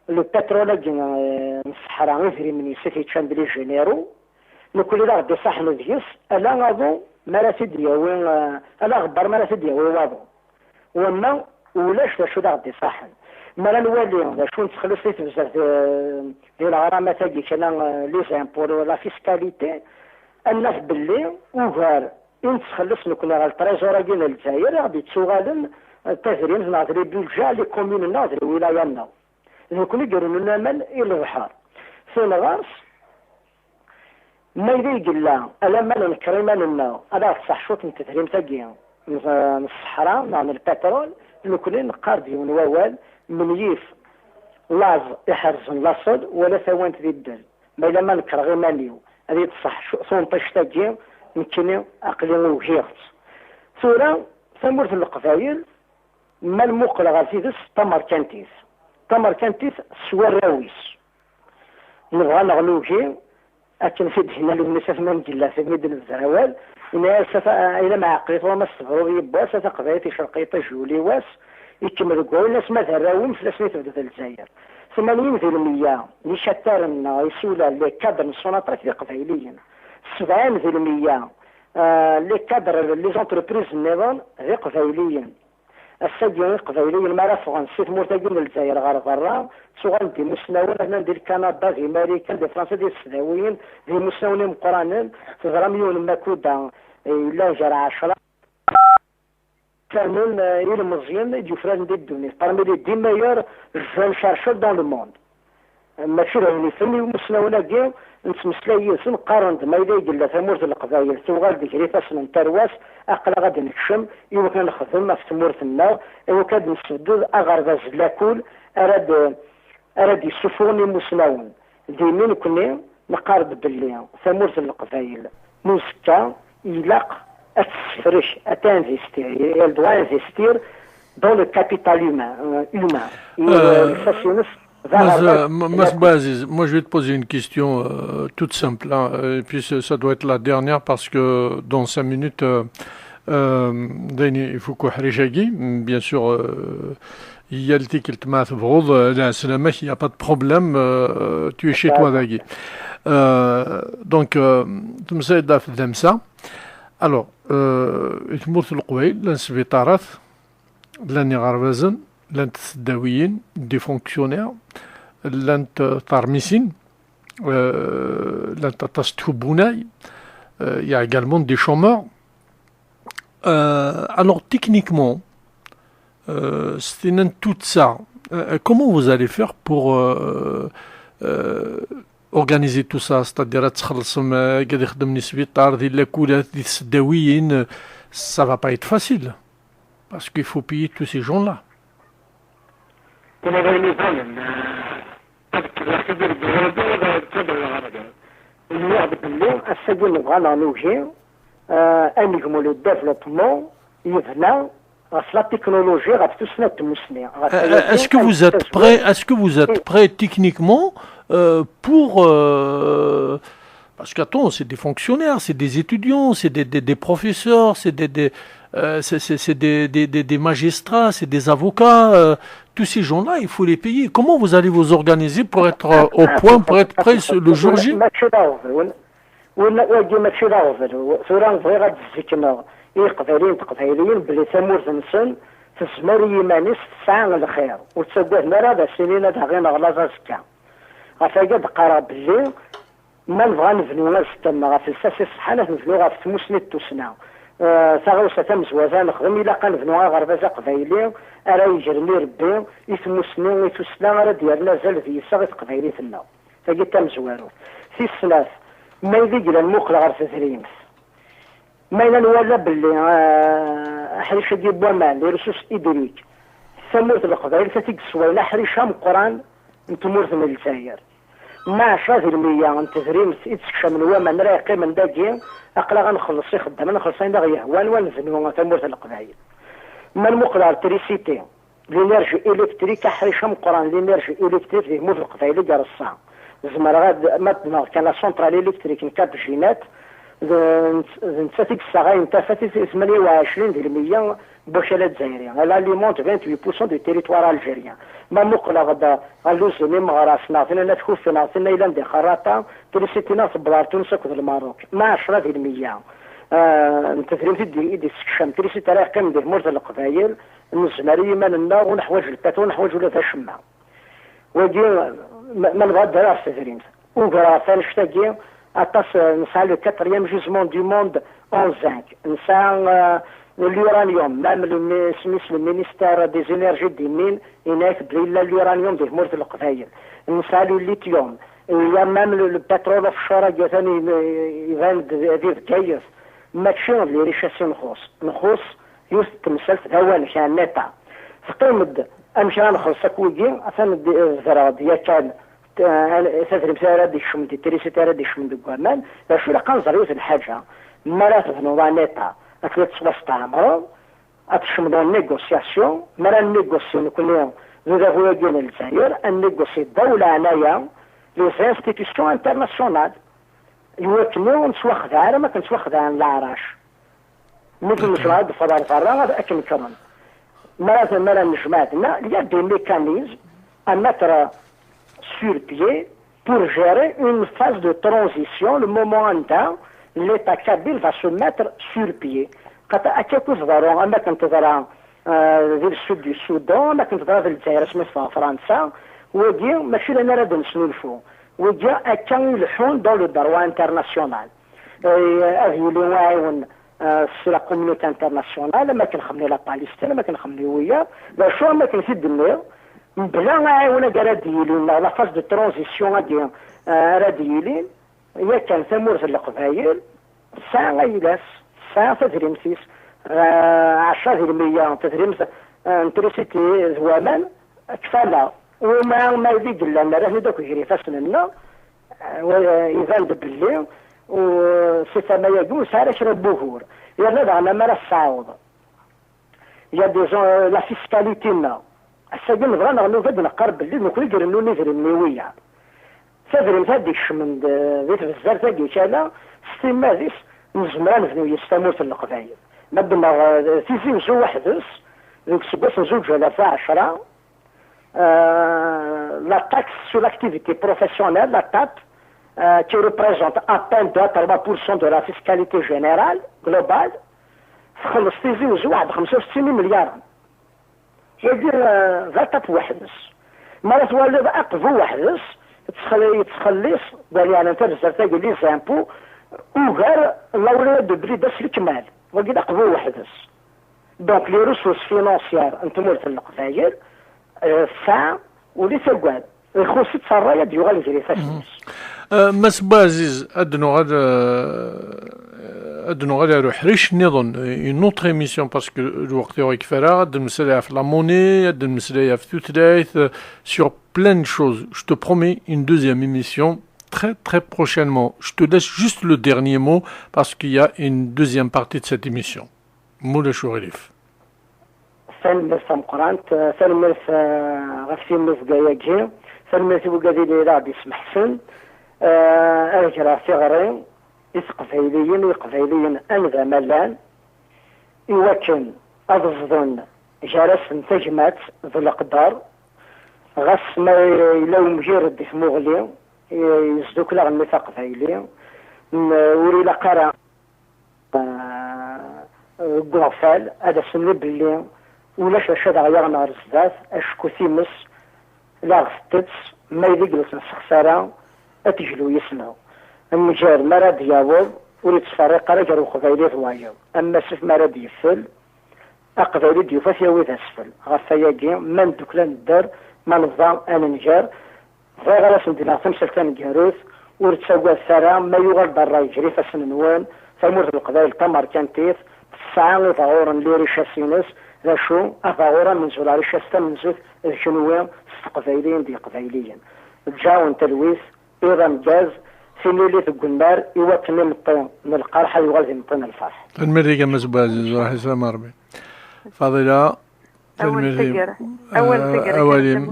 le pétrole-agi, eh, n ṣṣeḥra, idrimen-is i t-yeččan d les généraux, nekkni d aɣ-d-iṣaḥen deg-s, ala aḍu mi ara t-id-yawi, eh, ala aɣebbar mi ara t-id-yawi waḍu. Wamma ulac d acu d aɣ-d-iṣaḥen. Mi ara nwali d acu nettxelliṣ di tebzert, eh, di leɣramat-agi kan, eh, les impôts, la fiscalité, ad naf belli ugar i nettxelliṣ nekkni ɣer le trésor-agi n Lezzayer, i ɣ-d-yettuɣalen, eh, d tadrimt neɣ d les budgets, les communes-nneɣ d les wilayas-nneɣ. D nekkni i irennun aman i lebḥer. Tin ɣer-s, ma yella i yella, alamma nenker iman-nneɣ, ad aɣ-tṣaḥ cwiṭ n tedrimt-agi n, n ṣṣeḥra neɣ n lpitrul, nekkni neqqar-d yiwen wawal, menyif laẓ iḥerzen laṣel, wala tawant di ddel. Ma yella ma nekreɣ iman-iw, ad yi-d-tṣaḥ cu-, tunṭict-agi, nekkini aql-i ugiɣ-tt. Tura, tamurt n Leqbayel, ma nmuqel ɣer tidet, d tamerkantit. Tamerkantit s warraw-is. Nebɣa neɣ nugi, akken i d-yenna Lewnis At Mengellat mi d-nebder awal, yenna-yas, ata, ayen am ɛeqlit ɣur-m ad s-tebruḍ yiwwas, a taqbaylit icreq yiṭij yuli wass, ikemmel deg wayen asma d arraw-im fell-asen i tebded Lezzayer. Tmanyin di lmeyya n ikattaren neɣ isulan, les cadres n Sonatrach d iqbayliyen. Sebɛin di lmeyya, euh, les cadres, les entreprises nniḍen d iqbayliyen. Ass-agi, Iqbayliyen mi ara ffɣen si tmurt-agi n Lezzayer ɣer berra, ttuɣalen d imusnawen, atnan di Lkanada, di Marikan, di Fransa, di tesdawiyin, d imusnawen imeqqranen. Teẓram yiwen n Makuda, eh, yellan gar ɛecra, fernen, eh, ilmeẓyen i d-yufraren di ddunit, parmi les dix meilleurs jeunes chercheurs dans le monde. Mačči d ayen ifen i imusnawen-agi, nettmeslay yid-sen, qqaren-d ma yella i yella tamurt n Leqbayel tuɣal-d gar ifassen n tarwa-s, aql-aɣ ad d-nekcem i wakken ad nexdem ɣef tmurt-nneɣ, i wakken ad d-nesbedd aɣerbaz n lakul ara d-, ara d-yessufɣen imusnawen. Dimi nekkni neqqar-d belli tamurt n Leqbayel n uzekka ilaq ad tessefrek, ad tinvestir, elle doit investir dans le capital humain, euh, humain. Et, euh, euh, lsas-ines d aɣerbaz. Mass Bouaziz, moi je vais te poser une question, euh, toute simple, hein, et puis ça, ça doit être la dernière parce que dans cinq minutes, euh, euh, d ayen ifuk uḥric-agi, bien sûr, euh, yal tikkelt ma tebɣuḍ, euh, lɛeslama-k, il n'y a pas de problème, euh, tu es chez toi dagi. Euh, donc, euh, temsayed ɣef tdamsa. Alors, euh, i tmurt n Leqbayel, llan sbiṭarat, llan iɣerbazen, llant tseddawiyin, des fonctionnaires, llant, euh, termisin, euh, llant aṭas n tkubbunay, euh, il y a également des chômeurs. Euh, alors, techniquement, euh, c'est tout ça. Euh, comment vous allez faire pour, euh, euh, organiser tout ça, c'est-à-dire ad txellṣem, euh, ad ixeddmen di sbiṭar, di lakulat, di tseddawiyin, euh, ça va pas être facile. Parce qu'il faut payer tous ces gens-là. Ula d ayen ibanen, eh, ad kkiɣ aḥbib deg uɣerda, ad ttabaɛeɣ aɣerda. Nwiɣ-d belli ass-agi nebɣa neɣ nugi, eh, anegmu le développement yebna ɣef la technologie, ɣef tussna n tmussni. Est-ce que vous êtes prêt, est-ce que vous êtes prêt techniquement, euh, pour, euh, parce qu'attends, c'est des fonctionnaires, c'est des étudiants, c'est des, des, des professeurs, c'est des, des, euh, c'est, c'est, c'est des, des, des, des magistrats, c'est des avocats, euh, tous ces gens-là, il faut les payer. Comment vous allez vous organiser pour être, euh, au point, pour être prêt le jour J ? Wagi mačči d aɣbel. Wagi mačči d aɣbel. Tura bɣiɣ ad d-zikneɣ i Iqbayliyen d Teqbayliyin belli tamurt-nsen tezmer i yiman-is, tesɛa lxir. Ur ttaggaden ara ad as-inin ad aɣ-ineɣ laẓ azekka. Ɣef wagi ad d-qqareɣ belli ma nebɣa ad nebnu azekka-nneɣ ɣef lsas iṣeḥḥan, ad t-nebnu ɣef tmussni d tussna. Eh, taɣawsa tamezwarut ara nexdem, ilaq ad nebnu aɣerbaz aqbayli ara yegren irebbi i tmussni, i tussna ara d-yerren azal deg-s i teqbaylit-nneɣ. Tagi d tamezwarut. Tis snat, ma yella yellan muqel ɣer tedrimt. Ma yella nwala belli, eh, aḥric-agi n waman, les ressources hydriques, tamurt n Leqbayel, ta i yesswayen aḥric ameqqran n tmurt n Lezzayer. Ma ɛecra di lmeyya n tedrimt i d-sekcamen waman ara yeqqimen dagi, aql-aɣ ad nxelleṣ ixeddamen, ad nxelleṣ ayen i aɣ-yehwan, wa nebnu tamurt n Leqbayel. Ma nmuqel ɣer trisiti, l'énergie électrique, aḥric ameqqran, l'énergie électrique di tmurt n Leqbayel i ireṣṣa. Zemreɣ ad, ma d-nɣeɣ kan la centrale électrique n Cap Ginat, d, d nettat i yessaɣayen tafat i tmanya u ɛecrin di lmeyya n wakal azzayri. Elle alimente vingt-huit pour cent du territoire algérien. Ma muqleɣ-d ɣer luzin imeɣras, neɣ tinna n At Kuffi, neɣ tinna yellan di Xerraṭa, trisiti-nneɣ tewweḍ ɣer Tunes akked Lmerruk. Ma ɛecra di lmeyya, eh, n tedrimt i d-, i d-issekcam trisiti ara yeqqimen di tmurt n Leqbayel, nezmer i yiman-nneɣ, ur neḥwaǧ lpatru, ur neḥwaǧ ula d acemma. Wagi, ma, ma nebɣa ad d-rreɣ s tedrimt, ugar ɣef annect-agi, aṭas, eh, nesɛa le quatrième gisement du monde en zinc, nesɛa, eh, l'uranium, même le mi-, isem-is le ministère des énergies des mines, yenna-ak belli yella l'uranium di tmurt n Leqbayel, nesɛa le lithium, il y a même le, le pétrole offshore agi atan i-, iban-d di Bgayet, mačči d les richesses i nxuṣ, nxuṣ yiwet n temsalt d awanek, un état. Teqqim-d amek ara nxelleṣ akk wigi, atan d-, bedreɣ-d yakan, eh, tadrimt ara d-ikecmen di trisiti ara d-ikecmen deg waman, d acu ilaq ad nẓer yiwet n lḥaǧa, mi ara tebnuḍ un état, akken ad tettwastɛemreḍ, ad tecmeḍ en négociation, mi ara nnégocier nekkni d udabu-agi n Lezzayer, ad nnégocier ddaw leɛnaya les institutions internationales, i wakken ur nettwaxdeɛ ara, ma akken ttwaxedɛen leɛrac. Mi tennecraɛ ad d-teffeɣ ɣer berra, ad, ad k-nekren. Mi ara, mi ara nejmeɛ dinna, il y a des mécanismes à mettre sur pied pour gérer une phase de transition, le moment anda l'État kabyle va se mettre sur pied. Xaṭer akka akk i teḍru, am akken teḍra, euh, di le sud du Soudan, am akken teḍra di Lezzayer asmi teffeɣ Fransa, wagi mačči d ayen ara d-nesnulfu. Wagi akka i leḥḥun dans le droit international. Eh, ad yili uɛiwen, eh, s la communauté internationale, am akken xemmen la Palestine, am akken xemmen wiyaḍ, d acu am akken t-id-nniɣ, mebla aɛiwen-agi ara d-yilin, neɣ la phase de transition-agi, eh, ara d-yilin, yakan tamurt n Leqbayel tesɛa ayla-s, tesɛa tadrimt-is, eh, ɛecra di lmeyya n tadrimt, eh, n trisiti d waman, kfan-aɣ. Uma ma d i yellan, rran-d akk gar ifassen-nneɣ, eh, wa-, eh, iban-d belli U si tama-agi ur sɛiɣ ara kra n wugur. Yerna daɣen amar ad s-tɛawed. Il y a des gens, euh, la fiscalité-nneɣ. Ass-agi nebɣa neɣ nugi ad neqqar belli d nekkni i irennun idrimen i wiyaḍ. Tadrimt ad d-ikecmen d-, di tbezzart-agi kala, s timmad-is, nezmer ad nebnu yis tamurt n Leqbayel. Ma d-nneɣ, euh, Tizi Wezzu weḥd-s, deg useggas n zuǧ alaf u ɛecṛa, euh, la taxe sur l'activité professionnelle, la TAP, euh, qui représente à peine deux à trois pour cent de la fiscalité générale, globale, txelleṣ Tizi Wezzu waḥed xemsa u settin imelyaren. Wagi, euh, d la TAP weḥd-s. Mi ara twaliḍ aqbu weḥd-s, yettxel-, yettxelliṣ, dani yeɛnan tabezzart-agi, les impôts, ugar l'awlaya de blida s lekmal. Wagi d aqbu weḥd-s. Donc, les ressources financières n tmurt n Leqbayel, euh, tesɛa, ur i tagad. Ixuṣ-itt ṛṛay ad d-yuɣal gar ifassen-is. Euh, Mass Bouaziz, ad d-nuɣal, euh, ad d-nuɣal ar uḥric nniḍen, une autre émission, parce que lweqt ur ikfi ara, ad d-nemmeslay ɣef la monnaie, ad d-nemmeslay ɣef tutlayt, euh, sur plein de choses. Je te promets une deuxième émission très, très prochainement. Je te laisse juste le dernier mot, parce qu'il y a une deuxième partie de cette émission. Ma ulac uɣilif. Tanemmirt tameqqrant, eh, tanemmirt, eh, ɣef timmuzga-agi, tanemmirt i wigad i la aɣ-d-ismeḥsen, eh, ad greɣ tiɣri i teqbayliyin, i yeqbayliyen anda ma llan, i wakken ad ẓden gar-asen tagmat d leqder, ɣas ma yella umgired di tmuɣli, i, yesdukkel aɣenni taqbayli, n-, ur ilaq ara deg uɣfal, ad as-nini belli ulac acu ad aɣ-yaɣen ɣer zdat, acku times la ɣ-tettett, ma yella i yelsen ssexsara, ad teglu yis-neɣ. Nnger, mi ara d-yaweḍ, ur yettferriq ara gar uqbayli d wayeḍ. Am wasif mi ara d-yeffel, aqbayli d-yufa ad t-yawi d asfel. Ɣef wayagi, ma neddukel ad nedder, ma nebḍa ad nenger, Bɣiɣ ad asen-d-iniɣ tamsalt taneggarut, ur ttagadet ara, ma yuɣal-d ṛṛay gar ifassen-nwen, tamurt n Leqbayel tamerkantit tesɛa ibaɣuren, les richesses-ines, d acu, abaɣur amenzu, la richesse tamenzut, d kenwi s teqbayliyin d yeqbayliyen. Lǧaw n talwit, iḍ ameggaz, timlilit deg unnar, i wakken imeṭṭi n lqerḥ ad yuɣal d imeṭṭi n lferḥ. Tanemmirt-ik a Mass Buɛziz, ruḥ islama Ṛebbi. Faḍila, Awal tanemmirt-im. Taggara. Awal, eh, taggara, awal-im.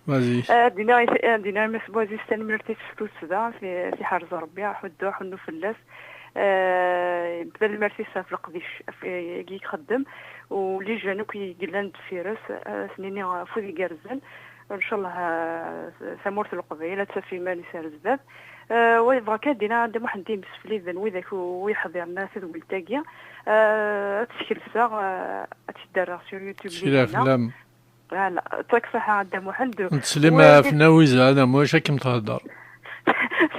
Vas-y. Eh, ad d-iniɣ i, ad d-iniɣ i Mass Buɛziz tanemmirt-is s tussda, ti, tiḥerz Ṛebbi, aḥuddu, aḥunnu fell-as. Eh, tanemmirt-is ɣef leqdic, ɣef, eh, i ixeddem, u les jeunes akk i yellan deffir-s, eh, ad sen-iniɣ afud igerrzen. Ncallah, eh, tamurt n Leqbayel ad taf iman-is ar zdat. Eh, wa yebɣa kan ad d-iniɣ Dda Muḥend imsefliden, widak u, u yeḥḍiren tadwilt-agi, eh, ad tt-skelseɣ, eh, ad tt-id-rreɣ sur YouTube. Sila dinna. Fell-am. Voilà, ṭṭak ṣaḥa a Dda Muḥend. Nettsellim ɣef Nawiza, ana mac akken tehder.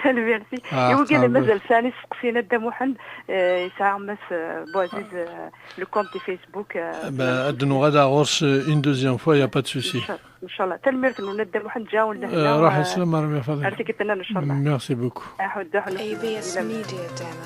Tanemmirt-ik. Ah, i wigad mazal sɛan isteqsiyen a Dda Muḥend, eh, yesɛa Mass, eh, Buɛziz, eh, le compte de Facebook, eh, ad d-nuɣal ɣur-s, eh, une deuxième fois, y a pas de souci. Ncallah. Tanemmirt-nwen a Dda Muḥend, ǧawen lehna. Eh, ruḥ, eh, slama Ṛebbi, Faḍil. Ar tikkelt-nniḍen, ncallah. Merci beaucoup. Aḥuddu, aḥuddu. A B S Media Demo.